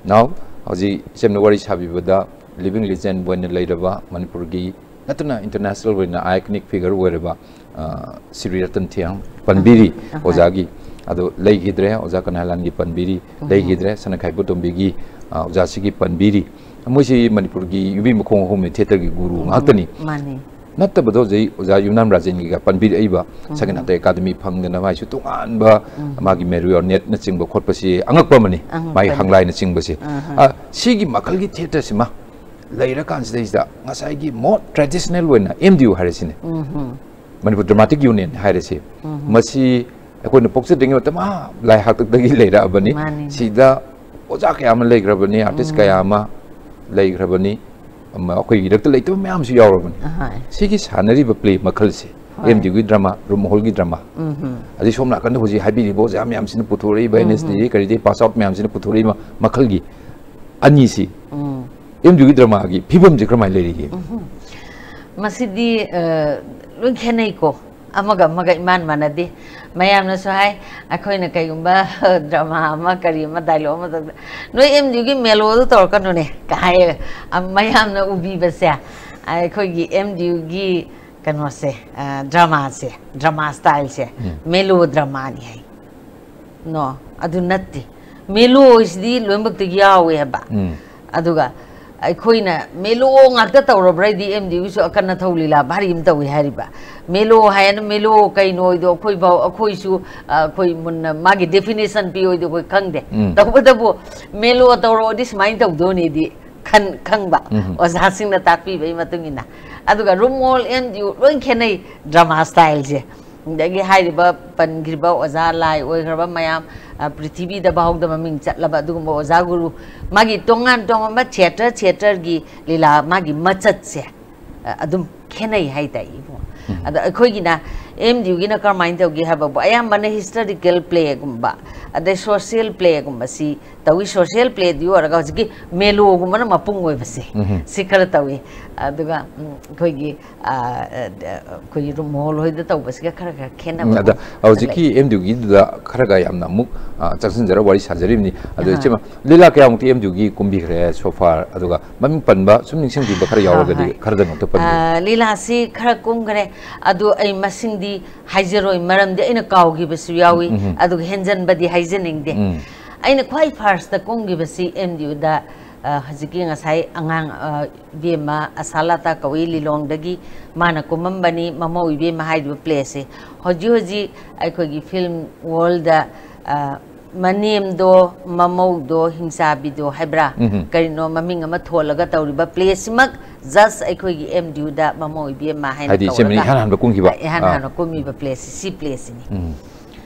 now ꯍꯧꯖꯤꯛ ꯏꯆꯦꯝꯅ ꯋꯥꯔꯤ ꯁꯥꯕꯤꯕꯗ ꯂꯤꯕꯤꯡ ꯂꯤꯖꯦꯟ ꯑꯣꯏꯅ ꯂꯩꯔꯕ, ꯃꯅꯤꯄꯨꯔꯒꯤ ꯅꯠꯇꯅ ꯏꯟꯇꯔꯅꯦꯁꯅꯦꯜ ꯑꯣꯏꯅ ꯑꯥꯏꯀꯅꯤꯛ ꯐꯤꯒꯔ ꯑꯣꯏꯔꯕ, ꯑ, ꯁꯤꯔꯤ ꯔꯇꯟ ꯊꯤꯌꯥꯝ ꯄꯟꯕꯤꯔꯤ ꯑꯍꯣꯏ꯫ ꯑꯣꯖꯥꯒꯤ꯫ ꯑꯗꯣ ꯂꯩꯈꯤꯗ꯭ꯔꯦ, ꯑꯣꯖꯥ ꯀꯅꯥꯂꯥꯟꯒꯤ ꯄꯟꯕꯤꯔꯤ, ꯎꯝ꯫ ꯂꯩꯈꯤꯗ꯭ꯔꯦ, ꯁꯅꯥꯈꯥꯏꯕ ꯇꯣꯝꯕꯤꯒꯤ, ꯑ, ꯑꯣꯖꯥꯁꯤꯒꯤ ꯄꯟꯕꯤꯔꯤ꯫ ꯃꯣꯏꯁꯤ ꯃꯅꯤꯄꯨꯔꯒꯤ ꯌꯨꯕꯤ ꯃꯈꯣꯡ ꯑꯍꯨꯝꯅꯤ ꯊꯤꯌꯦꯇꯔꯒꯤ ꯒꯨꯔꯨ ꯎꯝ, ꯉꯥꯛꯇꯅꯤ꯫ ꯃꯥꯅꯤ꯫ ꯅꯠꯇꯕꯗꯣ ꯍꯧꯖꯤꯛ ꯑꯣꯖꯥ ꯌꯨꯝꯅꯥꯝ ꯔꯥꯖꯦꯟꯒꯤꯒ ꯄꯟꯕꯤꯔꯛꯏꯕ, ꯎꯝ꯫ ꯁꯦꯀꯦꯟ ꯅꯥꯇꯩ ꯑꯦꯀꯥꯗꯃꯤ ꯐꯪꯗꯅ ꯃꯥꯏꯁꯨ ꯇꯣꯉꯥꯟꯕ ꯎꯝ꯫ ꯃꯥꯒꯤ ꯃꯦꯔꯤꯑꯣꯅꯦꯠꯅꯆꯤꯡꯕ ꯈꯣꯠꯄꯁꯤ ꯑꯉꯛꯄ ꯑꯃꯅꯤ, ꯑꯉꯛꯄꯅꯤ꯫ ꯃꯥꯒꯤ ꯍꯪꯂꯥꯏꯅꯆꯤꯡꯕꯁꯦ꯫ ꯑꯍꯥ꯫ ꯑ, ꯁꯤꯒꯤ ꯃꯈꯜꯒꯤ ꯊꯤꯌꯦꯇꯔꯁꯤꯃ ꯂꯩꯔꯀꯥꯟꯁꯤꯗꯩꯁꯤꯗ ꯉꯁꯥꯏꯒꯤ ꯃꯣꯠ ꯇ꯭ꯔꯦꯗꯤꯁꯅꯦꯜ ꯑꯣꯏꯅ ꯑꯦꯝ ꯗꯤ ꯌꯨ ꯍꯥꯏꯔꯁꯤꯅꯦ, ꯎꯝ꯫ ꯃꯅꯤꯄꯨꯔ ꯗ꯭ꯔꯃꯥꯇꯤꯛ ꯌꯨꯅꯤꯌꯟ ꯍꯥꯏꯔꯁꯤ, ꯎꯝ꯫ ꯃꯁꯤ ꯑꯩꯈꯣꯏꯅ ꯄꯣꯛꯆꯗ꯭ꯔꯤꯉꯩ ꯃꯇꯝ, ꯑꯥ, ꯂꯥꯏ ꯍꯥꯛꯇꯛꯇꯒꯤ ꯂꯩꯔꯛꯑꯕꯅꯤ꯫ ꯃꯥꯅꯤ꯫ ꯁꯤꯗ ꯑꯣꯖꯥ ꯀꯌꯥ ꯑꯃ ꯂꯩꯈ꯭ꯔꯕꯅꯤ, ꯑꯥꯔꯇꯤꯁ ꯎꯝ꯫ ꯀꯌꯥ ꯑꯃ ꯂꯩꯈ꯭ꯔꯕꯅꯤ, ꯑꯃ ꯑꯩꯈꯣꯏꯒꯤ ꯏꯔꯛꯇ ꯂꯩꯇꯕ ꯃꯌꯥꯝꯁꯨ ꯌꯥꯎꯔꯕꯅꯤ꯫ ꯑꯍꯣꯏ꯫ ꯁꯤꯒꯤ ꯁꯥꯟꯅꯔꯤꯕ ꯄ꯭ꯂꯦ ꯃꯈꯜꯁꯦ, ꯍꯣꯏ꯫ ꯑꯦꯝ ꯗꯤ ꯌꯨꯒꯤ ꯗ꯭ꯔꯃꯥ, ꯔꯨꯝ ꯍꯣꯜꯒꯤ ꯗ꯭ꯔꯃꯥ꯫ ꯎꯝ꯫ ꯑꯗꯩ ꯁꯣꯝ ꯅꯥꯀꯟꯗ ꯍꯧꯖꯤꯛ ꯍꯥꯏꯕꯤꯔꯤꯕ ꯑꯣꯖꯥ ꯃꯌꯥꯝꯁꯤꯅ ꯄꯨꯊꯣꯔꯛꯏꯕ, ꯎꯝ꯫ ꯑꯦꯟ ꯑꯦꯁ ꯗꯤ ꯀꯔꯤꯗꯩ ꯄꯥꯁ ꯑꯥꯎꯠ ꯃꯌꯥꯝꯁꯤꯅ ꯄꯨꯊꯣꯔꯛꯏꯕ ꯃꯈꯜꯒꯤ ꯑꯅꯤꯁꯤ ꯎꯝ꯫ ꯑꯦꯝ ꯗꯤ ꯌꯨꯒꯤ ꯗ꯭ꯔꯃꯥꯒꯤ ꯐꯤꯕꯝꯁꯤ ꯀꯔꯝꯍꯥꯏꯅ ꯂꯩꯔꯤꯒꯦ? ꯎꯝ꯫ ꯃꯁꯤꯗꯤ, ꯑ, ꯂꯣꯏ ꯈꯦꯠꯅꯩꯀꯣ꯫ ꯑꯃꯒ ꯑꯃꯒ ꯏꯃꯥꯟ ꯃꯥꯟꯅꯗꯦ꯫ ꯃꯌꯥꯝꯅꯁꯨ ꯍꯥꯏ, ꯑꯩꯈꯣꯏꯅ ꯀꯩꯒꯨꯝꯕ ꯗ꯭ꯔꯃꯥ ꯑꯃ, ꯀꯔꯤ ꯑꯃ, ꯗꯥꯏꯂꯣꯒ ꯑꯃ ꯇꯧꯕꯗ, "ꯅꯣꯏ ꯑꯦꯝ ꯗꯤ ꯌꯨꯒꯤ ꯃꯦꯂꯣꯗꯨ ꯇꯧꯔꯛꯀꯅꯨꯅꯦ" ꯀ ꯍꯥꯏꯌꯦ꯫ ꯑ, ꯃꯌꯥꯝꯅ ꯎꯕꯤꯕꯁꯦ, ꯑꯩꯈꯣꯏꯒꯤ ꯑꯦꯝ ꯗꯤ ꯌꯨꯒꯤ ꯀꯩꯅꯣꯁꯦ, ꯑ, ꯗ꯭ꯔꯃꯥꯁꯦ, ꯗ꯭ꯔꯃꯥ ꯁ꯭ꯇꯥꯏꯜꯁꯦ, ꯎꯝ꯫ ꯃꯦꯂꯣ ꯗ꯭ꯔꯃꯥꯅꯤ ꯍꯥꯏ꯫ ꯅꯣ, ꯑꯗꯨ ꯅꯠꯇꯦ꯫ ꯃꯦꯂꯣ ꯍꯥꯏꯁꯤꯗꯤ ꯂꯣꯏꯅꯃꯛꯇ ꯌꯥꯎꯋꯦ ꯍꯥꯏꯕ꯫ ꯎꯝ꯫ ꯑꯗꯨꯒ ꯑꯩꯈꯣꯏꯅ ꯃꯦꯂꯣ ꯉꯥꯛꯇ ꯇꯧꯔꯕ꯭ꯔꯥ? ꯑꯩꯗꯤ ꯑꯦꯝ ꯗꯤ ꯌꯨꯒꯤꯁꯨ ꯑꯀꯟ ꯑꯊꯧ ꯂꯤꯂꯥ ꯚꯥꯔꯤ ꯑꯃ ꯇꯧꯏ ꯍꯥꯏꯔꯤꯕ꯫ ꯃꯦꯂꯣ ꯍꯥꯏꯅ ꯃꯦꯂꯣ ꯀꯩꯅꯣꯗꯣ ꯑꯩꯈꯣꯏꯐꯥꯎ, ꯑꯩꯈꯣꯏꯁꯨ, ꯑ, ꯑꯩꯈꯣꯏ ꯃꯨꯟꯅ ꯃꯥꯒꯤ ꯗꯦꯐꯤꯅꯦꯁꯟ ꯄꯤꯌꯣꯗꯤ ꯑꯩꯈꯣꯏ ꯈꯪꯗꯦ꯫ ꯎꯝ꯫ ꯇꯧꯕꯇꯕꯨ ꯃꯦꯂꯣ ꯇꯧꯔꯛꯑꯗꯤ ꯁꯨꯃꯥꯏꯅ ꯇꯧꯗꯣꯏꯅꯤꯗꯤ ꯈꯟ-, ꯈꯪꯕ, ꯎꯝ꯫ ꯑꯣꯖꯥꯁꯤꯡꯅ ꯇꯥꯛꯄꯤꯕꯒꯤ ꯃꯇꯨꯡ ꯏꯟꯅ꯫ ꯑꯗꯨꯒ room hall M D U ꯂꯣꯏ ꯈꯦꯠꯅꯩ ꯗ꯭ꯔꯃꯥ ꯁ꯭ꯇꯥꯏꯜꯁꯦ꯫ ꯑꯗꯒꯤ ꯍꯥꯏꯔꯤꯕ ꯄꯟꯈ꯭ꯔꯤꯕ ꯑꯣꯖꯥ ꯂꯥꯏ ꯑꯣꯏꯈ꯭ꯔꯕ ꯃꯌꯥꯝ, ꯑ, ꯄ꯭ꯔꯤꯊꯤꯕꯤꯗ ꯐꯥꯎꯗ ꯃꯃꯤꯡ ꯆꯠꯂꯕ ꯑꯗꯨꯒꯨꯝꯕ ꯑꯣꯖꯥ ꯒꯨꯔꯨ, ꯃꯥꯒꯤ ꯇꯣꯉꯥꯟ ꯇꯣꯉꯥꯟꯕ ꯊꯤꯌꯦꯇꯔ, ꯊꯤꯌꯦꯇꯔꯒꯤ ꯂꯤꯂꯥ ꯃꯥꯒꯤ ꯃꯆꯠꯁꯦ, ꯑ, ꯑꯗꯨꯝ ꯈꯦꯠꯅꯩ ꯍꯥꯏꯇꯥꯏ ꯏꯕꯨꯡꯉꯣ꯫ ꯎꯝ꯫ ꯑꯗ ꯑꯩꯈꯣꯏꯒꯤꯅ, ꯑꯦꯝ ꯗꯤ ꯌꯨꯒꯤꯅ ꯀꯔꯝꯍꯥꯏꯅ ꯇꯧꯒꯦ ꯍꯥꯏꯕꯕꯨ, ꯑꯌꯥꯝꯕꯅ ꯍꯤꯁꯇꯣꯔꯤꯀꯦꯜ ꯄ꯭ꯂꯦꯒꯨꯝꯕ, ꯑꯗꯩ ꯁꯣꯁꯤꯌꯦꯜ ꯄ꯭ꯂꯦꯒꯨꯝꯕꯁꯤ ꯇꯧꯏ꯫ ꯁꯣꯁꯤꯌꯦꯜ ꯄ꯭ꯂꯦꯗꯤ ꯑꯣꯏꯔꯒ ꯍꯧꯖꯤꯛꯀꯤ ꯃꯦꯂꯣꯒꯨꯝꯕꯅ ꯃꯄꯨꯡ ꯑꯣꯏꯕꯁꯦ, ꯎꯝ꯫ ꯁꯤ ꯈꯔ ꯇꯧꯏ꯫ ꯑꯗꯨꯒ, ꯎꯝ, ꯑꯩꯈꯣꯏꯒꯤ ꯑ, ꯑ, ꯑꯩꯈꯣꯏꯒꯤ ꯔꯨꯝ ꯍꯣꯜ ꯍꯣꯏꯗ ꯇꯧꯕꯁꯤꯒ ꯈꯔ ꯈꯔ ꯎꯝ, ꯈꯦꯠꯅꯕ ꯑꯗ ꯍꯧꯖꯤꯛꯀꯤ ꯂꯩ꯫ ꯑꯦꯝ ꯗꯤ ꯌꯨꯒꯤꯗꯨꯗ ꯈꯔꯒ ꯌꯥꯝꯅ ꯑꯃꯨꯛ, ꯑ, ꯆꯪꯁꯤꯟꯖꯔ ꯋꯥꯔꯤ ꯁꯥꯖꯔꯤꯕꯅꯤ꯫ ꯑꯗꯣ ꯑꯍꯥ꯫ ꯏꯆꯦꯃ, ꯂꯤꯂꯥ ꯀꯌꯥꯃꯨꯛꯇꯤ ꯑꯦꯝ ꯗꯤ ꯌꯨꯒꯤ ꯀꯨꯝꯕꯤꯈ꯭ꯔꯦ so far? ꯑꯗꯨꯒ ꯃꯃꯤꯡ ꯄꯟꯕ, ꯁꯨꯝ ꯅꯤꯡꯁꯤꯡꯕꯤꯕ ꯈꯔ ꯍꯣꯏ, ꯌꯥꯎꯔꯒꯗꯤ ꯍꯣꯏ꯫ ꯈꯔꯗꯪ ꯑꯃꯨꯛꯇ ꯄꯟꯕꯤꯌꯨ꯫ ꯑ, ꯂꯤꯂꯥꯁꯤ ꯈꯔ ꯀꯨꯝꯈ꯭ꯔꯦ, ꯑꯗꯨ ꯑꯩ ꯃꯁꯤꯡꯗꯤ ꯍꯥꯏꯖꯔꯣꯏ, ꯃꯔꯝꯗꯤ ꯑꯩꯅ ꯀꯥꯎꯈꯤꯕꯁꯨ ꯌꯥꯎꯏ, ꯎꯝ, ꯎꯝ꯫ ꯑꯗꯨꯒ ꯍꯦꯟꯖꯟꯕꯗꯤ ꯍꯥꯏꯖꯅꯤꯡꯗꯦ꯫ ꯎꯝ꯫ ꯑꯩꯅ ꯈ꯭ꯋꯥꯏ ꯐꯥꯔꯁꯇ ꯀꯨꯝꯈꯤꯕꯁꯤ ꯑꯦꯝ ꯗꯤ ꯌꯨꯗ, ꯑ, ꯍꯧꯖꯤꯛꯀꯤ ꯉꯁꯥꯏ ꯑꯉꯥꯡ, ꯑ, ꯏꯕꯦꯝꯃ ꯑꯁꯥꯂꯥꯇꯥ ꯀꯧꯏ, ꯂꯤꯂꯣꯡꯗꯒꯤ, ꯃꯥꯅ ꯀꯨꯝꯃꯝꯕꯅꯤ, ꯃꯃꯧ ꯏꯕꯦꯝꯃ ꯍꯥꯏꯔꯤꯕ ꯄ꯭ꯂꯦꯁꯦ꯫ ꯍꯧꯖꯤꯛ ꯍꯧꯖꯤꯛ ꯑꯩꯈꯣꯏꯒꯤ ꯐꯤꯂꯝ ꯋꯥꯔꯜꯗ, ꯑ, ꯃꯅꯦꯝꯗꯣ, ꯃꯃꯧꯗꯣ, ꯍꯤꯡꯆꯥꯕꯤꯗꯣ ꯍꯥꯏꯕ꯭ꯔꯥ? ꯎꯝ ꯍꯝ꯫ ꯀꯔꯤꯅꯣ ꯃꯃꯤꯡ ꯑꯃ ꯊꯣꯜꯂꯒ ꯇꯧꯔꯤꯕ ꯄ꯭ꯂꯦꯁꯤꯃꯛ just ꯑꯩꯈꯣꯏꯒꯤ ꯑꯦꯝ ꯗꯤ ꯌꯨꯗ ꯃꯃꯧ ꯏꯕꯦꯝꯃ ꯍꯥꯏꯅ ꯍꯥꯏꯗꯤ ꯏꯆꯦꯃꯅꯤ ꯀꯧꯔꯒ ꯏꯍꯥꯟ ꯍꯥꯟꯕ ꯀꯨꯝꯈꯤꯕ? ꯏꯍꯥꯟ ꯑꯥ꯫ ꯍꯥꯟꯕ ꯀꯨꯝꯃꯤꯕ ꯄ꯭ꯂꯦꯁꯤ, ꯁꯤ ꯄ꯭ꯂꯦꯁꯤꯅꯤ꯫ ꯎꯝ꯫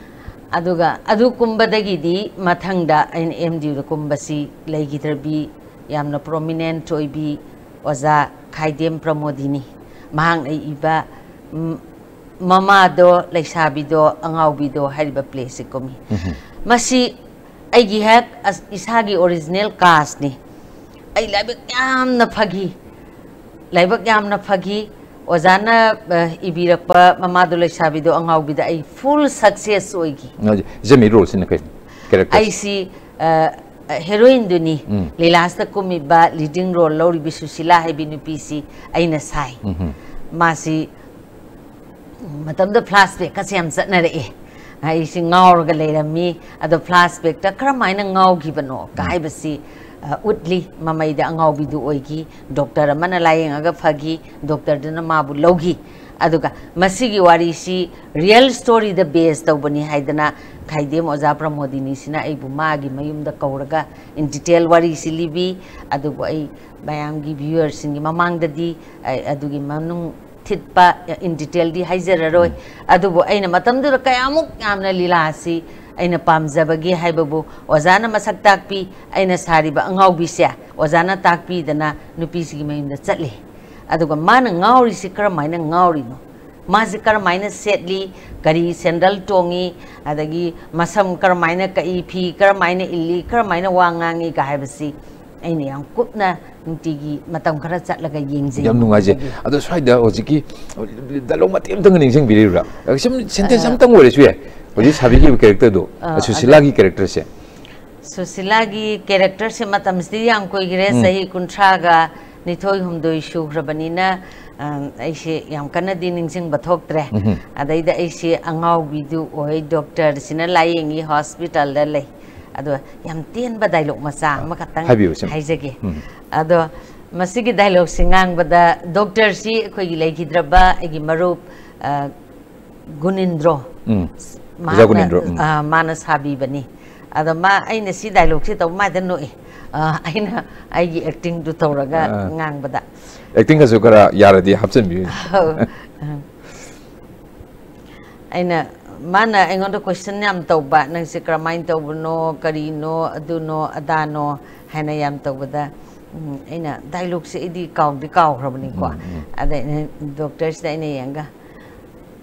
ꯑꯗꯨꯒ ꯑꯗꯨ ꯀꯨꯝꯕꯗꯒꯤꯗꯤ ꯃꯊꯪꯗ ꯑꯩꯅ ꯑꯦꯝ ꯗꯤ ꯌꯨꯗ ꯀꯨꯝꯕꯁꯤ ꯂꯩꯈꯤꯗ꯭ꯔꯕꯤ, ꯌꯥꯝꯅ ꯄ꯭ꯔꯣꯃꯤꯅꯦꯟꯠ ꯑꯣꯏꯕꯤ ꯑꯣꯖꯥ ꯈꯥꯏꯗꯦꯝ ꯄ꯭ꯔꯃꯣꯗꯤꯅꯤ꯫ ꯃꯍꯥꯛꯅ ꯏꯕ, ꯎꯝ, ꯃꯃꯥꯗꯣ ꯂꯩꯁꯥꯕꯤꯗꯣ ꯑꯉꯥꯎꯕꯤꯗꯣ ꯍꯥꯏꯔꯤꯕ ꯄ꯭ꯂꯦꯁꯤ ꯀꯨꯝꯃꯤ꯫ ꯃꯁꯤ ꯑꯩꯒꯤ ꯍꯦꯛ ꯑꯁ-, ꯏꯁꯥꯒꯤ ꯑꯣꯔꯤꯖꯤꯅꯦꯜ ꯀꯥꯁꯅꯤ꯫ ꯑꯩ ꯂꯥꯏꯕꯛ ꯌꯥꯝꯅ ꯐꯈꯤ, ꯂꯥꯏꯕꯛ ꯌꯥꯝꯅ ꯐꯈꯤ꯫ ꯑꯣꯖꯥꯅ, ꯑ, ꯏꯕꯤꯔꯛꯄ ꯃꯃꯥꯗꯣ ꯂꯩꯁꯥꯕꯤꯗꯣ ꯑꯉꯥꯎꯕꯤꯗ ꯑꯩ ꯐꯨꯜ ꯁꯛꯁꯦꯁ ꯑꯣꯏꯈꯤ꯫ ꯏꯆꯦ, ꯃꯦꯟ ꯔꯣꯜꯁꯤꯅ ꯀꯩꯅꯣ? ꯀꯦꯔꯦꯛꯇꯔꯁꯦ? ꯑꯩꯁꯤ, ꯑ, ꯍꯦꯔꯣꯏꯟꯗꯨꯅꯤ꯫ ꯎꯝ꯫ ꯂꯤꯂꯥꯁꯤꯗ ꯀꯨꯝꯃꯤꯕ ꯂꯤꯗꯤꯡ ꯔꯣꯜ ꯂꯧꯔꯤꯕꯤ ꯁꯨꯁꯤꯂꯥ ꯍꯥꯏꯕꯤ ꯅꯨꯄꯤꯁꯤ ꯑꯩꯅ ꯁꯥꯏ꯫ ꯎꯝ ꯍꯝ꯫ ꯃꯥꯁꯤ ꯃꯇꯝꯗ ꯐ꯭ꯂꯥꯁꯕꯦꯛꯀꯁꯦ ꯌꯥꯝ ꯆꯠꯅꯔꯛꯑꯦ꯫ ꯑꯩꯁꯤ ꯉꯥꯎꯔꯒ ꯂꯩꯔꯝꯃꯤ, ꯑꯗꯣ ꯐ꯭ꯂꯥꯁꯕꯦꯛꯇ ꯀꯔꯝꯍꯥꯏꯅ ꯉꯥꯎꯈꯤꯕꯅꯣ ꯀ ꯎꯝ꯫ ꯍꯥꯏꯕꯁꯤ, ꯑ, ꯎꯠꯂꯤ꯫ ꯃꯃꯩꯗ ꯑꯉꯥꯎꯕꯤꯗꯨ ꯑꯣꯏꯈꯤ, ꯗꯣꯛꯇꯔ ꯑꯃꯅ ꯂꯥꯌꯦꯡꯉꯒ ꯐꯈꯤ, ꯗꯣꯛꯇꯔꯗꯨꯅ ꯃꯥꯕꯨ ꯂꯧꯈꯤ꯫ ꯑꯗꯨꯒ ꯃꯁꯤꯒꯤ ꯋꯥꯔꯤꯁꯤ ꯔꯤꯌꯦꯜ ꯁ꯭ꯇꯣꯔꯤꯗ ꯕꯦꯁ ꯇꯧꯕꯅꯤ ꯍꯥꯏꯗꯅ ꯈꯥꯏꯗꯦꯝ ꯑꯣꯖꯥ ꯄ꯭ꯔꯃꯣꯗꯤꯅꯤꯁꯤꯅ ꯑꯩꯕꯨ ꯃꯥꯒꯤ ꯃꯌꯨꯝꯗ ꯀꯧꯔꯒ in detail ꯋꯥꯔꯤꯁꯤ ꯂꯤꯕꯤ꯫ ꯑꯗꯨꯕꯨ ꯑꯩ ꯃꯌꯥꯝꯒꯤ ꯚ꯭ꯌꯨꯋꯔꯁꯤꯡꯒꯤ ꯃꯃꯥꯡꯗꯗꯤ ꯑꯩ ꯑꯗꯨꯒꯤ ꯃꯅꯨꯡ ꯊꯤꯠꯄ in detailꯗꯤ ꯍꯥꯏꯖꯔꯔꯣꯏ꯫ ꯎꯝ꯫ ꯑꯗꯨꯕꯨ ꯑꯩꯅ ꯃꯇꯝꯗꯨꯗ ꯀꯌꯥꯃꯨꯛ ꯌꯥꯝꯅ ꯂꯤꯂꯥ ꯑꯁꯤ ꯑꯩꯅ ꯄꯥꯝꯖꯕꯒꯦ ꯍꯥꯏꯕꯕꯨ ꯑꯣꯖꯥꯅ ꯃꯁꯛ ꯇꯥꯛꯄꯤ, ꯑꯩꯅ ꯁꯥꯔꯤꯕ ꯑꯉꯥꯎꯕꯤꯁꯦ ꯑꯣꯖꯥꯅ ꯇꯥꯛꯄꯤꯗꯅ ꯅꯨꯄꯤꯁꯤꯒꯤ ꯃꯌꯨꯝꯗ ꯆꯠꯂꯦ꯫ ꯑꯗꯨꯒ ꯃꯥꯅ ꯉꯥꯎꯔꯤꯁꯤ ꯀꯔꯝꯍꯥꯏꯅ ꯉꯥꯎꯔꯤꯅꯣ? ꯃꯥꯁꯤ ꯀꯔꯝꯍꯥꯏꯅ ꯁꯦꯠꯂꯤ? ꯀꯔꯤ ꯁꯦꯟꯗꯜ ꯇꯣꯡꯉꯤ? ꯑꯗꯒꯤ ꯃꯁꯝ ꯀꯔꯝꯍꯥꯏꯅ ꯀꯛꯏ? ꯐꯤ ꯀꯔꯝꯍꯥꯏꯅ ꯏꯜꯂꯤ? ꯀꯔꯝꯍꯥꯏꯅ ꯋꯥ ꯉꯥꯡꯉꯤ? ꯀ ꯍꯥꯏꯕꯁꯤ ꯑꯩꯅ ꯌꯥꯝ ꯀꯨꯞꯅ ꯅꯨꯡꯇꯤꯒꯤ ꯃꯇꯝ ꯈꯔ ꯆꯠꯂꯒ ꯌꯦꯡꯖꯩ꯫ ꯌꯥꯝ ꯅꯨꯡꯉꯥꯏꯖꯩ꯫ ꯑꯗꯨꯗꯒꯤ ꯑꯗꯣ ꯁ꯭ꯋꯥꯏꯗ ꯍꯧꯖꯤꯛꯀꯤ ꯗꯥꯏꯂꯣꯛ ꯃꯇꯦꯛ ꯑꯝꯇꯪꯒ ꯅꯤꯡꯁꯤꯡꯕꯤꯔꯤꯕ꯭ꯔꯥ? ꯁꯨꯝ ꯁꯦꯟꯇꯦꯟꯁ ꯑ, ꯑꯃꯇꯪ ꯑꯣꯏꯔꯁꯨ ꯌꯥꯏ꯫ ꯍꯧꯖꯤꯛ ꯁꯥꯕꯤꯈꯤꯕ ꯀꯦꯔꯦꯛꯇꯔꯗꯣ, ꯑ, ꯁꯨꯁꯤꯂꯥꯒꯤ ꯀꯦꯔꯦꯛꯇꯔꯁꯦ꯫ ꯁꯨꯁꯤꯂꯥꯒꯤ ꯀꯦꯔꯦꯛꯇꯔꯁꯦ ꯃꯇꯝꯁꯤꯗꯤ ꯌꯥꯝ ꯀꯨꯏꯈ꯭ꯔꯦ, ꯎꯝ꯫ ꯆꯍꯤ ꯀꯨꯟꯊ꯭ꯔꯥꯒ ꯅꯤꯊꯣꯏ ꯍꯨꯝꯗꯣꯏ ꯁꯨꯈ꯭ꯔꯕꯅꯤꯅ, ꯑ, ꯑꯩꯁꯦ ꯌꯥꯝ ꯀꯟꯅꯗꯤ ꯅꯤꯡꯁꯤꯡꯕ ꯊꯣꯛꯇ꯭ꯔꯦ꯫ ꯎꯝꯍꯨꯝ꯫ ꯑꯗꯩꯗ ꯑꯩꯁꯦ ꯑꯉꯥꯎꯕꯤꯗꯨ ꯑꯣꯏ, ꯗꯣꯛꯇꯔꯁꯤꯅ ꯂꯥꯌꯦꯡꯉꯤ, ꯍꯣꯁꯄꯤꯇꯥꯜꯗ ꯂꯩ꯫ ꯑꯗꯣ ꯌꯥꯝ ꯇꯦꯟꯕ ꯗꯥꯏꯂꯣꯛ ꯃꯆꯥ ꯑ, ꯑꯃꯈꯛꯇꯪ ꯍꯥꯏꯕꯤꯌꯨ, ꯁꯦꯝ-, ꯍꯥꯏꯖꯒꯦ꯫ ꯎꯝ꯫ ꯑꯗꯣ ꯃꯁꯤꯒꯤ ꯗꯥꯏꯂꯣꯛꯁꯤ ꯉꯥꯡꯕꯗ ꯗꯣꯛꯇꯔꯁꯤ ꯑꯩꯈꯣꯏꯒꯤ ꯂꯩꯈꯤꯗ꯭ꯔꯕ ꯑꯩꯒꯤ ꯃꯔꯨꯞ, ꯑ, ꯒꯨꯅꯤꯟꯗ꯭ꯔꯣ꯫ ꯎꯝ꯫ ꯑꯣꯖꯥ ꯃꯍꯥꯛꯅ, ꯒꯨꯅꯤꯟꯗ꯭ꯔꯣ, ꯎꯝ꯫ ꯑ, ꯃꯥꯅ ꯁꯥꯕꯤꯕꯅꯤ꯫ ꯑꯗꯣ ꯃꯥ, ꯑꯩꯅ ꯁꯤ ꯗꯥꯏꯂꯣꯛꯁꯤ ꯇꯧꯕ ꯃꯥꯗ ꯅꯣꯛꯏ꯫ ꯑ, ꯑꯩꯅ ꯑꯩꯒꯤ ꯑꯦꯛꯇꯤꯡꯗꯨ ꯇꯧꯔꯒ ꯑ꯫ ꯉꯥꯡꯕꯗ꯫ ꯑꯦꯛꯇꯤꯡꯒꯁꯨ ꯈꯔ ꯌꯥꯔꯗꯤ ꯍꯥꯞꯆꯤꯟꯕꯤꯌꯨ꯫ ꯑꯧ꯫ ꯑ꯫ ꯑꯩꯅ, ꯃꯥꯅ ꯑꯩꯉꯣꯟꯗ ꯀꯣꯏꯁꯟ ꯌꯥꯝ ꯇꯧꯕ, "ꯅꯪꯁꯦ ꯀꯔꯝꯍꯥꯏꯅ ꯇꯧꯕꯅꯣ, ꯀꯔꯤꯅꯣ, ꯑꯗꯨꯅꯣ, ꯑꯗꯥꯅꯣ?" ꯍꯥꯏꯅ ꯌꯥꯝ ꯇꯧꯕꯗ, ꯎꯝ, ꯑꯩꯅ ꯗꯥꯏꯂꯣꯛꯁꯦ ꯑꯩꯗꯤ ꯀꯥꯎꯗꯤ ꯀꯥꯎꯈ꯭ꯔꯕꯅꯤꯀꯣ꯫ ꯎꯝ, ꯎꯝ꯫ ꯑꯗ ꯑꯩꯅ ꯗꯣꯛꯇꯔꯁꯤꯗ ꯑꯩꯅ ꯌꯦꯡꯉꯒ,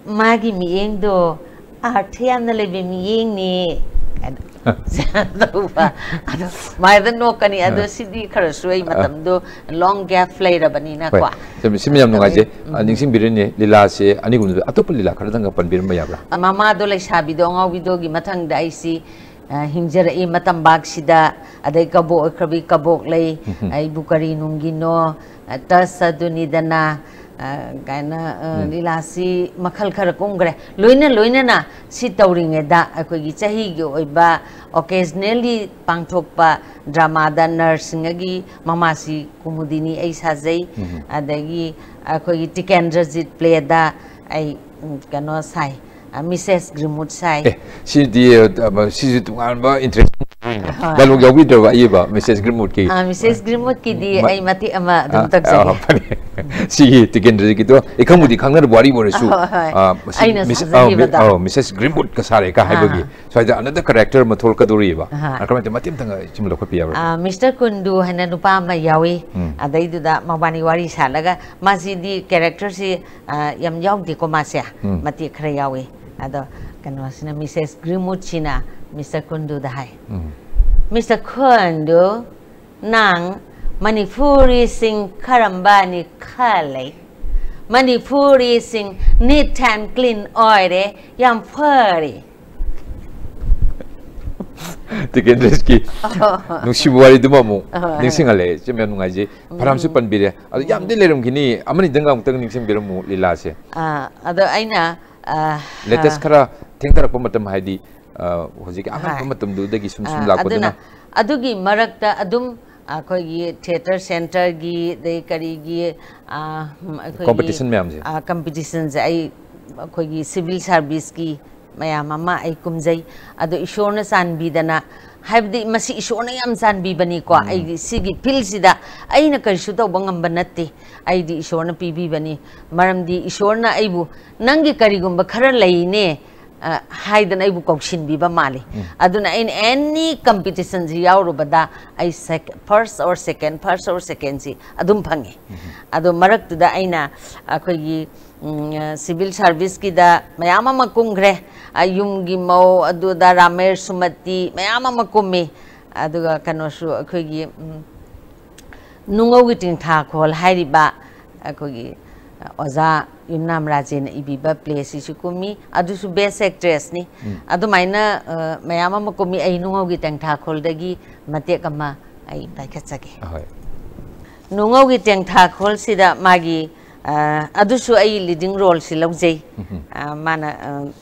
ꯃꯥꯒꯤ ꯃꯤꯠꯌꯦꯡꯗꯣ ꯑꯥꯔꯊ ꯌꯥꯝꯅ ꯂꯩꯕ ꯃꯤꯠꯌꯦꯡꯅꯤ ꯀꯥꯏꯅ ꯇꯧꯕ꯫ ꯑꯗꯣ ꯃꯥꯏꯗ ꯅꯣꯛꯀꯅꯤ꯫ ꯑꯗꯣ ꯁꯤꯗꯤ ꯈꯔꯁꯨ ꯑꯩ ꯃꯇꯝꯗꯣ ꯂꯣꯡ ꯒꯦꯞ ꯂꯩꯔꯕꯅꯤꯅꯀꯣ꯫ ꯍꯣꯏ, ꯆꯨꯝꯃꯤ꯫ ꯁꯤ ꯃꯌꯥꯝ ꯅꯨꯡꯉꯥꯏꯖꯩ꯫ ꯑ, ꯅꯤꯡꯁꯤꯡꯕꯤꯔꯤꯅꯤ, ꯂꯤꯂꯥꯁꯦ ꯑꯅꯤꯒꯨꯝꯕꯗ ꯑꯇꯣꯞꯄ ꯂꯤꯂꯥ ꯈꯔꯗꯪꯒ ꯄꯟꯕꯤꯔꯝꯕ ꯌꯥꯕ꯭ꯔꯥ? ꯃꯃꯥꯗꯣ ꯂꯩꯁꯥꯕꯤꯗꯣ ꯑꯉꯥꯎꯕꯤꯗꯣꯒꯤ ꯃꯊꯪꯗ ꯑꯩꯁꯤ, ꯑ, ꯍꯤꯡꯖꯔꯛꯏ ꯃꯇꯝꯕꯥꯛꯁꯤꯗ, ꯑꯗꯩ ꯀꯕꯣꯛ ꯑꯣꯏꯈ꯭ꯔꯕꯤ ꯀꯕꯣꯛ ꯂꯩ, ꯑꯩꯕꯨ ꯀꯔꯤ ꯅꯨꯡꯒꯤꯅꯣ, ꯑ, ꯇꯁ ꯑꯗꯨꯅꯤꯗꯅ, ꯑ, ꯀꯥꯏꯅ, ꯑ, ꯂꯤꯂꯥꯁꯤ ꯃꯈꯜ ꯈꯔ ꯀꯨꯝꯈ꯭ꯔꯦ꯫ ꯂꯣꯏꯅ ꯂꯣꯏꯅꯅ ꯁꯤ ꯇꯧꯔꯤꯉꯩꯗ ꯑꯩꯈꯣꯏꯒꯤ ꯆꯍꯤꯒꯤ ꯑꯣꯏꯕ occasionally ꯄꯥꯡꯊꯣꯛꯄ ꯗ꯭ꯔꯃꯥꯗ ꯅꯔꯁꯁꯤꯡꯒꯤ ꯃꯃꯥꯁꯤ ꯀꯨꯃꯨꯗꯤꯅꯤ ꯑꯩ ꯁꯥꯖꯩ꯫ ꯑꯗꯒꯤ ꯑꯩꯈꯣꯏꯒꯤ ꯇꯤꯀꯦꯟꯗ꯭ꯔꯖꯤꯠ ꯄ꯭ꯂꯦꯗ ꯑꯩ, ꯎꯝ, ꯀꯩꯅꯣ ꯁꯥꯏ, ꯑ, ꯃꯤꯁꯦꯁ ꯒ꯭ꯔꯤꯃꯨꯠ ꯁꯥꯏ꯫ ꯑꯦ, ꯁꯤꯗꯤ, ꯑ, ꯁꯤꯁꯨ ꯇꯣꯉꯥꯟꯕ ꯏꯟꯇꯔꯦꯁ꯫ ꯗꯥꯏꯂꯣꯛ ꯌꯥꯎꯕꯤꯗ꯭ꯔꯕ ꯑꯏꯕ ꯃꯤꯁꯦꯁ ꯒ꯭ꯔꯤꯃꯨꯠꯀꯤ? ꯑ, ꯃꯤꯁꯦꯁ ꯒ꯭ꯔꯤꯃꯨꯠꯀꯤꯗꯤ ꯃ- ꯑꯩ ꯃꯇꯦꯛ ꯑꯃ ꯑꯗꯨꯝ ꯑ, ꯇꯧꯖꯒꯦ꯫ ꯑ, ꯐꯔꯦ꯫ ꯁꯤꯒꯤ ꯇꯤꯀꯦꯟꯗ꯭ꯔꯖꯤꯠꯀꯤꯗꯣ ꯑꯩ ꯈꯪꯕꯨꯗꯤ ꯈꯪꯅꯔꯕ ꯋꯥꯔꯤ ꯑꯣꯏꯔꯁꯨ, ꯍꯣꯏ, ꯍꯣꯏ꯫ ꯑ, ꯃꯁꯤ ꯑꯩꯅ ꯃꯤꯁ-, ꯁꯥꯖꯈꯤꯕꯗꯣ꯫ ꯑ, ꯃꯤ-, ꯑ, ꯃꯤꯁꯦꯁ ꯒ꯭ꯔꯤꯃꯨꯠꯀ ꯁꯥꯔꯦ ꯀ ꯍꯥꯏꯕꯒꯤ ꯑꯥ꯫ ꯁ꯭ꯋꯥꯏꯗ another character ꯑꯃ ꯊꯣꯛꯂꯛꯀꯗꯧꯔꯤꯕ꯫ ꯑꯍꯥ꯫ ꯑ, ꯀꯃꯥꯏꯅ ꯇꯧ-, ꯃꯇꯦꯛ ꯑꯃꯇꯪ ꯁꯤꯃ ꯂꯧꯈꯠꯄꯤꯌꯥꯕ꯭ꯔꯥ? ꯑ, ꯃꯤꯁꯇꯔ ꯀꯨꯟꯗꯨ ꯍꯥꯏꯅ ꯅꯨꯄꯥ ꯑꯃ ꯌꯥꯎꯏ꯫ ꯎꯝ꯫ ꯑꯗꯩꯗꯨꯗ ꯃꯕꯥꯅꯤ ꯋꯥꯔꯤ ꯁꯥꯜꯂꯒ ꯃꯥꯁꯤꯗꯤ ꯀꯦꯔꯦꯛꯇꯔꯁꯤ, ꯑ, ꯌꯥꯝ ꯌꯥꯎꯗꯦꯀꯣ ꯃꯥꯁꯦ꯫ ꯎꯝ꯫ ꯃꯇꯦꯛ ꯈꯔ ꯌꯥꯎꯏ꯫ ꯑꯗꯣ ꯀꯩꯅꯣꯁꯤꯅ ꯃꯤꯁꯦꯁ ꯒ꯭ꯔꯤꯃꯨꯠꯁꯤꯅ ꯃꯤꯁꯇꯔ ꯀꯨꯟꯗꯨꯗ ꯍꯥꯏ꯫ ꯎꯝ꯫ ꯃꯤꯁꯇꯔ ꯈꯨꯟꯗꯨ, ꯅꯪ ꯃꯅꯤꯄꯨꯔꯤꯁꯤꯡ ꯈꯔꯝꯕꯅꯤ ꯈꯜꯂꯤ꯫ ꯃꯅꯤꯄꯨꯔꯤꯁꯤꯡ neat and clean ꯑꯣꯏꯔꯦ, ꯌꯥꯝ ꯐꯔꯦ꯫ ꯇꯤꯀꯦꯟꯗ꯭ꯔꯖꯤꯠꯀꯤ ꯅꯨꯡꯁꯤꯕ ꯋꯥꯔꯤꯗꯨꯃ ꯑꯃꯨꯛ ꯑꯍꯣꯏ꯫ ꯅꯤꯡꯁꯤꯡꯍꯜꯂꯦ꯫ ꯏꯆꯦ ꯃꯌꯥꯝ ꯅꯨꯡꯉꯥꯏꯖꯩ꯫ ꯐꯅꯌꯥꯝꯁꯨ ꯄꯟꯕꯤꯔꯦ꯫ ꯑꯗꯨ ꯌꯥꯝꯗꯤ ꯂꯩꯔꯝꯈꯤꯅꯤ꯫ ꯑꯃꯅꯤꯗꯪꯒ ꯑꯃꯨꯛꯇꯪ ꯅꯤꯡꯁꯤꯡꯕꯤꯔꯝꯃꯨ ꯂꯤꯂꯥꯁꯦ꯫ ꯑ, ꯑꯗꯣ ꯑꯩꯅ, ꯑ, latest ꯈꯔ ꯊꯦꯡꯊꯔꯛꯄ ꯃꯇꯝ ꯍꯥꯏꯗꯤ, ꯑ, ꯍꯧꯖꯤꯛꯀꯤ ꯑꯍꯥꯟꯕ ꯍꯣꯏ꯫ ꯃꯇꯝꯗꯨꯗꯒꯤ ꯁꯨꯝ ꯁꯨꯝ ꯑ, ꯂꯥꯛꯄꯗꯨꯅ꯫ ꯑꯗꯨꯅ ꯑꯗꯨꯒꯤ ꯃꯔꯛꯇ ꯑꯗꯨꯝ ꯑꯩꯈꯣꯏꯒꯤ ꯊꯤꯌꯦꯇꯔ ꯁꯦꯟꯇꯔꯒꯤ, ꯑꯗꯩ ꯀꯔꯤꯒꯤ, ꯑ, ꯎꯝ, ꯑꯩꯈꯣꯏꯒꯤ, Competition ꯃꯌꯥꯝꯁꯦ꯫ ꯑ, competitionꯁꯦ ꯑꯩ ꯑꯩꯈꯣꯏꯒꯤ civil serviceꯀꯤ ꯃꯌꯥꯝ ꯑꯃ ꯑꯩ ꯀꯨꯝꯖꯩ꯫ ꯑꯗꯣ ꯏꯁꯣꯔꯅ ꯆꯥꯟꯕꯤꯗꯅ, ꯍꯥꯏꯕꯗꯤ ꯃꯁꯤ ꯏꯁꯣꯔꯅ ꯌꯥꯝ ꯆꯥꯟꯕꯤꯕꯅꯤꯀꯣ꯫ ꯑꯩꯒꯤ ꯁꯤꯒꯤ fieldꯁꯤꯗ ꯑꯩꯅ ꯀꯔꯤꯁꯨ ꯇꯧꯕ ꯉꯝꯕ ꯅꯠꯇꯦ, ꯑꯩꯗꯤ ꯏꯁꯣꯔꯅ ꯄꯤꯕꯤꯕꯅꯤ꯫ ꯃꯔꯝꯗꯤ ꯏꯁꯣꯔꯅ ꯑꯩꯕꯨ, "ꯅꯪꯒꯤ ꯀꯔꯤꯒꯨꯝꯕ ꯈꯔ ꯂꯩꯅꯦ, ꯑ, ꯍꯥꯏꯗꯅ ꯑꯩꯕꯨ ꯀꯧꯁꯤꯟꯕꯤꯕ ꯃꯥꯜꯂꯤ꯫ ꯑꯗꯨꯅ ꯑꯩꯅ any competitionꯁꯤ ꯌꯥꯎꯔꯨꯕꯗ ꯑꯩ first or second, first or secondꯁꯤ ꯑꯗꯨꯝ ꯐꯪꯉꯤ꯫ ꯑꯗꯣ ꯃꯔꯛꯇꯨꯗ ꯑꯩꯅ ꯑꯩꯈꯣꯏꯒꯤ, ꯎꯝ, civil serviceꯀꯤꯗ ꯃꯌꯥꯝ ꯑꯃ ꯀꯨꯝꯈ꯭ꯔꯦ꯫ ꯑ, ꯌꯨꯝꯒꯤ ꯃꯧ, ꯑꯗꯨꯗ ꯔꯥꯃꯦꯔ ꯁꯨꯃꯇꯤ ꯃꯌꯥꯝ ꯑꯃ ꯀꯨꯝꯃꯤ꯫ ꯑꯗꯨꯒ ꯀꯩꯅꯣꯁꯨ ꯑꯩꯈꯣꯏꯒꯤ, ꯎꯝ, ꯅꯨꯡꯉꯧꯒꯤ ꯇꯦꯡꯊꯥꯈꯣꯜ ꯍꯥꯏꯔꯤꯕ ꯑꯩꯈꯣꯏꯒꯤ ꯑꯣꯖꯥ ꯌꯨꯝꯅꯥꯝ ꯔꯥꯖꯦꯟꯅ ꯏꯕꯤꯕ playꯁꯤꯁꯨ ꯀꯨꯝꯃꯤ, ꯑꯗꯨꯁꯨ best actressꯅꯤ꯫ ꯑꯗꯨꯃꯥꯏꯅ, ꯑ, ꯃꯌꯥꯝ ꯑꯃ ꯀꯨꯝꯃꯤ꯫ ꯑꯩ ꯅꯨꯡꯉꯧꯒꯤ ꯇꯦꯡꯊꯥꯈꯣꯜꯗꯒꯤ ꯃꯇꯦꯛ ꯑꯃ ꯑꯩ ꯄꯥꯏꯈꯠꯆꯒꯦ꯫ ꯑꯍꯣꯏ꯫ ꯅꯨꯡꯉꯧꯒꯤ ꯇꯦꯡꯊꯥꯈꯣꯜꯁꯤꯗ ꯃꯥꯒꯤ, ꯑ, ꯑꯗꯨꯁꯨ ꯑꯩ leading roleꯁꯤ ꯂꯧꯖꯩ꯫ ꯑ, ꯃꯥꯅ, ꯑ,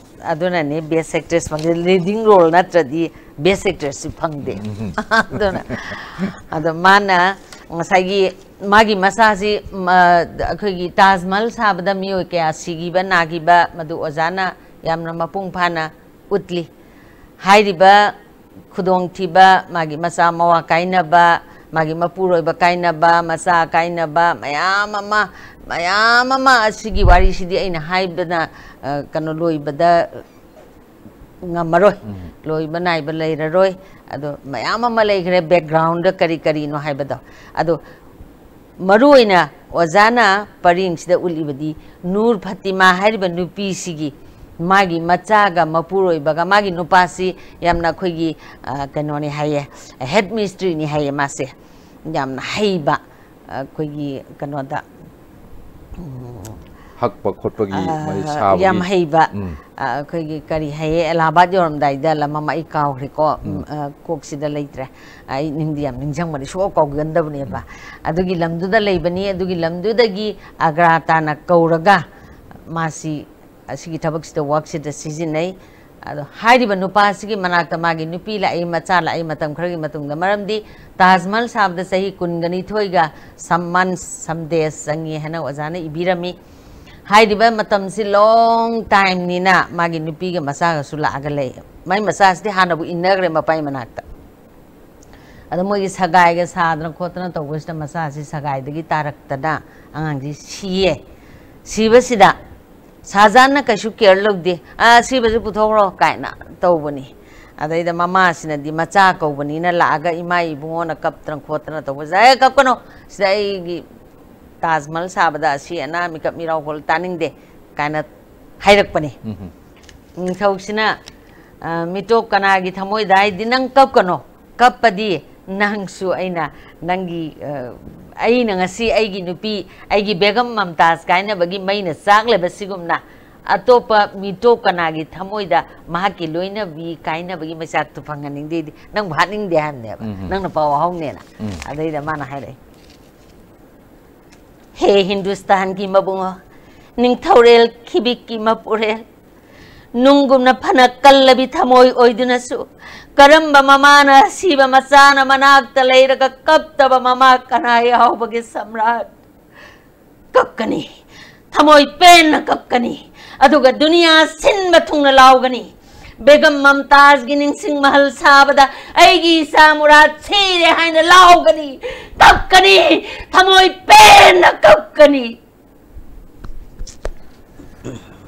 ꯑꯗꯨꯅꯅꯦ best actress ꯐꯪꯗꯦ, leading role ꯅꯠꯇ꯭ꯔꯗꯤ best actressꯁꯤ ꯐꯪꯗꯦ꯫ ꯑꯗꯨꯅ, ꯑꯗꯣ ꯃꯥꯅ ꯉꯁꯥꯏꯒꯤ ꯃꯥꯒꯤ ꯃꯆꯥꯁꯤ, ꯃ-, ꯑꯩꯈꯣꯏꯒꯤ ꯇꯥꯖ ꯃꯍꯜ ꯁꯥꯕꯗ ꯃꯤꯑꯣꯏ ꯀꯌꯥ ꯁꯤꯈꯤꯕ, ꯅꯥꯈꯤꯕ, ꯃꯗꯨ ꯑꯣꯖꯥꯅ ꯌꯥꯝꯅ ꯃꯄꯨꯡ ꯐꯥꯅ ꯎꯠꯂꯤ꯫ ꯍꯥꯏꯔꯤꯕ ꯈꯨꯗꯣꯡꯊꯤꯕ, ꯃꯥꯒꯤ ꯃꯆꯥ ꯃꯋꯥ ꯀꯥꯏꯅꯕ, ꯃꯥꯒꯤ ꯃꯄꯨꯔꯣꯏꯕ ꯀꯥꯏꯅꯕ, ꯃꯆꯥ ꯀꯥꯏꯅꯕ ꯃꯌꯥꯝ ꯑꯃ, ꯃꯌꯥꯝ ꯑꯃ ꯑꯁꯤꯒꯤ ꯋꯥꯔꯤꯁꯤꯗꯤ ꯑꯩꯅ ꯍꯥꯏꯕꯅ, ꯑ, ꯀꯩꯅꯣ, ꯂꯣꯏꯕꯗ ꯉꯝꯃꯔꯣꯏ꯫ ꯂꯣꯏꯕ ꯅꯥꯏꯕ ꯂꯩꯔꯔꯣꯏ꯫ ꯑꯗꯣ ꯃꯌꯥꯝ ꯑꯃ ꯂꯩꯈ꯭ꯔꯦ backgroundꯗ ꯀꯔꯤ ꯀꯔꯤꯅꯣ ꯍꯥꯏꯕꯗꯣ꯫ ꯑꯗꯣ ꯃꯔꯨ ꯑꯣꯏꯅ ꯑꯣꯖꯥꯅ ꯄꯔꯦꯡꯁꯤꯗ ꯎꯠꯂꯤꯕꯗꯤ ꯅꯨꯔ ꯐꯇꯤꯃꯥ ꯍꯥꯏꯔꯤꯕ ꯅꯨꯄꯤꯁꯤꯒꯤ ꯃꯥꯒꯤ ꯃꯆꯥꯒ ꯃꯄꯨꯔꯣꯏꯕꯒ, ꯃꯥꯒꯤ ꯅꯨꯄꯥꯁꯤ ꯌꯥꯝꯅ ꯑꯩꯈꯣꯏꯒꯤ, ꯑ, ꯀꯩꯅꯣꯅꯤ ꯍꯥꯏꯌꯦ, head mistressꯅꯤ ꯍꯥꯏꯌꯦ ꯃꯥꯁꯦ꯫ ꯌꯥꯝꯅ ꯍꯩꯕ, ꯑꯩꯈꯣꯏꯒꯤ ꯀꯩꯅꯣꯗ, ꯎꯝ, ꯍꯛꯄ ꯈꯣꯠꯄꯒꯤ ꯑ, ꯃꯩ ꯁꯥꯕꯒꯤ ꯌꯥꯝ ꯍꯩꯕ, ꯎꯝ꯫ ꯑ, ꯑꯩꯈꯣꯏꯒꯤ ꯀꯔꯤ ꯍꯥꯏꯌꯦ, ꯑꯦꯂꯥꯍꯥꯕꯥꯗ ꯌꯧꯔꯝꯗꯥꯏꯗ ꯂꯝ ꯑꯃ ꯑꯩ ꯀꯥꯎꯈ꯭ꯔꯦꯀꯣ, ꯎꯝ, ꯑ, ꯀꯣꯛꯁꯤꯗ ꯂꯩꯇ꯭ꯔꯦ, ꯑꯩ ꯅꯤꯡꯗꯤ ꯌꯥꯝ ꯅꯤꯡꯁꯤꯡꯕꯅꯤ, ꯁꯨꯡꯀꯥꯎ ꯀꯥꯎꯒꯟꯗꯕꯅꯦꯕ꯫ ꯑꯗꯨꯒꯤ ꯂꯝꯗꯨꯗ ꯂꯩꯕꯅꯤ, ꯑꯗꯨꯒꯤ ꯂꯝꯗꯨꯗꯒꯤ ꯑꯒ꯭ꯔꯥ ꯇꯥꯅ ꯀꯧꯔꯒ ꯃꯥꯁꯤ ꯑꯁꯤꯒꯤ ꯊꯕꯛꯁꯤꯗ, workꯁꯤꯗ ꯁꯤꯖꯤꯟꯅꯩ꯫ ꯑꯗꯣ ꯍꯥꯏꯔꯤꯕ ꯅꯨꯄꯥꯁꯤꯒꯤ ꯃꯅꯥꯛꯇ ꯃꯥꯒꯤ ꯅꯨꯄꯤ ꯂꯥꯛꯏ, ꯃꯆꯥ ꯂꯥꯛꯏ ꯃꯇꯝ ꯈꯔꯒꯤ ꯃꯇꯨꯡꯗ꯫ ꯃꯔꯝꯗꯤ ꯇꯥꯖ ꯃꯍꯜ ꯁꯥꯕꯗ ꯆꯍꯤ ꯀꯨꯟꯒ ꯅꯤꯊꯣꯏꯒ some months, some days ꯆꯪꯉꯤ ꯍꯥꯏꯅ ꯑꯣꯖꯥꯅ ꯏꯕꯤꯔꯝꯃꯤ꯫ ꯍꯥꯏꯔꯤꯕ ꯃꯇꯝꯁꯤ long timeꯅꯤꯅ ꯃꯥꯒꯤ ꯅꯨꯄꯤꯒ ꯃꯆꯥꯒꯁꯨ ꯂꯥꯛꯑꯒ ꯂꯩ꯫ ꯃꯥꯏ ꯃꯆꯥꯁꯤꯗꯤ ꯍꯥꯟꯅꯕꯨ ꯏꯟꯅꯈ꯭ꯔꯦ ꯃꯄꯥꯏ ꯃꯅꯥꯛꯇ꯫ ꯑꯗꯣ ꯃꯣꯏꯒꯤ ꯁꯒꯥꯏꯒ ꯁꯥꯗꯅ ꯈꯣꯠꯇꯅ ꯇꯧꯕꯁꯤꯗ ꯃꯆꯥꯁꯤ ꯁꯒꯥꯏꯗꯒꯤ ꯇꯥꯔꯛꯇꯅ ꯑꯉꯥꯡꯁꯤ ꯁꯤꯌꯦ꯫ ꯁꯤꯕꯁꯤꯗ ꯁꯥꯍꯖꯥꯟꯅ ꯀꯩꯁꯨ ꯀꯦꯌꯔ ꯂꯧꯗꯦ꯫ "ꯑ, ꯑꯁꯤꯕꯁꯤ ꯄꯨꯊꯣꯛꯈ꯭ꯔꯣ" ꯀꯥꯏꯅ ꯇꯧꯕꯅꯤ꯫ ꯑꯗꯩꯗ ꯃꯃꯥꯁꯤꯅꯗꯤ ꯃꯆꯥ ꯀꯧꯕꯅꯤꯅ ꯂꯥꯛꯑꯒ ꯏꯃꯥ ꯏꯕꯨꯡꯉꯣꯅ ꯀꯞꯇꯅ ꯈꯣꯠꯇꯅ ꯇꯧꯕꯁꯦ, "ꯑꯦ, ꯀꯞꯀꯅꯨ, ꯁꯤꯗ ꯑꯩꯒꯤ ꯇꯥꯖ ꯃꯍꯜ ꯁꯥꯕꯗ ꯑꯁꯤ ꯑꯅꯥ ꯃꯤꯀꯞ ꯃꯤꯔꯥꯎ ꯈꯣꯜ ꯇꯥꯅꯤꯡꯗꯦ" ꯀꯥꯏꯅ ꯍꯥꯏꯔꯛꯄꯅꯤ꯫ ꯎꯝ꯫ ꯅꯤꯡꯊꯧꯁꯤꯅ, "ꯑ, ꯃꯤꯇꯣꯞ ꯀꯅꯥꯒꯤ ꯊꯃꯣꯏꯗ ꯍꯥꯏꯗꯤ ꯅꯪ ꯀꯞꯀꯅꯣ, ꯀꯞꯄꯗꯤ ꯅꯪꯁꯨ ꯑꯩꯅ ꯅꯪꯒꯤ, ꯑ, ꯑꯩꯅ ꯉꯁꯤ ꯑꯩꯒꯤ ꯅꯨꯄꯤ, ꯑꯩꯒꯤ ꯕꯦꯒꯝ ꯃꯝꯇꯥꯖ ꯀꯥꯏꯅꯕꯒꯤ ꯃꯩꯅ ꯆꯥꯛꯂꯦꯕ ꯁꯤꯒꯨꯝꯅ ꯑꯇꯣꯞꯄ ꯃꯤꯇꯣꯞ ꯀꯅꯥꯒꯤ ꯊꯃꯣꯏꯗ ꯃꯍꯥꯛꯀꯤ ꯂꯣꯏꯅꯕꯤ ꯀꯥꯏꯅꯕꯒꯤ ꯃꯩꯆꯥꯛꯇꯨ ꯐꯪꯍꯟꯅꯤꯡꯗꯦꯗꯤ ꯅꯪꯕꯨ ꯍꯥꯠꯅꯤꯡꯗꯦ" ꯍꯥꯏꯕꯅꯦꯕ꯫ ꯎꯝ꯫ "ꯅꯪꯅ ꯄꯥꯎ ꯍꯧꯅꯦꯅ"꯫ ꯎꯝ꯫ ꯑꯗꯩꯗ ꯃꯥꯅ ꯍꯥꯏꯔꯛꯑꯦ, "ꯍꯦ ꯍꯤꯟꯗꯨꯁꯇꯥꯟꯒꯤ ꯃꯕꯨꯡꯉꯣ, ꯅꯤꯡꯊꯧꯔꯦꯜ ꯈꯤꯕꯤꯛꯀꯤ ꯃꯄꯨꯔꯦꯜ, ꯅꯨꯡꯒꯨꯝꯅ ꯐꯅ ꯀꯜꯂꯕꯤ ꯊꯃꯣꯏ ꯑꯣꯏꯗꯨꯅꯁꯨ, ꯀꯔꯝꯕ ꯃꯃꯥꯅ ꯑꯁꯤꯕ ꯃꯆꯥꯅ ꯃꯅꯥꯛꯇ ꯂꯩꯔꯒ ꯀꯞꯇꯕ ꯃꯃꯥ ꯀꯅꯥ ꯌꯥꯎꯕꯒꯦ ꯁꯝꯔꯥꯠ? ꯀꯞꯀꯅꯤ, ꯊꯃꯣꯏ ꯄꯦꯟꯅ ꯀꯞꯀꯅꯤ, ꯑꯗꯨꯒ ꯗꯨꯅꯤꯌꯥ ꯁꯤꯟꯕ ꯊꯨꯡꯅ ꯂꯥꯎꯒꯅꯤ꯫ ꯕꯦꯒꯝ ꯃꯝꯇꯥꯖꯒꯤ ꯅꯤꯡꯁꯤꯡ ꯃꯍꯜ ꯁꯥꯕꯗ ꯑꯩꯒꯤ ꯏꯆꯥ ꯃꯨꯔꯥꯗ ꯁꯤꯔꯦ ꯍꯥꯏꯅ ꯂꯥꯎꯒꯅꯤ, ꯀꯞꯀꯅꯤ, ꯊꯃꯣꯏ ꯄꯦꯟꯅ ꯀꯞꯀꯅꯤ"꯫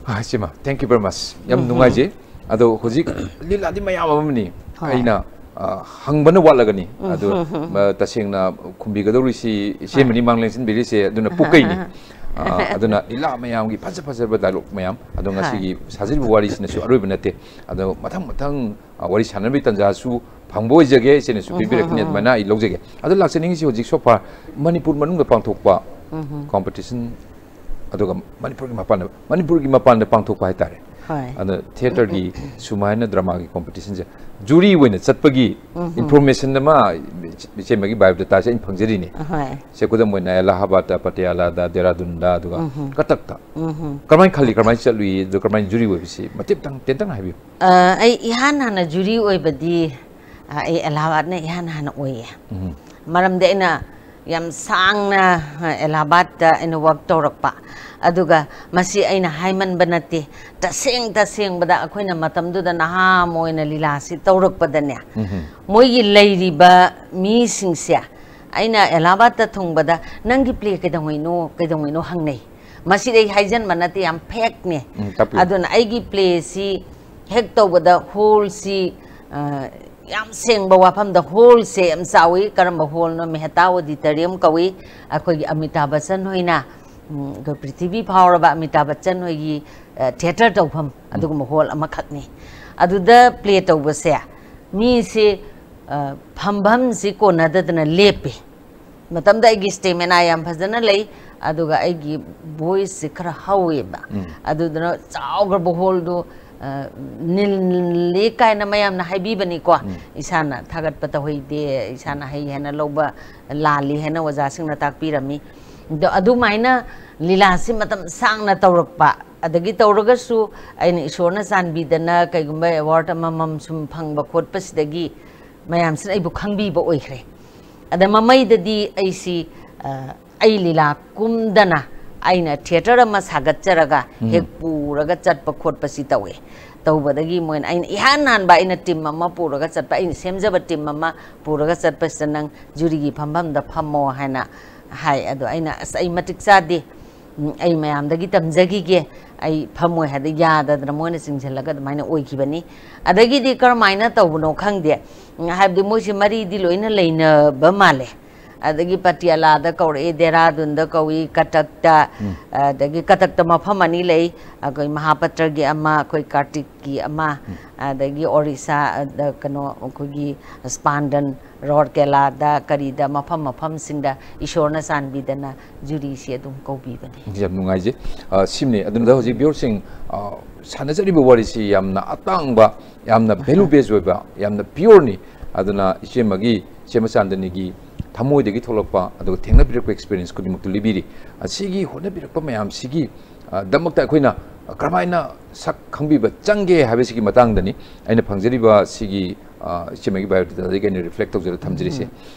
ꯑꯥ, ꯏꯆꯦꯃ, thank you very much꯫ ꯌꯥꯝ ꯎꯝ꯫ ꯅꯨꯡꯉꯥꯏꯖꯩ꯫ ꯑꯗꯣ ꯍꯧꯖꯤꯛ ꯂꯤꯂꯥꯗꯤ ꯃꯌꯥꯝ ꯑꯃꯅꯤ꯫ ꯍꯣꯏ꯫ ꯑꯩꯅ, ꯑ, ꯍꯪꯕꯅ ꯋꯥꯠꯂꯒꯅꯤ꯫ ꯎꯝ, ꯑꯗꯣ, ꯎꯝ, ꯎꯝ꯫ ꯑ, ꯇꯁꯦꯡꯅ ꯈꯨꯝꯕꯤꯒꯗꯧꯔꯤꯁꯤ ꯏꯆꯦꯃꯅꯤ ꯍꯣꯏ꯫ ꯃꯥꯡ ꯂꯦꯡꯁꯤꯟꯕꯤꯔꯤꯁꯦ, ꯑꯗꯨꯅ ꯄꯨꯀꯩꯅꯤ꯫ ꯑ, ꯑꯗꯨꯅ ꯂꯤꯂꯥ ꯃꯌꯥꯝꯒꯤ ꯐꯖ ꯐꯖꯕ dialogue ꯃꯌꯥꯝ꯫ ꯑꯗꯣ ꯍꯣꯏ꯫ ꯉꯁꯤꯒꯤ ꯁꯥꯖꯤꯜꯂꯤꯕ ꯋꯥꯔꯤꯁꯤꯅꯁꯨ ꯑꯔꯣꯏꯕ ꯅꯠꯇꯦ꯫ ꯑꯗꯣ ꯃꯊꯪ ꯃꯊꯪ, ꯑ, ꯋꯥꯔꯤ ꯁꯥꯟꯅꯕꯒꯤ ꯇꯥꯟꯖꯥꯁꯨ ꯐꯪꯕ ꯑꯣꯏꯖꯒꯦ, ꯏꯆꯦꯅꯁꯨ ꯎꯝ, ꯄꯤꯕꯤꯔꯛꯀꯅꯤ, ꯎꯝ, ꯎꯝ꯫ ꯑꯗꯨꯃꯥꯏꯅ ꯑꯩ ꯂꯧꯖꯒꯦ꯫ ꯑꯗꯣ ꯂꯥꯛꯆꯅꯤꯡꯉꯤꯁꯤ ꯍꯧꯖꯤꯛ so far ꯃꯅꯤꯄꯨꯔ ꯃꯅꯨꯡꯗ ꯄꯥꯡꯊꯣꯛꯄ ꯎꯝ, ꯎꯝ꯫ competition, ꯑꯗꯨꯒ ꯃꯅꯤꯄꯨꯔꯒꯤ ꯃꯄꯥꯟꯗ, ꯃꯅꯤꯄꯨꯔꯒꯤ ꯃꯄꯥꯟꯗ ꯄꯥꯡꯊꯣꯛꯄ ꯍꯥꯏꯇꯥꯔꯦ꯫ ꯍꯣꯏ꯫ ꯑꯗ theatreꯒꯤ ꯁꯨꯃꯥꯏꯅ dramaꯒꯤ competitionꯁꯦ jury ꯑꯣꯏꯅ ꯆꯠꯄꯒꯤ ꯎꯝ, ꯎꯝ꯫ information ꯑꯃ ꯏꯆꯦꯃꯒꯤ biodatꯥꯁꯦ ꯑꯩꯅ ꯐꯪꯖꯔꯤꯅꯦ꯫ ꯍꯣꯏ꯫ ꯁꯦ ꯈꯨꯗꯝ ꯑꯣꯏꯅ ꯑꯦꯂꯥꯍꯥꯕꯥꯗ, ꯄꯇꯤꯌꯥꯂꯥꯗ, ꯗꯦꯔꯥꯗꯨꯟꯗ, ꯑꯗꯨꯒ ꯎꯝ, ꯎꯝ꯫ ꯀꯇꯛꯇ꯫ ꯎꯝ, ꯎꯝ꯫ ꯀꯔꯝꯍꯥꯏꯅ ꯈꯜꯂꯤ, ꯀꯔꯝꯍꯥꯏꯅ ꯆꯠꯂꯨꯏ, ꯑꯗꯨ ꯀꯔꯝꯍꯥꯏꯅ jury ꯑꯣꯏꯕꯁꯤ ꯃꯇꯦꯛꯇꯪ ꯇꯦꯟꯇꯪ ꯍꯥꯏꯕꯤꯌꯨ꯫ ꯑ, ꯑꯩ ꯏꯍꯥꯟ ꯍꯥꯟꯅ jury ꯑꯣꯏꯕꯗꯤ, ꯑ, ꯑꯩ ꯑꯦꯂꯥꯍꯥꯕꯥꯗꯅ ꯏꯍꯥꯟ ꯍꯥꯟꯅ ꯑꯣꯏꯌꯦ꯫ ꯎꯝ꯫ ꯃꯔꯝꯗꯤ ꯑꯩꯅ ꯌꯥꯝ ꯁꯥꯡꯅ, ꯑ, ꯑꯦꯂꯥꯍꯥꯕꯥꯗꯇ ꯑꯩꯅ work ꯇꯧꯔꯛꯄ꯫ ꯑꯗꯨꯒ ꯃꯁꯤ ꯑꯩꯅ ꯍꯥꯏꯃꯟꯕ ꯅꯠꯇꯦ꯫ ꯇꯁꯦꯡ ꯇꯁꯦꯡꯕꯗ ꯑꯩꯈꯣꯏꯅ ꯃꯇꯝꯗꯨꯗ ꯅꯍꯥ ꯑꯃ ꯑꯣꯏꯅ ꯂꯤꯂꯥꯁꯤ ꯇꯧꯔꯛꯄꯗꯅꯦ, ꯎꯝ꯫ ꯃꯣꯏꯒꯤ ꯂꯩꯔꯤꯕ ꯃꯤꯁꯤꯡꯁꯦ ꯑꯩꯅ ꯑꯦꯂꯥꯍꯥꯕꯥꯗꯇ ꯊꯨꯡꯕꯗ, "ꯅꯪꯒꯤ play ꯀꯩꯗꯧꯉꯩꯅꯣ, ꯀꯩꯗꯧꯉꯩꯅꯣ?" ꯍꯪꯅꯩ꯫ ꯃꯁꯤꯗꯤ ꯑꯩ ꯍꯥꯏꯖꯟꯕ ꯅꯠꯇꯦ, ꯌꯥꯝ ꯐꯦꯛꯅꯦ꯫ ꯎꯝ, ꯇꯥꯛꯄꯤꯌꯨ꯫ ꯑꯗꯨꯅ ꯑꯩꯒꯤ ꯄ꯭ꯂꯦꯁꯤ ꯍꯦꯛ ꯇꯧꯕꯗ ꯍꯣꯜꯁꯤ, ꯑ, ꯌꯥꯝ ꯁꯦꯡꯕ ꯋꯥꯐꯝꯗ ꯍꯣꯜꯁꯦ ꯌꯥꯝ ꯆꯥꯎꯏ꯫ ꯀꯔꯝꯕ ꯍꯣꯜꯅꯣ? ꯃꯦꯍꯇꯥ ꯑꯣꯗꯤꯇꯣꯔꯤꯌꯝ ꯀꯧꯏ꯫ ꯑꯩꯈꯣꯏꯒꯤ ꯑꯃꯤꯇꯥꯕ ꯕꯆꯟ ꯍꯣꯏꯅ, ꯎꯝ, ꯑꯩꯈꯣꯏ ꯄ꯭ꯔꯤꯊꯤꯕꯤ ꯐꯥꯎꯔꯕ ꯑꯃꯤꯇꯥꯕ ꯕꯆꯟ ꯍꯣꯏꯒꯤ, ꯑ, ꯊꯤꯌꯦꯇꯔ ꯇꯧꯐꯝ ꯑꯗꯨꯒꯨꯝꯕ ꯍꯣꯜ ꯑꯃꯈꯛꯅꯤ꯫ ꯑꯗꯨꯗ ꯄ꯭ꯂꯦ ꯇꯧꯕꯁꯦ ꯃꯤꯁꯦ, ꯑ, ꯐꯝꯐꯝꯁꯤ ꯀꯣꯟꯅꯗꯗꯅ ꯂꯦꯞꯄꯦ꯫ ꯃꯇꯝꯗ ꯑꯩꯒꯤ ꯁ꯭ꯇꯦꯃꯤꯅꯥ ꯌꯥꯝ ꯐꯖꯅ ꯂꯩ, ꯑꯗꯨꯒ ꯑꯩꯒꯤ ꯚꯣꯏꯁꯁꯦ ꯈꯔ ꯍꯧꯋꯦꯕ꯫ ꯑꯗꯨꯗꯨꯅ ꯆꯥꯎꯈ꯭ꯔꯕ ꯍꯣꯜꯗꯣ, ꯑ, ꯅꯤꯜꯂꯤ ꯀꯥꯏꯅ ꯃꯌꯥꯝꯅ ꯍꯥꯏꯕꯤꯕꯅꯤꯀꯣ꯫ ꯏꯁꯥꯅ ꯊꯥꯒꯠꯄ ꯇꯧꯍꯩꯗꯦ, ꯏꯁꯥꯅ ꯍꯩ ꯍꯥꯏꯅ ꯂꯧꯕ ꯂꯥꯜꯂꯤ ꯍꯥꯏꯅ ꯑꯣꯖꯥꯁꯤꯡꯅ ꯇꯥꯛꯄꯤꯔꯝꯃꯤ꯫ ꯑꯗꯣ ꯑꯗꯨꯃꯥꯏꯅ ꯂꯤꯂꯥꯁꯤ ꯃꯇꯝ ꯁꯥꯡꯅ ꯇꯧꯔꯛꯄ, ꯑꯗꯒꯤ ꯇꯧꯔꯒꯁꯨ ꯑꯩꯅ ꯏꯁꯣꯔꯅ ꯆꯥꯟꯕꯤꯗꯅ ꯀꯩꯒꯨꯝꯕ ꯑꯦꯋꯥꯔꯗ ꯑꯃꯃꯝ ꯁꯨꯝ ꯐꯪꯕ ꯈꯣꯠꯄꯁꯤꯗꯒꯤ ꯃꯌꯥꯝꯁꯤꯅ ꯑꯩꯕꯨ ꯈꯪꯕꯤꯕ ꯑꯣꯏꯈ꯭ꯔꯦ꯫ ꯑꯗ ꯃꯃꯩꯗꯗꯤ ꯑꯩꯁꯤ, ꯑ, ꯑꯩ ꯂꯤꯂꯥ ꯀꯨꯝꯗꯅ ꯑꯩꯅ ꯊꯤꯌꯦꯇꯔ ꯑꯃ ꯁꯥꯒꯠꯆꯔꯒ ꯍꯦꯛ ꯄꯨꯔꯒ ꯆꯠꯄ ꯈꯣꯠꯄꯁꯤ ꯇꯧꯋꯦ꯫ ꯇꯧꯕꯗꯒꯤ ꯃꯣꯏꯅ, ꯑꯩꯅ ꯏꯍꯥꯟ ꯍꯥꯟꯕ ꯑꯩꯅ ꯇꯤꯝ ꯑꯃ ꯄꯨꯔꯒ ꯆꯠꯄ, ꯑꯩꯅ ꯁꯦꯝꯖꯕ ꯇꯤꯝ ꯑꯃ ꯄꯨꯔꯒ ꯆꯠꯄꯁꯤꯗ ꯅꯪ ꯖꯨꯔꯤꯒꯤ ꯐꯝꯐꯝꯗ ꯐꯝꯃꯣ ꯍꯥꯏꯅ ꯍꯥꯏ꯫ ꯑꯗꯣ ꯑꯩꯅ, "ꯑꯁ, ꯑꯩ ꯃꯇꯤꯛ ꯆꯥꯗꯦ, ꯎꯝ, ꯑꯩ ꯃꯌꯥꯝꯗꯒꯤ ꯇꯝꯖꯈꯤꯒꯦ, ꯑꯩ ꯐꯝꯃꯣꯏ" ꯍꯥꯏꯗ ꯌꯥꯗꯗꯅ ꯃꯣꯏꯅ ꯆꯤꯡꯁꯤꯜꯂꯒ ꯑꯗꯨꯃꯥꯏꯅ ꯑꯣꯏꯈꯤꯕꯅꯤ꯫ ꯑꯗꯒꯤꯗꯤ ꯀꯔꯝꯍꯥꯏꯅ ꯇꯧꯕꯅꯣ ꯈꯪꯗꯦ, ꯎꯝ, ꯍꯥꯏꯕꯗꯤ ꯃꯣꯏꯁꯤ ꯃꯔꯤꯗꯤ ꯂꯣꯏꯅ ꯂꯩꯅꯕ ꯃꯥꯜꯂꯦ꯫ ꯑꯗꯒꯤ ꯄꯇꯤꯌꯥꯂꯥꯗ ꯀꯧꯔꯛꯏ, ꯗꯦꯔꯥꯗꯨꯟꯗ ꯀꯧꯏ, ꯀꯇꯛꯇ, ꯑꯗꯒꯤ ꯀꯇꯛꯇ ꯃꯐꯝ ꯑꯅꯤ ꯂꯩ, ꯑꯩꯈꯣꯏ ꯃꯍꯥꯄꯇ꯭ꯔꯒꯤ ꯑꯃ, ꯑꯩꯈꯣꯏ ꯀꯥꯔꯇꯤꯛꯀꯤ ꯑꯃ, ꯑꯗꯒꯤ ꯑꯣꯔꯤꯁꯥꯗ ꯀꯩꯅꯣ ꯑꯩꯈꯣꯏꯒꯤ ꯁ꯭ꯄꯥꯟꯗꯟ, ꯔꯧꯔꯀꯦꯂꯥꯗ, ꯀꯔꯤꯗ, ꯃꯐꯝ ꯃꯐꯝꯁꯤꯡꯗ ꯏꯁꯣꯔꯅ ꯆꯥꯟꯕꯤꯗꯅ ꯖꯨꯔꯤꯁꯤ ꯑꯗꯨꯝ ꯀꯧꯕꯤꯕꯅꯤ꯫ ꯌꯥꯝ ꯅꯨꯡꯉꯥꯏꯖꯩ꯫ ꯑ, ꯁꯤꯃꯅꯤ꯫ ꯑꯗꯨꯅ ꯍꯧꯖꯤꯛ ꯚꯤꯌꯨꯔꯁꯤꯡ, ꯑ, ꯁꯥꯟꯅꯖꯔꯤꯕ ꯋꯥꯔꯤꯁꯤ ꯌꯥꯝꯅ ꯑꯇꯥꯡꯕ, ꯌꯥꯝꯅ ꯚꯦꯂꯨ ꯕꯦꯁ ꯑꯣꯏꯕ, ꯌꯥꯝꯅ ꯄꯤꯌꯣꯔꯅꯤ꯫ ꯑꯗꯨꯅ ꯏꯆꯦꯃꯒꯤ, ꯏꯆꯦ ꯃꯆꯥꯟꯗꯅꯤꯒꯤ ꯊꯃꯣꯏꯗꯒꯤ ꯊꯣꯛꯂꯛꯄ, ꯑꯗꯨꯒ ꯊꯦꯡꯅꯕꯤꯔꯛꯄ ꯑꯦꯛꯁꯄꯤꯔꯤꯌꯦꯟꯁ ꯈꯨꯗꯤꯡꯃꯛꯇꯨ ꯂꯤꯕꯤꯔꯤ꯫ ꯑꯁꯤꯒꯤ ꯍꯣꯠꯅꯕꯤꯔꯛꯄ ꯃꯌꯥꯝꯁꯤꯒꯤ, ꯑ, ꯗꯃꯛꯇ ꯑꯩꯈꯣꯏꯅ ꯀꯔꯝꯍꯥꯏꯅ ꯁꯛ ꯈꯪꯕꯤꯕ ꯆꯪꯒꯦ ꯍꯥꯏꯕꯁꯤꯒꯤ ꯃꯇꯥꯡꯗꯅꯤ ꯑꯩꯅ ꯐꯪꯖꯔꯤꯕ ꯁꯤꯒꯤ, ꯑ, ꯏꯆꯦꯃꯒꯤ ꯕꯥꯏꯑꯣꯗꯥꯇꯥꯗꯒꯤ ꯑꯩꯅ ꯔꯤꯐ꯭ꯂꯦꯛ ꯇꯧꯖꯔ ꯊꯝꯖꯔꯤꯁꯦ꯫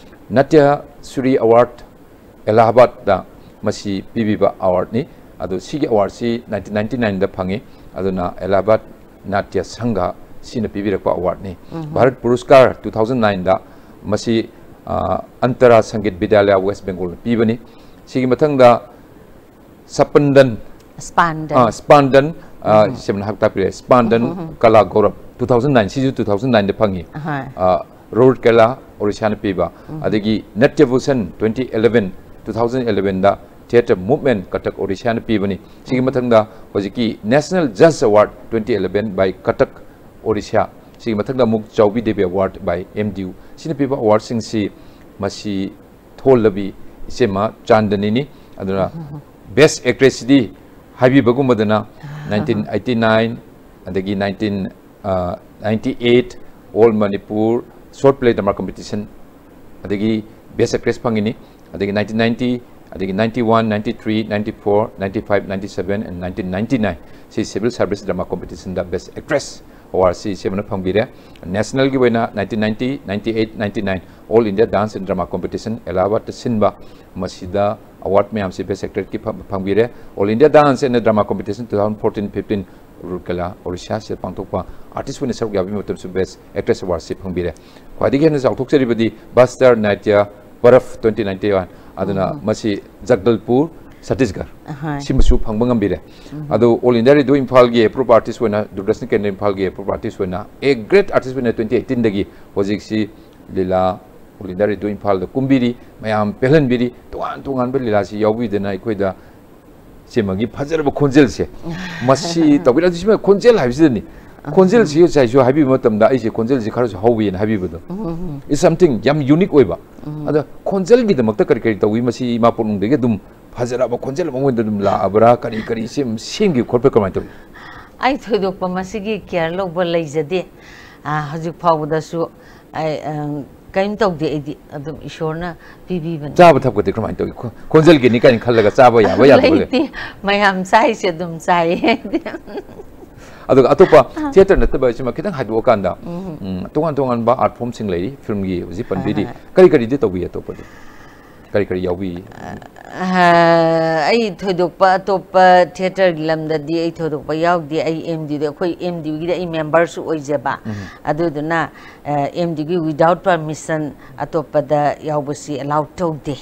ꯅꯥꯇ꯭ꯌ ꯁꯨꯔꯤ ꯑꯦꯋꯥꯔꯗ ꯑꯦꯂꯥꯍꯥꯕꯥꯗꯇ ꯃꯁꯤ ꯄꯤꯕꯤꯕ ꯑꯦꯋꯥꯔꯗꯅꯤ꯫ ꯑꯗꯣ ꯁꯤꯒꯤ ꯑꯦꯋꯥꯔꯗꯁꯤ ꯅꯥꯏꯟꯇꯤꯟ ꯅꯥꯏꯟꯇꯤ ꯅꯥꯏꯟꯗ ꯐꯪꯉꯤ꯫ ꯑꯗꯨꯅ ꯑꯦꯂꯥꯍꯥꯕꯥꯗ ꯅꯥꯇ꯭ꯌ ꯁꯪꯘ ꯁꯤꯅ ꯄꯤꯕꯤꯔꯛꯄ ꯑꯦꯋꯥꯔꯗꯅꯤ꯫ ꯚꯥꯔꯠ ꯄꯨꯔꯁꯀꯥꯔ ꯇꯨ ꯊꯥꯎꯖꯟ ꯅꯥꯏꯟꯗ ꯃꯁꯤ, ꯑ, ꯑꯟꯇꯔꯥ ꯁꯪꯒꯤꯠ ꯕꯤꯗ꯭ꯌꯥꯂꯌ ꯋꯦꯁ ꯕꯦꯡꯒꯣꯜꯅ ꯄꯤꯕꯅꯤ꯫ ꯁꯤꯒꯤ ꯃꯊꯪꯗ ꯁꯄꯟꯗꯟ ꯁ꯭ꯄꯥꯟꯗꯟ꯫ ꯑꯥ, ꯁ꯭ꯄꯥꯟꯗꯟ, ꯑꯥ, ꯁꯤꯁꯦ ꯍꯥꯏ ꯇꯥꯛꯄꯤꯔꯦ, ꯁ꯭ꯄꯥꯟꯗꯟ ꯀꯂꯥ ꯒꯧꯔꯕ, two thousand nine, ꯁꯤꯁꯨ two thousand nine ꯗ ꯐꯪꯉꯤ꯫ ꯑꯍꯣꯏ꯫ ꯑꯥ, ꯔꯨꯔꯀꯦꯂꯥ, ꯑꯣꯔꯤꯁꯥꯅ ꯄꯤꯕ꯫ ꯑꯗꯒꯤ ꯅꯠꯌꯚꯨꯁꯟ, twenty eleven, two thousand eleven ꯗ Theatre Movement, ꯀꯇꯛ, ꯑꯣꯔꯤꯁꯥꯅ ꯄꯤꯕꯅꯤ꯫ ꯁꯤꯒꯤ ꯃꯊꯪꯗ ꯍꯧꯖꯤꯛꯀꯤ National Judge Award twenty eleven by Cuttack, Orissa. ꯁꯤꯒꯤ ꯃꯊꯪꯗ ꯑꯃꯨꯛ ꯆꯥꯎꯕꯤ Devi Award by M D U꯫ ꯁꯤꯅ ꯄꯤꯕ award ꯁꯤꯡꯁꯤ ꯃꯁꯤ ꯊꯣꯜꯂꯕꯤ ꯏꯆꯦꯃ ꯆꯥꯟꯗꯅꯤꯅꯤ꯫ ꯑꯗꯨꯅ Best Actress ꯁꯤꯗꯤ ꯍꯥꯏꯕꯤꯕꯒꯨꯝꯕꯗꯅ nineteen eighty nine, ꯑꯗꯒꯤ nineteen ninety eight All Manipur Short Play Drama Competition, ꯑꯗꯒꯤ Best Actress ꯐꯪꯉꯤꯅꯤ꯫ ꯑꯗꯒꯤ nineteen ninety, ꯑꯗꯒꯤ ninety one, ninety three, ninety four, ninety five, ninety seven and nineteen ninety nine ꯁꯤ Civil Service Drama Competition ꯗ Best Actress Award ꯁꯤ ꯏꯆꯦꯃꯅ ꯐꯪꯕꯤꯔꯦ꯫ National ꯒꯤ ꯑꯣꯏꯅ nineteen ninety, ninety eight, ninety nine All India Dance and Drama Competition Allahabad ꯇ ꯁꯤꯟꯕ, ꯃꯁꯤꯗ award ꯃꯌꯥꯝꯁꯤ Best Actress ꯀꯤ ꯐꯪ-, ꯐꯪꯕꯤꯔꯦ꯫ All India Dance and Drama Competition two thousand fourteen fifteen ꯔꯨꯔꯀꯦꯂꯥ, ꯑꯣꯔꯤꯁꯥꯁꯤꯗ ꯄꯥꯡꯊꯣꯛꯄ artist ꯑꯣꯏꯅ ꯁꯔꯨꯛ ꯌꯥꯕꯒꯤ ꯃꯇꯝꯁꯨ Best Actress Award ꯁꯤ ꯐꯪꯕꯤꯔꯦ꯫ ꯈ꯭ꯋꯥꯏꯗꯒꯤ ꯍꯦꯟꯅ ꯆꯥꯎꯊꯣꯛꯆꯔꯤꯕꯗꯤ Bastar Natya Parv twenty ninety one, ꯑꯗꯨꯅ ꯃꯁꯤ ꯖꯒꯗꯜꯄꯨꯔ, ꯁꯠꯇꯤꯁꯒꯔ, ꯑꯍꯣꯏ꯫ ꯁꯤꯃꯁꯨ ꯐꯪꯕ ꯉꯝꯕꯤꯔꯦ꯫ ꯑꯗꯨ All India Radio ꯏꯝꯐꯥꯜꯒꯤ approve artist ꯑꯣꯏꯅ, ꯗꯨꯔꯗꯔꯁꯟ ꯀꯦꯟꯗ꯭ꯔ ꯏꯝꯐꯥꯜꯒꯤ approve artist ꯑꯣꯏꯅ, a great artist ꯑꯣꯏꯅ twenty eighteen ꯗꯒꯤ ꯍꯧꯖꯤꯛꯁꯤ ꯂꯤꯂꯥ All India Radio ꯏꯝꯐꯥꯜꯗ ꯀꯨꯝꯕꯤꯔꯤ, ꯃꯌꯥꯝ ꯄꯦꯜꯍꯟꯕꯤꯔꯤ, ꯇꯣꯉꯥꯟ ꯇꯣꯉꯥꯟꯕ ꯂꯤꯂꯥꯁꯤ ꯌꯥꯎꯕꯤꯗꯅ ꯑꯩꯈꯣꯏꯗ ꯁꯤꯃꯒꯤ ꯐꯖꯔꯕ ꯈꯣꯟꯖꯦꯜꯁꯦ ꯃꯁꯤ ꯇꯧꯕꯤꯔꯛꯑꯗꯤ, ꯁꯤꯃ ꯈꯣꯟꯖꯦꯜ ꯍꯥꯏꯕꯁꯤꯗꯅꯤ꯫ ꯈꯣꯟꯖꯦꯜꯁꯤ ꯉꯁꯥꯏꯁꯨ ꯍꯥꯏꯕꯤꯕ ꯃꯇꯝꯗ ꯑꯩꯁꯦ ꯈꯣꯟꯖꯦꯜꯁꯤ ꯈꯔꯁꯨ ꯍꯧꯋꯦꯅ ꯍꯥꯏꯕꯤꯕꯗꯣ, it's something ꯌꯥꯝ unique ꯑꯣꯏꯕ꯫ ꯑꯗ ꯈꯣꯟꯖꯦꯜꯒꯤꯗꯃꯛꯇ ꯀꯔꯤ ꯀꯔꯤ ꯇꯧꯏ? ꯃꯁꯤ ꯏꯃꯥ ꯄꯣꯛꯅꯨꯡꯗꯒꯤ ꯑꯗꯨꯝ ꯐꯖꯔꯕ ꯈꯣꯟꯖꯦꯜ ꯑꯃ ꯑꯣꯏꯅ ꯑꯗꯨꯝ ꯂꯥꯛꯑꯕ꯭ꯔꯥ? ꯀꯔꯤ ꯀꯔꯤ ꯁꯦꯝ-, ꯁꯦꯝꯈꯤꯕ ꯈꯣꯠꯄ ꯀꯃꯥꯏꯅ ꯇꯧꯏ? ꯑꯩ ꯊꯣꯏꯗꯣꯛꯄ ꯃꯁꯤꯒꯤ care ꯂꯧꯕ ꯂꯩꯖꯗꯦ꯫ ꯑꯥ, ꯍꯧꯖꯤꯛ ꯐꯥꯎꯕꯗꯁꯨ ꯑꯩ, ꯑ, ꯀꯔꯤꯝ ꯇꯧꯗꯦ꯫ ꯑꯩꯗꯤ ꯑꯗꯨꯝ ꯏꯁꯣꯔꯅ ꯄꯤꯕꯤꯕꯅꯤ꯫ ꯆꯥꯕ ꯊꯛꯄꯗꯤ ꯀꯃꯥꯏꯅ ꯇꯧꯏ? ꯈꯣ-, ꯈꯣꯟꯖꯦꯜꯒꯤꯅꯤ ꯀꯥꯏꯅ ꯈꯜꯂꯒ ꯆꯥꯕ ꯌꯥꯕ ꯌꯥꯗꯕ ꯂꯩ? ꯂꯩꯇꯦ꯫ ꯃꯌꯥꯝ ꯆꯥꯏꯁꯦ ꯑꯗꯨꯝ ꯆꯥꯏꯌꯦ꯫ ꯑꯗꯨꯒ ꯑꯇꯣꯞꯄ theatre ꯅꯠꯇꯕ ꯁꯤꯃ ꯈꯤꯇꯪ ꯍꯥꯏꯗꯣꯛꯑꯀꯥꯟꯗ, ꯎꯝ, ꯇꯣꯉꯥꯟ ꯇꯣꯉꯥꯟꯕ art form ꯁꯤꯡ ꯂꯩꯔꯤ, film ꯒꯤ ꯍꯧꯖꯤꯛ ꯄꯟꯕꯤꯔꯤ, ꯍꯣꯏ, ꯍꯣꯏ꯫ ꯀꯔꯤ ꯀꯔꯤꯗꯤ ꯇꯧꯕꯤ ꯑꯇꯣꯞꯄꯗꯤ? ꯀꯔꯤ ꯀꯔꯤ ꯌꯥꯎꯕꯤ? ꯑ, ꯑꯩ ꯊꯣꯏꯗꯣꯛꯄ ꯑꯇꯣꯞꯄ ꯊꯤꯌꯦꯇꯔꯒꯤ ꯂꯝꯗꯗꯤ ꯑꯩ ꯊꯣꯏꯗꯣꯛꯄ ꯌꯥꯎꯗꯦ꯫ ꯑꯩ ꯑꯦꯝ ꯗꯤꯗ, ꯑꯩꯈꯣꯏ ꯑꯦꯝ ꯗꯤꯒꯤꯗ ꯑꯩ ꯃꯦꯝꯕꯔꯁꯨ ꯑꯣꯏꯖꯕ꯫ ꯑꯗꯨꯗꯨꯅ ꯑꯦꯝ ꯗꯤꯒꯤ without permission ꯑꯇꯣꯞꯄꯗ ꯌꯥꯎꯕꯁꯤ ꯑꯦꯂꯥꯎ ꯇꯧꯗꯦ꯫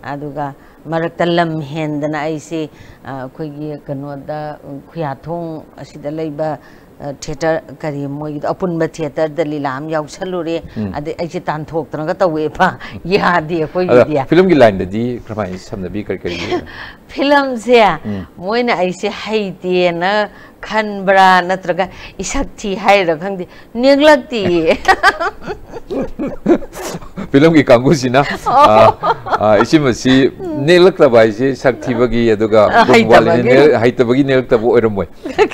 ꯑꯗꯨꯒ ꯃꯔꯛꯇ ꯂꯝ ꯍꯦꯟꯗꯅ ꯑꯩꯁꯦ, ꯑ, ꯑꯩꯈꯣꯏꯒꯤ ꯀꯩꯅꯣꯗ, ꯎꯝ, ꯈꯨꯌꯥꯊꯣꯡ ꯑꯁꯤꯗ ꯂꯩꯕ, ꯑ, ꯊꯤꯌꯦꯇꯔ, ꯀꯔꯤ, ꯃꯣꯏꯒꯤꯗꯣ, ꯑꯄꯨꯟꯕ ꯊꯤꯌꯦꯇꯔꯗ ꯂꯤꯂꯥ ꯑꯃ ꯌꯥꯎꯁꯜꯂꯨꯔꯦ꯫ ꯑꯗꯩ ꯑꯩꯁꯦ ꯇꯥꯟꯊꯣꯛꯇꯅꯒ ꯇꯧꯋꯦꯕ꯫ ꯌꯥꯗꯦ ꯑꯗ ꯑꯩꯈꯣꯏꯒꯤꯗꯤ꯫ ꯐꯤꯂꯝꯒꯤ ꯂꯥꯏꯟꯗꯗꯤ ꯀꯔꯝꯍꯥꯏꯅ ꯁꯝꯅꯕꯤ, ꯀꯔꯤ ꯀꯔꯤ? ꯐꯤꯂꯝꯁꯦ ꯃꯣꯏꯅ ꯑꯩꯁꯦ ꯍꯩꯇꯦꯅ ꯈꯟꯕ꯭ꯔꯥ ꯅꯠꯇ꯭ꯔꯒ ꯏꯁꯛ ꯊꯤ ꯍꯥꯏꯔ ꯈꯪꯗꯦ, ꯅꯦꯛꯂꯛꯇꯤꯌꯦ꯫ ꯐꯤꯂꯝꯒꯤ ꯀꯥꯡꯕꯨꯁꯤꯅ, ꯑ, ꯑ, ꯏꯆꯦ ꯃꯁꯤ ꯅꯦꯛꯂꯛꯇꯕ ꯍꯥꯏꯁꯦ ꯁꯛ ꯊꯤꯕꯒꯤ, ꯑꯗꯨꯒ ꯑ, ꯒꯨꯟ ꯋꯥꯠꯂꯤꯅ ꯍꯩꯇꯕꯒꯤ꯫ ꯅꯦꯛ-, ꯍꯩꯇꯕꯒꯤ ꯅꯦꯛꯂꯛꯇꯕ ꯑꯣꯏꯔꯝꯃꯣꯏ꯫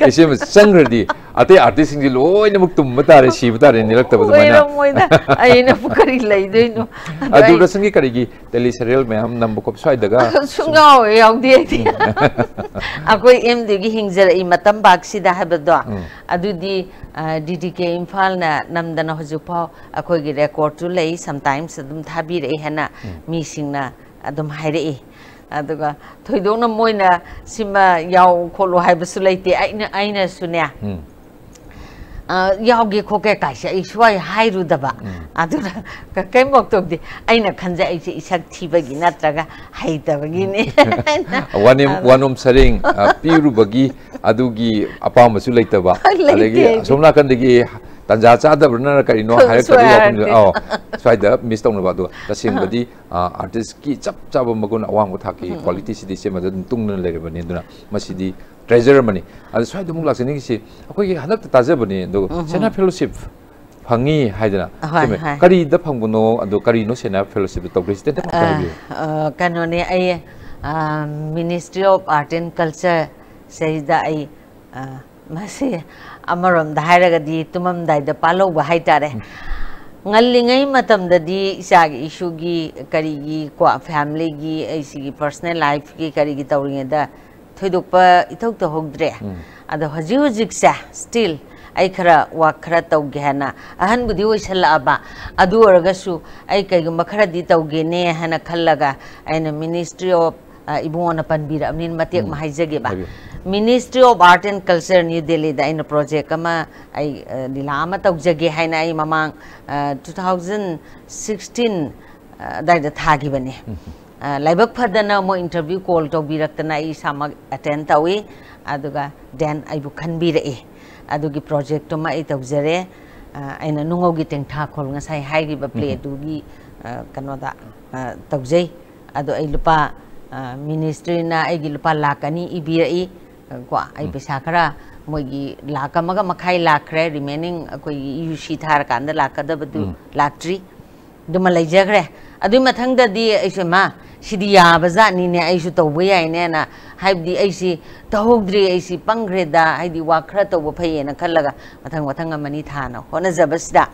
ꯏꯆꯦ ꯃꯁꯤ ꯆꯪꯈ꯭ꯔꯗꯤ ꯑꯇꯩ ꯑꯥꯔꯇꯤꯁꯁꯤꯡꯁꯤ ꯂꯣꯏꯅꯃꯛ ꯇꯨꯝꯕ ꯇꯥꯔꯦ, ꯁꯤꯕ ꯇꯥꯔꯦ, ꯅꯦꯛꯂꯛꯇꯕꯗꯨꯃꯅ꯫ ꯑꯣꯏꯔꯝꯃꯣꯏꯗ꯫ ꯑꯩꯅꯕꯨ ꯀꯔꯤ ꯂꯩꯗꯣꯏꯅꯣ? ꯑꯗꯣ ꯑ, ꯑꯩ ꯗꯨꯔꯗꯔꯁꯟꯒꯤ ꯀꯔꯤꯒꯤ ꯇꯦꯂꯤ ꯁꯦꯔꯤꯌꯦꯜ ꯃꯌꯥꯝ ꯅꯝꯕ ꯈꯣꯠꯄ ꯁ꯭ꯋꯥꯏꯗꯒ? ꯁꯨꯡꯌꯥꯎ ꯌꯥꯎꯗꯦ ꯑꯩꯗꯤ꯫ ꯑꯩꯈꯣꯏ ꯑꯦꯝ ꯗꯤꯒꯤ ꯍꯤꯡꯖꯔꯛꯏ ꯃꯇꯝ ꯄꯥꯛꯁꯤꯗ ꯍꯥꯏꯕꯗꯣ, ꯑꯗꯨꯗꯤ, ꯑ, ꯗꯤ ꯗꯤ ꯀꯦ ꯏꯝꯐꯥꯜꯅ ꯅꯝꯗꯅ ꯍꯧꯖꯤꯛꯐꯥꯎ ꯑꯩꯈꯣꯏꯒꯤ ꯔꯦꯀꯣꯔꯠꯁꯨ ꯂꯩ, ꯁꯝꯇꯥꯏꯝꯁ ꯑꯗꯨꯝ ꯊꯥꯕꯤꯔꯛꯏ ꯍꯥꯏꯅ ꯃꯤꯁꯤꯡꯅ ꯑꯗꯨꯝ ꯍꯥꯏꯔꯛꯏ꯫ ꯑꯗꯨꯒ ꯊꯣꯏꯗꯣꯛꯅ ꯃꯣꯏꯅ ꯁꯤꯃ ꯌꯥꯎ ꯈꯣꯠꯂꯨ ꯍꯥꯏꯕꯁꯨ ꯂꯩꯇꯦ꯫ ꯑꯩꯅ, ꯑꯩꯅꯁꯨꯅꯦ, ꯎꯝ. ꯑ, ꯌꯥꯎꯒꯦ ꯈꯣꯠꯀꯦ ꯀꯥꯏꯁꯦ ꯑꯩ ꯁꯨꯋꯥꯏ ꯍꯥꯏꯔꯨꯗꯕ꯫ ꯑꯗꯨꯅ ꯀ-, ꯀꯩꯝ ꯋꯥꯛ ꯇꯧꯗꯦ꯫ ꯑꯩꯅ ꯈꯟꯖꯩ ꯑꯩꯁꯦ ꯏꯁꯛ ꯊꯤꯕꯒꯤ ꯅꯠꯇ꯭ꯔꯒ ꯍꯩꯇꯕꯒꯤꯅꯤ꯫ ꯋꯥꯅꯦꯝ-, ꯑꯗ- ꯋꯥꯅꯣꯝ ꯁꯔꯦꯡ, ꯑ, ꯄꯤꯔꯨꯕꯒꯤ ꯑꯗꯨꯒꯤ ꯑꯄꯥꯝꯕꯁꯨ ꯂꯩꯇꯕ, ꯂꯩꯇꯦ ꯑꯗꯒꯤ ꯑꯩꯗꯤ꯫ ꯑꯁꯣꯝ ꯅꯥꯀꯟꯗꯒꯤ ꯇꯥꯟꯖꯥ ꯆꯥꯗꯕ꯭ꯔꯅ ꯀꯔꯤꯅꯣ ꯁꯣꯏ ꯍꯥꯏꯔꯛꯇꯕꯒꯤ ꯋꯥꯐꯝꯁꯨ, ꯍꯥꯏꯔꯛꯇꯦ꯫ ꯑꯧ, ꯁ꯭ꯋꯥꯏꯗ ꯃꯤꯁ ꯇꯧꯅꯕ꯫ ꯑꯗꯨꯒ ꯇꯁꯦꯡꯕꯗꯤ, ꯑ, ꯑꯥꯔꯇꯤꯁꯀꯤ ꯆꯞ ꯆꯥꯕ ꯃꯒꯨꯟ ꯑꯋꯥꯡꯕ ꯊꯥꯛꯀꯤ ꯀ꯭ꯋꯥꯂꯤꯇꯤꯁꯤꯗꯤ ꯏꯆꯦꯃꯗ ꯑꯗꯨꯝ ꯇꯨꯡꯗꯨꯅ ꯂꯩꯔꯕꯅꯤ꯫ ꯑꯗꯨꯅ ꯃꯁꯤꯗꯤ ꯇ꯭ꯔꯦꯖꯔ ꯑꯃꯅꯤ꯫ ꯑꯗ ꯁ꯭ꯋꯥꯏꯗ ꯑꯃꯨꯛ ꯂꯥꯛꯆꯅꯤꯡꯉꯤꯁꯤ, ꯑꯩꯈꯣꯏꯒꯤ ꯍꯟꯗꯛꯇ ꯇꯥꯖꯕꯅꯤ, ꯑꯗꯣ ꯁꯦꯅꯥ ꯐꯦꯂꯣꯁꯤꯞ ꯐꯪꯉꯤ ꯍꯥꯏꯗꯅ꯫ ꯑꯍꯣꯏ, ꯆꯨꯝꯃꯦ꯫ ꯍꯣꯏ꯫ ꯀꯔꯤꯗ ꯐꯪꯕꯅꯣ, ꯑꯗꯣ ꯀꯔꯤꯅꯣ ꯁꯦꯅꯥ ꯐꯦꯂꯣꯁꯤꯞꯇ ꯇꯧꯗꯣꯏꯁꯤ? ꯇꯦꯟꯇꯛ ꯑꯝꯇ ꯑ, ꯍꯥꯏꯕꯤꯌꯨ꯫ ꯑ, ꯀꯩꯅꯣꯅꯦ, ꯑꯩ, ꯑ, Ministry of Art and Culture ꯁꯤꯗꯩꯗ ꯑꯩ, ꯑ, ꯃꯁꯤ ꯑꯃꯔꯣꯝꯗ ꯍꯥꯏꯔꯒꯗꯤ ꯇꯨꯝꯃꯝꯗꯥꯏꯗ ꯄꯥꯜꯍꯧꯕ ꯍꯥꯏꯇꯥꯔꯦ꯫ ꯉꯜꯂꯤꯉꯩ ꯃꯇꯝꯗꯗꯤ ꯏꯆꯥꯒꯤ ꯏꯁꯨꯒꯤ ꯀꯔꯤꯒꯤ ꯀꯣ, ꯐꯦꯃꯤꯂꯤꯒꯤ, ꯑꯩ ꯁꯤꯒꯤ ꯄꯔꯁꯣꯅꯦꯜ ꯂꯥꯏꯐꯀꯤ ꯀꯔꯤꯒꯤ ꯇꯧꯔꯤꯉꯩꯗ ꯊꯣꯏꯗꯣꯛꯄ ꯏꯊꯧ ꯇꯧꯍꯧꯗ꯭ꯔꯦ꯫ ꯑꯗꯣ ꯍꯧꯖꯤꯛ ꯍꯧꯖꯤꯛꯁꯦ ꯁ꯭ꯇꯤꯜ ꯑꯩ ꯈꯔ ꯋꯥꯛ ꯈꯔ ꯇꯧꯒꯦ ꯍꯥꯏꯅ, ꯑꯍꯟꯕꯨꯗꯤ ꯑꯣꯏꯁꯜꯂꯛꯑꯕ, ꯑꯗꯨ ꯑꯣꯏꯔꯒꯁꯨ ꯑꯩ ꯀꯩꯒꯨꯝꯕ ꯈꯔꯗꯤ ꯇꯧꯒꯦꯅꯦ ꯍꯥꯏꯅ ꯈꯜꯂꯒ ꯑꯩꯅ Ministry of, ꯑ, ꯏꯕꯨꯡꯉꯣꯅ ꯄꯟꯕꯤꯔꯛꯑꯕꯅꯤꯅ ꯃꯇꯦꯛ ꯑꯃ ꯎꯝ, ꯍꯥꯏꯖꯒꯦꯕ꯫ ꯍꯥꯏꯕꯤꯌꯨ꯫ Ministry of Art and Culture, New Delhi ꯗ ꯑꯩꯅ ꯄ꯭ꯔꯣꯖꯦꯛ ꯑꯃ, ꯑꯩ, ꯑ, ꯂꯤꯂꯥ ꯑꯃ ꯇꯧꯖꯒꯦ ꯍꯥꯏꯅ ꯑꯩ ꯃꯃꯥꯡ, ꯑ, two thousand sixteen, ꯑ, ꯑꯗꯥꯏꯗ ꯊꯥꯈꯤꯕꯅꯦ꯫ ꯎꯝ꯫ ꯑ, ꯂꯥꯏꯕꯛ ꯐꯗꯅ ꯃꯣꯏ ꯏꯟꯇꯔꯚ꯭ꯌꯨ ꯀꯣꯜ ꯇꯧꯕꯤꯔꯛꯇꯅ ꯑꯩ ꯏꯁꯥꯃꯛ ꯑꯦꯇꯦꯟ ꯇꯧꯏ꯫ ꯑꯗꯨꯒ then ꯑꯩꯕꯨ ꯈꯟꯕꯤꯔꯛꯏ꯫ ꯑꯗꯨꯒꯤ ꯄ꯭ꯔꯣꯖꯦꯛꯇꯨꯃ ꯑꯩ ꯇꯧꯖꯔꯦ꯫ ꯑ, ꯑꯩꯅ ꯅꯨꯡꯉꯧꯒꯤ ꯇꯦꯡꯊꯥꯈꯣꯜ ꯉꯁꯥꯏ ꯍꯥꯏꯈꯤꯕ ꯄ꯭ꯂꯦ ꯎꯝ꯫ ꯑꯗꯨꯒꯤ, ꯑ, ꯀꯩꯅꯣꯗ, ꯑ, ꯇꯧꯖꯩ꯫ ꯑꯗꯣ ꯑꯩ ꯂꯨꯄꯥ, ꯑ, ꯃꯤꯅꯤꯁꯇ꯭ꯔꯤꯅ ꯑꯩꯒꯤ ꯂꯨꯄꯥ ꯂꯥꯈ ꯑꯅꯤ ꯏꯕꯤꯔꯛꯏ꯫ ꯑ, ꯀꯣ, ꯑꯩ ꯎꯝ꯫ ꯄꯩꯁꯥ ꯈꯔ, ꯃꯣꯏꯒꯤ ꯂꯥꯈ ꯑꯃꯒ ꯃꯈꯥꯏ ꯂꯥꯛꯈ꯭ꯔꯦ, ꯔꯤꯃꯦꯅꯤꯡ ꯑꯩꯈꯣꯏꯒꯤ ꯌꯨ ꯁꯤ ꯊꯥꯔꯀꯥꯟꯗ ꯂꯥꯛꯀꯗꯕꯗꯨ ꯎꯝ꯫ ꯂꯥꯛꯇ꯭ꯔꯤ꯫ ꯑꯗꯨꯃ ꯂꯩꯖꯈ꯭ꯔꯦ꯫ ꯑꯗꯨꯒꯤ ꯃꯊꯪꯗꯗꯤ ꯑꯩꯁꯨ, "ꯏꯃꯥ, ꯁꯤꯗꯤ ꯌꯥꯕ ꯖꯥꯠꯅꯤꯅꯦ, ꯑꯩꯁꯨ ꯇꯧꯕ ꯌꯥꯏꯅꯦꯅ", ꯍꯥꯏꯕꯗꯤ ꯑꯩꯁꯤ ꯇꯧꯍꯧꯗ꯭ꯔꯦ, ꯑꯩꯁꯤ ꯄꯪꯈ꯭ꯔꯦꯗ, ꯍꯥꯏꯗꯤ ꯋꯥꯛ ꯈꯔ ꯇꯧꯕ ꯐꯩꯌꯦꯅ ꯈꯜꯂꯒ ꯃꯊꯪ ꯃꯊꯪ ꯑꯃꯅꯤ ꯊꯥꯅ ꯍꯣꯠꯅꯖꯕꯁꯤꯗ,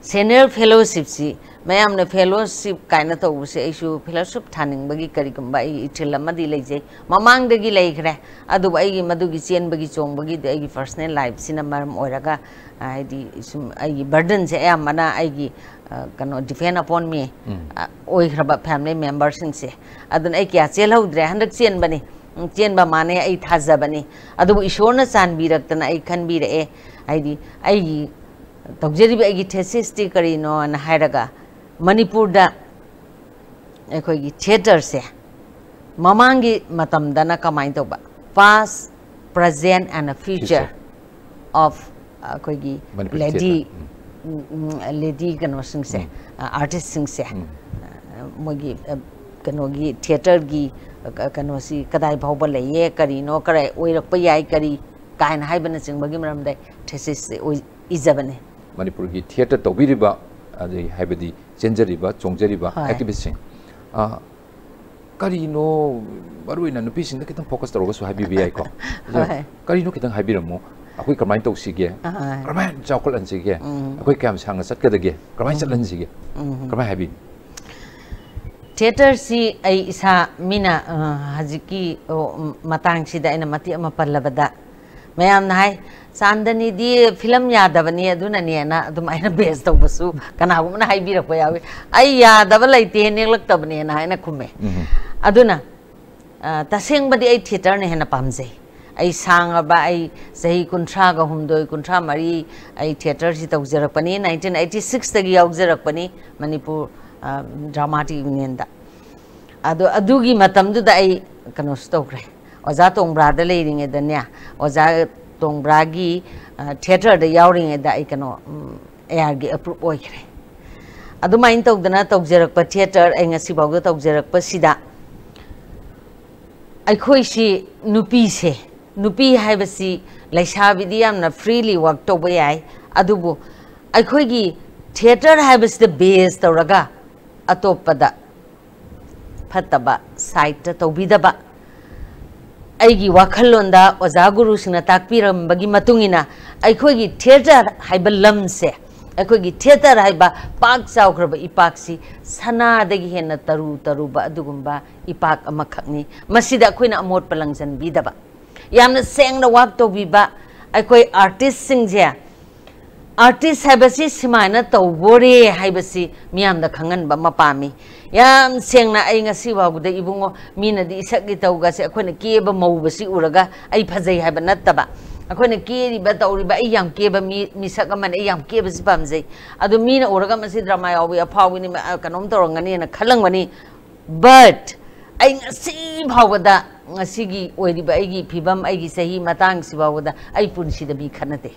ꯁꯦꯅꯤꯌꯔ ꯐꯦꯂꯣꯁꯤꯞꯁꯤ, ꯃꯌꯥꯝꯅ ꯐꯦꯂꯣꯁꯤꯞ ꯀꯥꯏꯅ ꯇꯧꯕꯁꯦ, ꯑꯩꯁꯨ ꯐꯦꯂꯣꯁꯤꯞ ꯊꯥꯅꯤꯡꯕꯒꯤ ꯀꯔꯤꯒꯨꯝꯕ ꯑꯩꯒꯤ ꯏꯊꯤꯜ ꯑꯃꯗꯤ ꯂꯩꯖꯩ, ꯃꯃꯥꯡꯗꯒꯤ ꯂꯩꯈ꯭ꯔꯦ꯫ ꯑꯗꯨꯕꯨ ꯑꯩꯒꯤ ꯃꯗꯨꯒꯤ ꯆꯦꯟꯕꯒꯤ ꯆꯣꯡꯕꯒꯤꯗꯤ ꯑꯩꯒꯤ ꯄꯔꯁꯅꯦꯜ ꯂꯥꯏꯐꯁꯤꯅ ꯃꯔꯝ ꯑꯣꯏꯔꯒ, ꯍꯥꯏꯗꯤ ꯁꯨꯝ ꯑꯩꯒꯤ ꯕꯔꯗꯟꯁꯦ ꯑꯌꯥꯝꯕꯅ ꯑꯩꯒꯤ, ꯑ, ꯀꯩꯅꯣ, depend upon me, ꯎꯝ꯫ ꯑ, ꯑꯣꯏꯈ꯭ꯔꯕ ꯐꯦꯃꯤꯂꯤ ꯃꯦꯝꯕꯔꯁꯤꯡꯁꯦ꯫ ꯑꯗꯨꯅ ꯑꯩ ꯀꯌꯥ ꯆꯦꯜꯍꯧꯗ꯭ꯔꯦ꯫ ꯍꯟꯗꯛ ꯆꯦꯟꯕꯅꯤ, ꯎꯝ, ꯆꯦꯟꯕ ꯃꯥꯟꯅꯩ, ꯑꯩ ꯊꯥꯖꯕꯅꯤ꯫ ꯑꯗꯨꯕꯨ ꯏꯁꯣꯔꯅ ꯆꯥꯟꯕꯤꯔꯛꯇꯅ ꯑꯩ ꯈꯟꯕꯤꯔꯛꯑꯦ꯫ ꯍꯥꯏꯗꯤ ꯑꯩꯒꯤ ꯇꯧꯖꯔꯤꯕ ꯑꯩꯒꯤ ꯊꯦꯁꯤꯁꯇꯤ ꯀꯔꯤꯅꯣꯅ ꯍꯥꯏꯔꯒ, ꯃꯅꯤꯄꯨꯔꯗ ꯑꯩꯈꯣꯏꯒꯤ ꯊꯤꯌꯦꯇꯔꯁꯦ ꯃꯃꯥꯡꯒꯤ ꯃꯇꯝꯗꯅ ꯀꯃꯥꯏꯅ ꯇꯧꯕ? Past, present and future Future꯫ Of ꯑꯩꯈꯣꯏꯒꯤ Manipuri ꯂꯦꯗꯤ, theatre꯫ ꯎꯝ꯫ ꯎꯝ, ꯎꯝ, ꯂꯦꯗꯤ ꯀꯩꯅꯣꯁꯤꯡꯁꯦ, ꯎꯝ꯫ ꯑ, ꯑꯥꯔꯇꯤꯁꯁꯤꯡꯁꯦ, ꯎꯝ꯫ ꯑ, ꯃꯣꯏꯒꯤ, ꯑ, ꯀꯩꯅꯣꯒꯤ ꯊꯤꯌꯦꯇꯔꯒꯤ, ꯑ, ꯀ-, ꯀꯩꯅꯣꯁꯤ ꯀꯗꯥꯏ ꯐꯥꯎꯕ ꯂꯩꯌꯦ, ꯀꯔꯤꯅꯣ, ꯀꯔꯥꯏ ꯑꯣꯏꯔꯛꯄ ꯌꯥꯏ, ꯀꯔꯤ ꯀꯥꯏꯅ ꯍꯥꯏꯕꯅꯆꯤꯡꯕꯒꯤ ꯃꯔꯝꯗ ꯊꯦꯁꯤꯁꯁꯦ ꯑꯣꯏ-, ꯏꯖꯕꯅꯦ꯫ ꯃꯅꯤꯄꯨꯔꯒꯤ ꯊꯤꯌꯦꯇꯔ ꯇꯧꯕꯤꯔꯤꯕ, ꯑꯗꯩ ꯍꯥꯏꯕꯗꯤ ꯆꯦꯟꯖꯔꯤꯕ, ꯆꯣꯡꯖꯔꯤꯕ ꯍꯣꯏ꯫ ꯑꯦꯛꯇꯤꯚꯤꯁꯁꯤꯡ, ꯑ, ꯀꯔꯤꯅꯣ ꯃꯔꯨ ꯑꯣꯏꯅ ꯅꯨꯄꯤꯁꯤꯡꯗ ꯈꯤꯇꯪ ꯐꯣꯀꯁ ꯇꯧꯔꯒꯁꯨ ꯍꯥꯏꯕꯤꯕ ꯌꯥꯏꯀꯣ꯫ ꯍꯣꯏ꯫ ꯀꯔꯤꯅꯣ ꯈꯤꯇꯪ ꯍꯥꯏꯕꯤꯔꯝꯃꯣ꯫ ꯑꯩꯈꯣꯏ ꯀꯃꯥꯏꯅ ꯇꯧꯁꯤꯒꯦ? ꯑꯍꯣꯏ꯫ ꯀꯔꯝꯍꯥꯏꯅ ꯆꯥꯎꯈꯠꯍꯟꯁꯤꯒꯦ? ꯎꯝ꯫ ꯑꯩꯈꯣꯏ ꯀꯌꯥꯝ ꯁꯥꯡꯅ ꯆꯠꯀꯗꯒꯦ? ꯀꯃꯥꯏꯅ ꯎꯝ꯫ ꯆꯠꯍꯟꯁꯤꯒꯦ? ꯎꯝ꯫ ꯀꯃꯥꯏꯅ ꯍꯥꯏꯕꯤꯅꯤ? ꯊꯤꯌꯦꯇꯔꯁꯤ ꯑꯩ ꯏꯁꯥ ꯃꯤꯅ, ꯑ, ꯍꯧꯖꯤꯛꯀꯤ, ꯑꯣ, ꯎꯝ, ꯃꯇꯥꯡꯁꯤꯗ ꯑꯩꯅ ꯃꯇꯦꯛ ꯑꯃ ꯄꯜꯂꯕꯗ, ꯃꯌꯥꯝꯅ ꯍꯥꯏ, ꯆꯥꯟꯗꯅꯤꯗꯤ ꯐꯤꯂꯝ ꯌꯥꯗꯕꯅꯤ ꯑꯗꯨꯅꯅꯦꯅ ꯑꯗꯨꯃꯥꯏꯅ ꯕꯦꯁ ꯇꯧꯕꯁꯨ ꯀꯅꯥꯒꯨꯝꯕꯅ ꯍꯥꯏꯕꯤꯔꯛꯄ ꯌꯥꯎꯏ꯫ ꯑꯩ ꯌꯥꯗꯕ ꯂꯩꯇꯦ, ꯅꯦꯛꯂꯛꯇꯕꯅꯦꯅ ꯍꯥꯏꯅ ꯈꯨꯝꯃꯦ꯫ ꯑꯗꯨꯅ ꯑ, ꯇꯁꯦꯡꯕꯗꯤ ꯑꯩ ꯊꯤꯌꯦꯇꯔꯅ ꯍꯦꯟꯅ ꯄꯥꯝꯖꯩ꯫ ꯑꯩ ꯁꯥꯡꯉꯕ, ꯑꯩ ꯆꯍꯤ ꯀꯨꯟꯊ꯭ꯔꯥꯒ ꯍꯨꯝꯗꯣꯏ, ꯀꯨꯟꯊ꯭ꯔꯥ ꯃꯔꯤ ꯑꯩ ꯊꯤꯌꯦꯇꯔꯁꯤ ꯇꯧꯖꯔꯛꯄꯅꯤ꯫ ꯅꯥꯏꯟꯇꯤꯟ ꯑꯩꯠꯇꯤ ꯁꯤꯛꯁꯇꯒꯤ ꯌꯥꯎꯖꯔꯛꯄꯅꯤ ꯃꯅꯤꯄꯨꯔ, ꯑ, ꯗ꯭ꯔꯃꯥꯇꯤꯛ ꯌꯨꯅꯤꯌꯟꯗ꯫ ꯑꯗꯣ ꯑꯗꯨꯒꯤ ꯃꯇꯝꯗꯨꯗ ꯑꯩ ꯀꯩꯅꯣꯁꯨ ꯇꯧꯈ꯭ꯔꯦ꯫ ꯑꯣꯖꯥ ꯇꯣꯡꯕ꯭ꯔꯥꯗ ꯂꯩꯔꯤꯉꯩꯗꯅꯦ, ꯑꯣꯖꯥ ꯇꯣꯡꯕ꯭ꯔꯥꯒꯤ, ꯑ, ꯊꯤꯌꯦꯇꯔꯗ ꯌꯥꯎꯔꯤꯉꯩꯗ ꯑꯩ ꯀꯩꯅꯣ, ꯎꯝ, ꯑꯦ ꯑꯥꯔꯒꯤ ꯑꯦꯄ꯭ꯔꯨꯞ ꯑꯣꯏꯈ꯭ꯔꯦ꯫ ꯑꯗꯨꯃꯥꯏꯅ ꯇꯧꯗꯅ ꯇꯧꯖꯔꯛꯄ ꯊꯤꯌꯦꯇꯔ, ꯑꯩ ꯉꯁꯤꯐꯥꯎꯗ ꯇꯧꯖꯔꯛꯄꯁꯤꯗ ꯑꯩꯈꯣꯏꯁꯤ ꯅꯨꯄꯤꯁꯦ, ꯅꯨꯄꯤ ꯍꯥꯏꯕꯁꯤ ꯂꯩꯁꯥꯕꯤꯗꯤ ꯌꯥꯝꯅ ꯐ꯭ꯔꯤꯂꯤ ꯋꯥꯛ ꯇꯧꯕ ꯌꯥꯏ, ꯑꯗꯨꯕꯨ ꯑꯩꯈꯣꯏꯒꯤ ꯊꯤꯌꯦꯇꯔ ꯍꯥꯏꯕꯁꯤꯗ ꯕꯦꯁ ꯇꯧꯔꯒ ꯑꯇꯣꯞꯄꯗ ꯐꯠꯇꯕ ꯁꯥꯏꯠꯇ ꯇꯧꯕꯤꯗꯕ, ꯑꯩꯒꯤ ꯋꯥꯈꯜꯂꯣꯟꯗ ꯑꯣꯖꯥ ꯒꯨꯔꯨꯁꯤꯡꯅ ꯇꯥꯛꯄꯤꯔꯝꯕꯒꯤ ꯃꯇꯨꯡ ꯏꯟꯅ ꯑꯩꯈꯣꯏꯒꯤ ꯊꯤꯌꯦꯇꯔ ꯍꯥꯏꯕ ꯂꯝꯁꯦ, ꯑꯩꯈꯣꯏꯒꯤ ꯊꯤꯌꯦꯇꯔ ꯍꯥꯏꯕ ꯄꯥꯛ ꯆꯥꯎꯈ꯭ꯔꯕ ꯏꯄꯥꯛꯁꯤ ꯁꯅꯥꯗꯒꯤ ꯍꯦꯟꯅ ꯇꯔꯨ ꯇꯔꯨꯕ ꯑꯗꯨꯒꯨꯝꯕ ꯏꯄꯥꯛ ꯑꯃꯈꯛꯅꯤ꯫ ꯃꯁꯤꯗ ꯑꯩꯈꯣꯏꯅ ꯑꯃꯣꯠꯄ ꯂꯪꯁꯤꯟꯕꯤꯗꯕ, ꯌꯥꯝꯅ ꯁꯦꯡꯅ ꯋꯥꯛ ꯇꯧꯕꯤꯕ ꯑꯩꯈꯣꯏ ꯑꯥꯔꯇꯤꯁꯁꯤꯡꯁꯦ, ꯑꯥꯔꯇꯤꯁ ꯍꯥꯏꯕꯁꯤ ꯁꯨꯃꯥꯏꯅ ꯇꯧꯕꯣꯔꯦ ꯍꯥꯏꯕꯁꯤ ꯃꯤꯌꯥꯝꯗ ꯈꯪꯍꯟꯕ ꯑꯃ ꯄꯥꯝꯃꯤ꯫ ꯌꯥꯝ ꯁꯦꯡꯅ ꯑꯩ ꯉꯁꯤ ꯐꯥꯎꯕꯗ ꯏꯕꯨꯡꯉꯣ, ꯃꯤꯅꯗꯤ ꯏꯁꯛ ꯏꯇꯧꯒꯁꯦ, ꯑꯩꯈꯣꯏꯅ ꯀꯦꯕ ꯃꯧꯕꯁꯤ ꯎꯔꯒ ꯑꯩ ꯐꯖꯩ ꯍꯥꯏꯕ ꯅꯠꯇꯕ, ꯑꯩꯈꯣꯏꯅ ꯀꯦꯔꯤꯕ ꯇꯧꯔꯤꯕ, ꯑꯩ ꯌꯥꯝ ꯀꯦꯕ ꯃꯤ, ꯃꯤꯁꯛ ꯑꯃꯅꯤ, ꯑꯩ ꯌꯥꯝ ꯀꯦꯕꯁꯤ ꯄꯥꯝꯖꯩ꯫ ꯑꯗꯨ ꯃꯤꯅ ꯎꯔꯒ ꯃꯁꯤ ꯗ꯭ꯔꯃꯥ ꯌꯥꯎꯕꯤ ꯑꯐꯥꯎꯕꯤꯅꯤ, ꯃ-, ꯀꯩꯅꯣꯝ ꯇꯧꯔꯝꯒꯅꯤꯅ ꯈꯜꯂꯝꯒꯅꯤ꯫ But ꯑꯩ ꯉꯁꯤ ꯐꯥꯎꯕꯗ, ꯉꯁꯤꯒꯤ ꯑꯣꯏꯔꯤꯕ ꯑꯩꯒꯤ ꯐꯤꯕꯝ, ꯑꯩꯒꯤ ꯆꯍꯤ ꯃꯇꯥꯡꯁꯤ ꯐꯥꯎꯕꯗ ꯑꯩ ꯄꯨꯟꯁꯤꯗ ꯃꯤ ꯈꯠꯅꯗꯦ꯫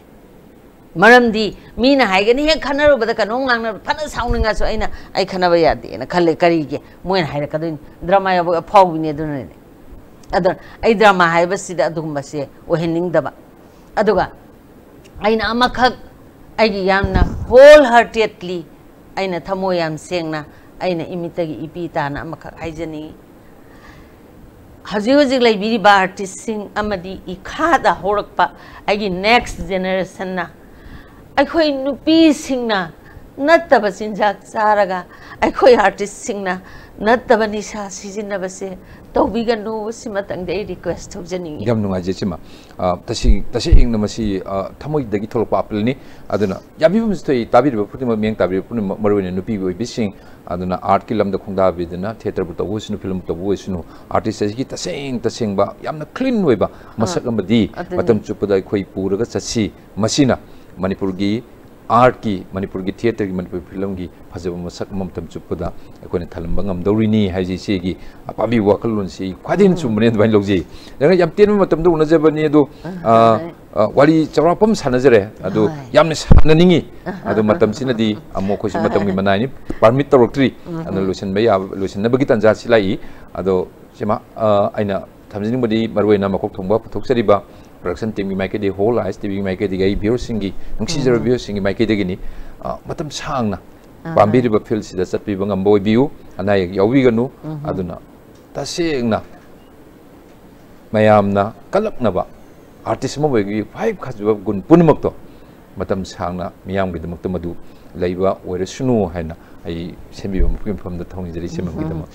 ꯃꯔꯝꯗꯤ ꯃꯤꯅ ꯍꯥꯏꯒꯅꯤ, ꯍꯦꯛ ꯈꯠꯅꯔꯨꯕꯗ ꯀꯩꯅꯣꯝ ꯉꯥꯡꯅ, ꯐꯅ ꯁꯥꯎꯅꯤꯡꯉꯁꯨ ꯑꯩꯅ, "ꯑꯩ ꯈꯠꯅꯕ ꯌꯥꯗꯦꯅ" ꯈꯜꯂꯦ꯫ ꯀꯔꯤꯒꯤ? ꯃꯣꯏꯅ ꯍꯥꯏꯔꯛꯀꯗꯣꯏꯅꯤ, "ꯗ꯭ꯔꯃꯥ ꯌꯥꯎꯕ ꯑꯐꯥꯎꯕꯤꯅꯤ ꯑꯗꯨꯅꯅꯦ"꯫ ꯑꯗꯣ ꯑꯩ ꯗ꯭ꯔꯃꯥ ꯍꯥꯏꯕꯁꯤꯗ ꯑꯗꯨꯒꯨꯝꯕꯁꯦ ꯑꯣꯏꯍꯟꯅꯤꯡꯗꯕ꯫ ꯑꯗꯨꯒ ꯑꯩꯅ ꯑꯃꯈꯛ, ꯑꯩꯒꯤ ꯌꯥꯝꯅ ꯍꯣꯜ ꯍꯥꯔꯇꯦꯗꯂꯤ, ꯑꯩꯅ ꯊꯃꯣꯏ ꯌꯥꯝ ꯁꯦꯡꯅ, ꯑꯩꯅ ꯏꯃꯤꯠꯇꯒꯤ ꯏꯄꯤ ꯇꯥꯅ ꯑꯃꯈꯛ ꯍꯥꯏꯖꯅꯤꯡꯉꯤ꯫ ꯍꯧꯖꯤꯛ ꯍꯧꯖꯤꯛ ꯂꯩꯕꯤꯔꯤꯕ ꯑꯥꯔꯇꯤꯁꯁꯤꯡ ꯑꯃꯗꯤ ꯏꯈꯥꯗ ꯍꯧꯔꯛꯄ ꯑꯩꯒꯤ ꯅꯦꯛꯁ ꯖꯦꯅꯦꯔꯦꯁꯟꯅ, ꯑꯩꯈꯣꯏ ꯅꯨꯄꯤꯁꯤꯡꯅ ꯅꯠꯇꯕ ꯆꯤꯟꯖꯥꯛ ꯆꯥꯔꯒ, ꯑꯩꯈꯣꯏ ꯑꯥꯔꯇꯤꯁꯁꯤꯡꯅ ꯅꯠꯇꯕ ꯅꯤꯁꯥ ꯁꯤꯖꯤꯟꯅꯕꯁꯦ ꯇꯧꯕꯤꯒꯅꯨ, ꯁꯤꯃꯇꯪꯗꯤ ꯑꯩ ꯔꯤꯀ꯭ꯋꯦꯁ ꯇꯧꯖꯅꯤꯡꯉꯤ꯫ ꯌꯥꯝ ꯅꯨꯡꯉꯥꯏꯖꯩ ꯁꯤꯃ꯫ ꯑ, ꯇꯁꯦꯡ-, ꯇꯁꯦꯡꯅ ꯃꯁꯤ, ꯑ, ꯊꯃꯣꯏꯗꯒꯤ ꯊꯣꯛꯂꯛꯄ ꯑꯥꯄꯤꯜꯅꯤ꯫ ꯑꯗꯨꯅ ꯌꯥꯕꯤꯐꯝꯁꯨ ꯊꯣꯛꯏ, ꯇꯥꯕꯤꯔꯤꯕ ꯈꯨꯗꯤꯡꯃꯛ, ꯃꯤꯠꯌꯦꯡ ꯇꯥꯕꯤꯔꯤꯕ ꯄꯨꯝꯅꯃꯛ, ꯃꯔꯨꯑꯣꯏꯅ ꯅꯨꯄꯤꯒꯤ ꯑꯣꯏꯕꯤꯁꯤꯡ, ꯑꯗꯨꯅ ꯑꯥꯔꯠꯀꯤ ꯂꯝꯗ ꯈꯣꯡꯗꯥꯕꯤꯗꯅ, ꯊꯤꯌꯦꯇꯔꯕꯨ ꯇꯧꯕ ꯑꯣꯏꯁꯅꯨ, ꯐꯤꯂꯝꯕꯨ ꯇꯧꯕ ꯑꯣꯏꯁꯅꯨ, ꯑꯥꯔꯇꯤꯁ ꯑꯁꯤꯒꯤ ꯇꯁꯦꯡ ꯇꯁꯦꯡꯕ ꯌꯥꯝꯅ ꯀ꯭ꯂꯤꯟ ꯑꯣꯏꯕ ꯃꯁꯛ ꯑꯃꯗꯤ ꯑꯗꯨꯅꯤ꯫ ꯃꯇꯝ ꯆꯨꯞꯄꯗ ꯑꯩꯈꯣꯏ ꯄꯨꯔꯒ ꯆꯠꯁꯤ꯫ ꯃꯁꯤꯅ ꯃꯅꯤꯄꯨꯔꯒꯤ ꯑꯥꯔꯠꯀꯤ, ꯃꯅꯤꯄꯨꯔꯒꯤ ꯊꯤꯌꯦꯇꯔꯒꯤ, ꯃꯅꯤꯄꯨꯔꯤ ꯐꯤꯂꯝꯒꯤ ꯐꯖꯕ ꯃꯁꯛ ꯑꯃ ꯃꯇꯝ ꯆꯨꯞꯄꯗ ꯑꯩꯈꯣꯏꯅ ꯊꯜꯂꯝꯕ ꯉꯝꯗꯧꯔꯤꯅꯤ ꯍꯥꯏꯁꯤ ꯏꯆꯦꯒꯤ ꯑꯄꯥꯝꯕꯤꯕ ꯋꯥꯈꯜꯂꯣꯟꯁꯤ ꯈ꯭ꯋꯥꯏꯗꯒꯤ ꯍꯦꯟꯅ ꯆꯨꯝꯕꯅꯦ ꯑꯗꯨꯃꯥꯏꯅ ꯂꯧꯖꯩ꯫ ꯅꯪꯅ ꯌꯥꯝ ꯇꯦꯟꯕ ꯃꯇꯝꯗ ꯎꯅꯖꯕꯅꯤ ꯑꯗꯣ, ꯑ, ꯑ, ꯋꯥꯔꯤ ꯆꯥꯎꯔꯥꯛꯄ ꯑꯃ ꯁꯥꯟꯅꯖꯔꯦ, ꯑꯗꯨ ꯍꯣꯏ꯫ ꯌꯥꯝꯅ ꯁꯥꯟꯅꯅꯤꯡꯉꯤ꯫ ꯑꯗꯣ ꯃꯇꯝꯁꯤꯅꯗꯤ ꯑꯃꯨꯛ ꯑꯩꯈꯣꯏꯁꯨ ꯃꯇꯝꯒꯤ ꯃꯅꯥꯏꯅꯤ, ꯄꯥꯔꯃꯤꯠ ꯇꯧꯔꯛꯇ꯭ꯔꯤ꯫ ꯑꯗꯨꯅ ꯂꯣꯏꯁꯤꯟꯕ ꯌꯥꯕ, ꯂꯣꯏꯁꯤꯟꯅꯕꯒꯤ ꯇꯥꯟꯖꯥꯁꯤ ꯂꯥꯛꯏ꯫ ꯑꯗꯣ ꯁꯤꯃ, ꯑ, ꯑꯩꯅ ꯊꯝꯖꯅꯤꯡꯕꯗꯤ ꯃꯔꯨꯑꯣꯏꯅ ꯃꯀꯣꯛ ꯊꯣꯡꯕ ꯄꯨꯊꯣꯛꯆꯔꯤꯕ ꯄ꯭ꯔꯗꯛꯁꯟ ꯇꯤꯝꯒꯤ ꯃꯥꯏꯀꯩꯗꯒꯤ, ꯍꯣꯜ ꯑꯥꯏ ꯑꯦꯁ ꯇꯤ ꯚꯤꯒꯤ ꯃꯥꯏꯀꯩꯗꯒꯤ, ꯑꯩ ꯚ꯭ꯌꯨꯋꯔꯁꯤꯡꯒꯤ, ꯅꯨꯡꯁꯤꯖꯔꯕ ꯚ꯭ꯌꯨꯋꯔꯁꯤꯡꯒꯤ ꯃꯥꯏꯀꯩꯗꯒꯤꯅꯤ꯫ ꯑ, ꯃꯇꯝ ꯁꯥꯡꯅ ꯄꯥꯝꯕꯤꯔꯤꯕ ꯐꯤꯜꯁꯤꯗ ꯆꯠꯄꯤꯕ ꯉꯝꯕ ꯑꯣꯏꯕꯤꯌꯨ, ꯑꯅꯥ ꯑꯌꯦꯛ ꯌꯥꯎꯕꯤꯒꯅꯨ꯫ ꯑꯗꯨꯅ ꯇꯁꯦꯡꯅ ꯃꯌꯥꯝꯅ ꯀꯜꯂꯛꯅꯕ ꯑꯥꯔꯇꯤꯁ ꯑꯃ ꯑꯣꯏꯕꯒꯤ ꯈ꯭ꯋꯥꯏ ꯐꯖꯕ ꯒꯨꯟ ꯄꯨꯝꯅꯃꯛꯇꯣ ꯃꯇꯝ ꯁꯥꯡꯅ ꯃꯤꯌꯥꯝꯒꯤꯗꯃꯛꯇ ꯃꯗꯨ ꯂꯩꯕ ꯑꯣꯏꯔꯁꯅꯨ ꯍꯥꯏꯅ ꯑꯩ ꯁꯦꯝꯕꯤꯕ ꯃꯐꯝ ꯃꯐꯝꯗ ꯊꯧꯅꯤꯖꯔꯤ ꯏꯆꯦ ꯃꯦꯝꯒꯤꯗꯃꯛ꯫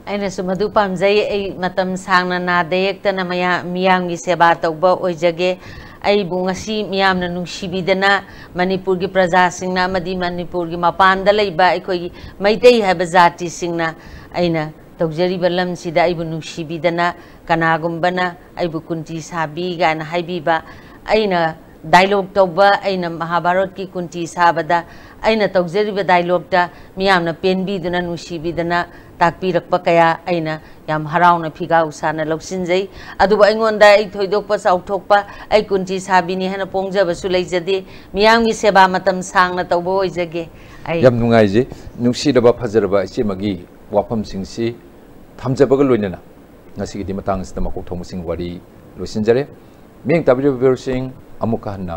ꯑꯩꯅꯁꯨ ꯃꯗꯨ ꯄꯥꯝꯖꯩ꯫ ꯑꯩ ꯃꯇꯝ ꯁꯥꯡꯅ ꯅꯥꯗ ꯌꯦꯛꯇꯅ ꯃꯌꯥ-, ꯃꯤꯌꯥꯝꯒꯤ ꯁꯦꯕꯥ ꯇꯧꯕ ꯑꯣꯏꯖꯒꯦ꯫ ꯑꯩꯕꯨ ꯉꯁꯤ ꯃꯤꯌꯥꯝꯅ ꯅꯨꯡꯁꯤꯕꯤꯗꯅ ꯃꯅꯤꯄꯨꯔꯒꯤ ꯄ꯭ꯔꯖꯥꯁꯤꯡꯅ ꯑꯃꯗꯤ ꯃꯅꯤꯄꯨꯔꯒꯤ ꯃꯄꯥꯟꯗ ꯂꯩꯕ ꯑꯩꯈꯣꯏꯒꯤ ꯃꯩꯇꯩ ꯍꯥꯏꯕ ꯖꯥꯇꯤꯁꯤꯡꯅ ꯑꯩꯅ ꯇꯧꯖꯔꯤꯕ ꯂꯝꯁꯤꯗ ꯑꯩꯕꯨ ꯅꯨꯡꯁꯤꯕꯤꯗꯅ ꯀꯅꯥꯒꯨꯝꯕꯅ ꯑꯩꯕꯨ ꯀꯨꯟꯇꯤ ꯁꯥꯕꯤ ꯀꯥꯏꯅ ꯍꯥꯏꯕꯤꯕ, ꯑꯩꯅ ꯗꯥꯏꯂꯣꯛ ꯇꯧꯕ, ꯑꯩꯅ ꯃꯍꯥꯚꯥꯔꯠꯀꯤ ꯀꯨꯟꯇꯤ ꯁꯥꯕꯗ ꯑꯩꯅ ꯇꯧꯖꯔꯤꯕ ꯗꯥꯏꯂꯣꯛꯇ ꯃꯤꯌꯥꯝꯅ ꯄꯦꯟꯕꯤꯗꯨꯅ, ꯅꯨꯡꯁꯤꯕꯤꯗꯅ ꯇꯥꯛꯄꯤꯔꯛꯄ ꯀꯌꯥ ꯑꯩꯅ ꯌꯥꯝ ꯍꯔꯥꯎꯅ ꯐꯤꯒꯥꯎ ꯁꯥꯅ ꯂꯧꯁꯤꯟꯖꯩ꯫ ꯑꯗꯨꯕꯨ ꯑꯩꯉꯣꯟꯗ ꯑꯩ ꯊꯣꯏꯗꯣꯛꯄ ꯆꯥꯎꯊꯣꯛꯄ, ꯑꯩ ꯀꯨꯟꯇꯤ ꯁꯥꯕꯤꯅꯤ ꯍꯥꯏꯅ ꯄꯣꯡꯖꯕꯁꯨ ꯂꯩꯖꯗꯦ꯫ ꯃꯤꯌꯥꯝꯒꯤ ꯁꯦꯕꯥ ꯃꯇꯝ ꯁꯥꯡꯅ ꯇꯧꯕ ꯑꯣꯏꯖꯒꯦ꯫ ꯑꯩ ꯌꯥꯝ ꯅꯨꯡꯉꯥꯏꯖꯩ꯫ ꯅꯨꯡꯁꯤꯔꯕ, ꯐꯖꯔꯕ ꯏꯆꯦꯃꯒꯤ ꯋꯥꯐꯝꯁꯤꯡꯁꯤ ꯊꯝꯖꯕꯒ ꯂꯣꯏꯅꯅ ꯉꯁꯤꯒꯤꯗꯤ ꯃꯇꯥꯡ ꯑꯁꯤꯗ ꯃꯀꯣꯛ ꯊꯣꯡꯕꯁꯤꯡ ꯋꯥꯔꯤ ꯂꯣꯏꯁꯤꯟꯖꯔꯦ꯫ ꯃꯤꯠꯌꯦꯡ ꯇꯥꯕꯤꯔꯤꯕ ꯚ꯭ꯌꯨꯋꯔꯁꯤꯡ ꯑꯃꯨꯛꯀ ꯍꯟꯅ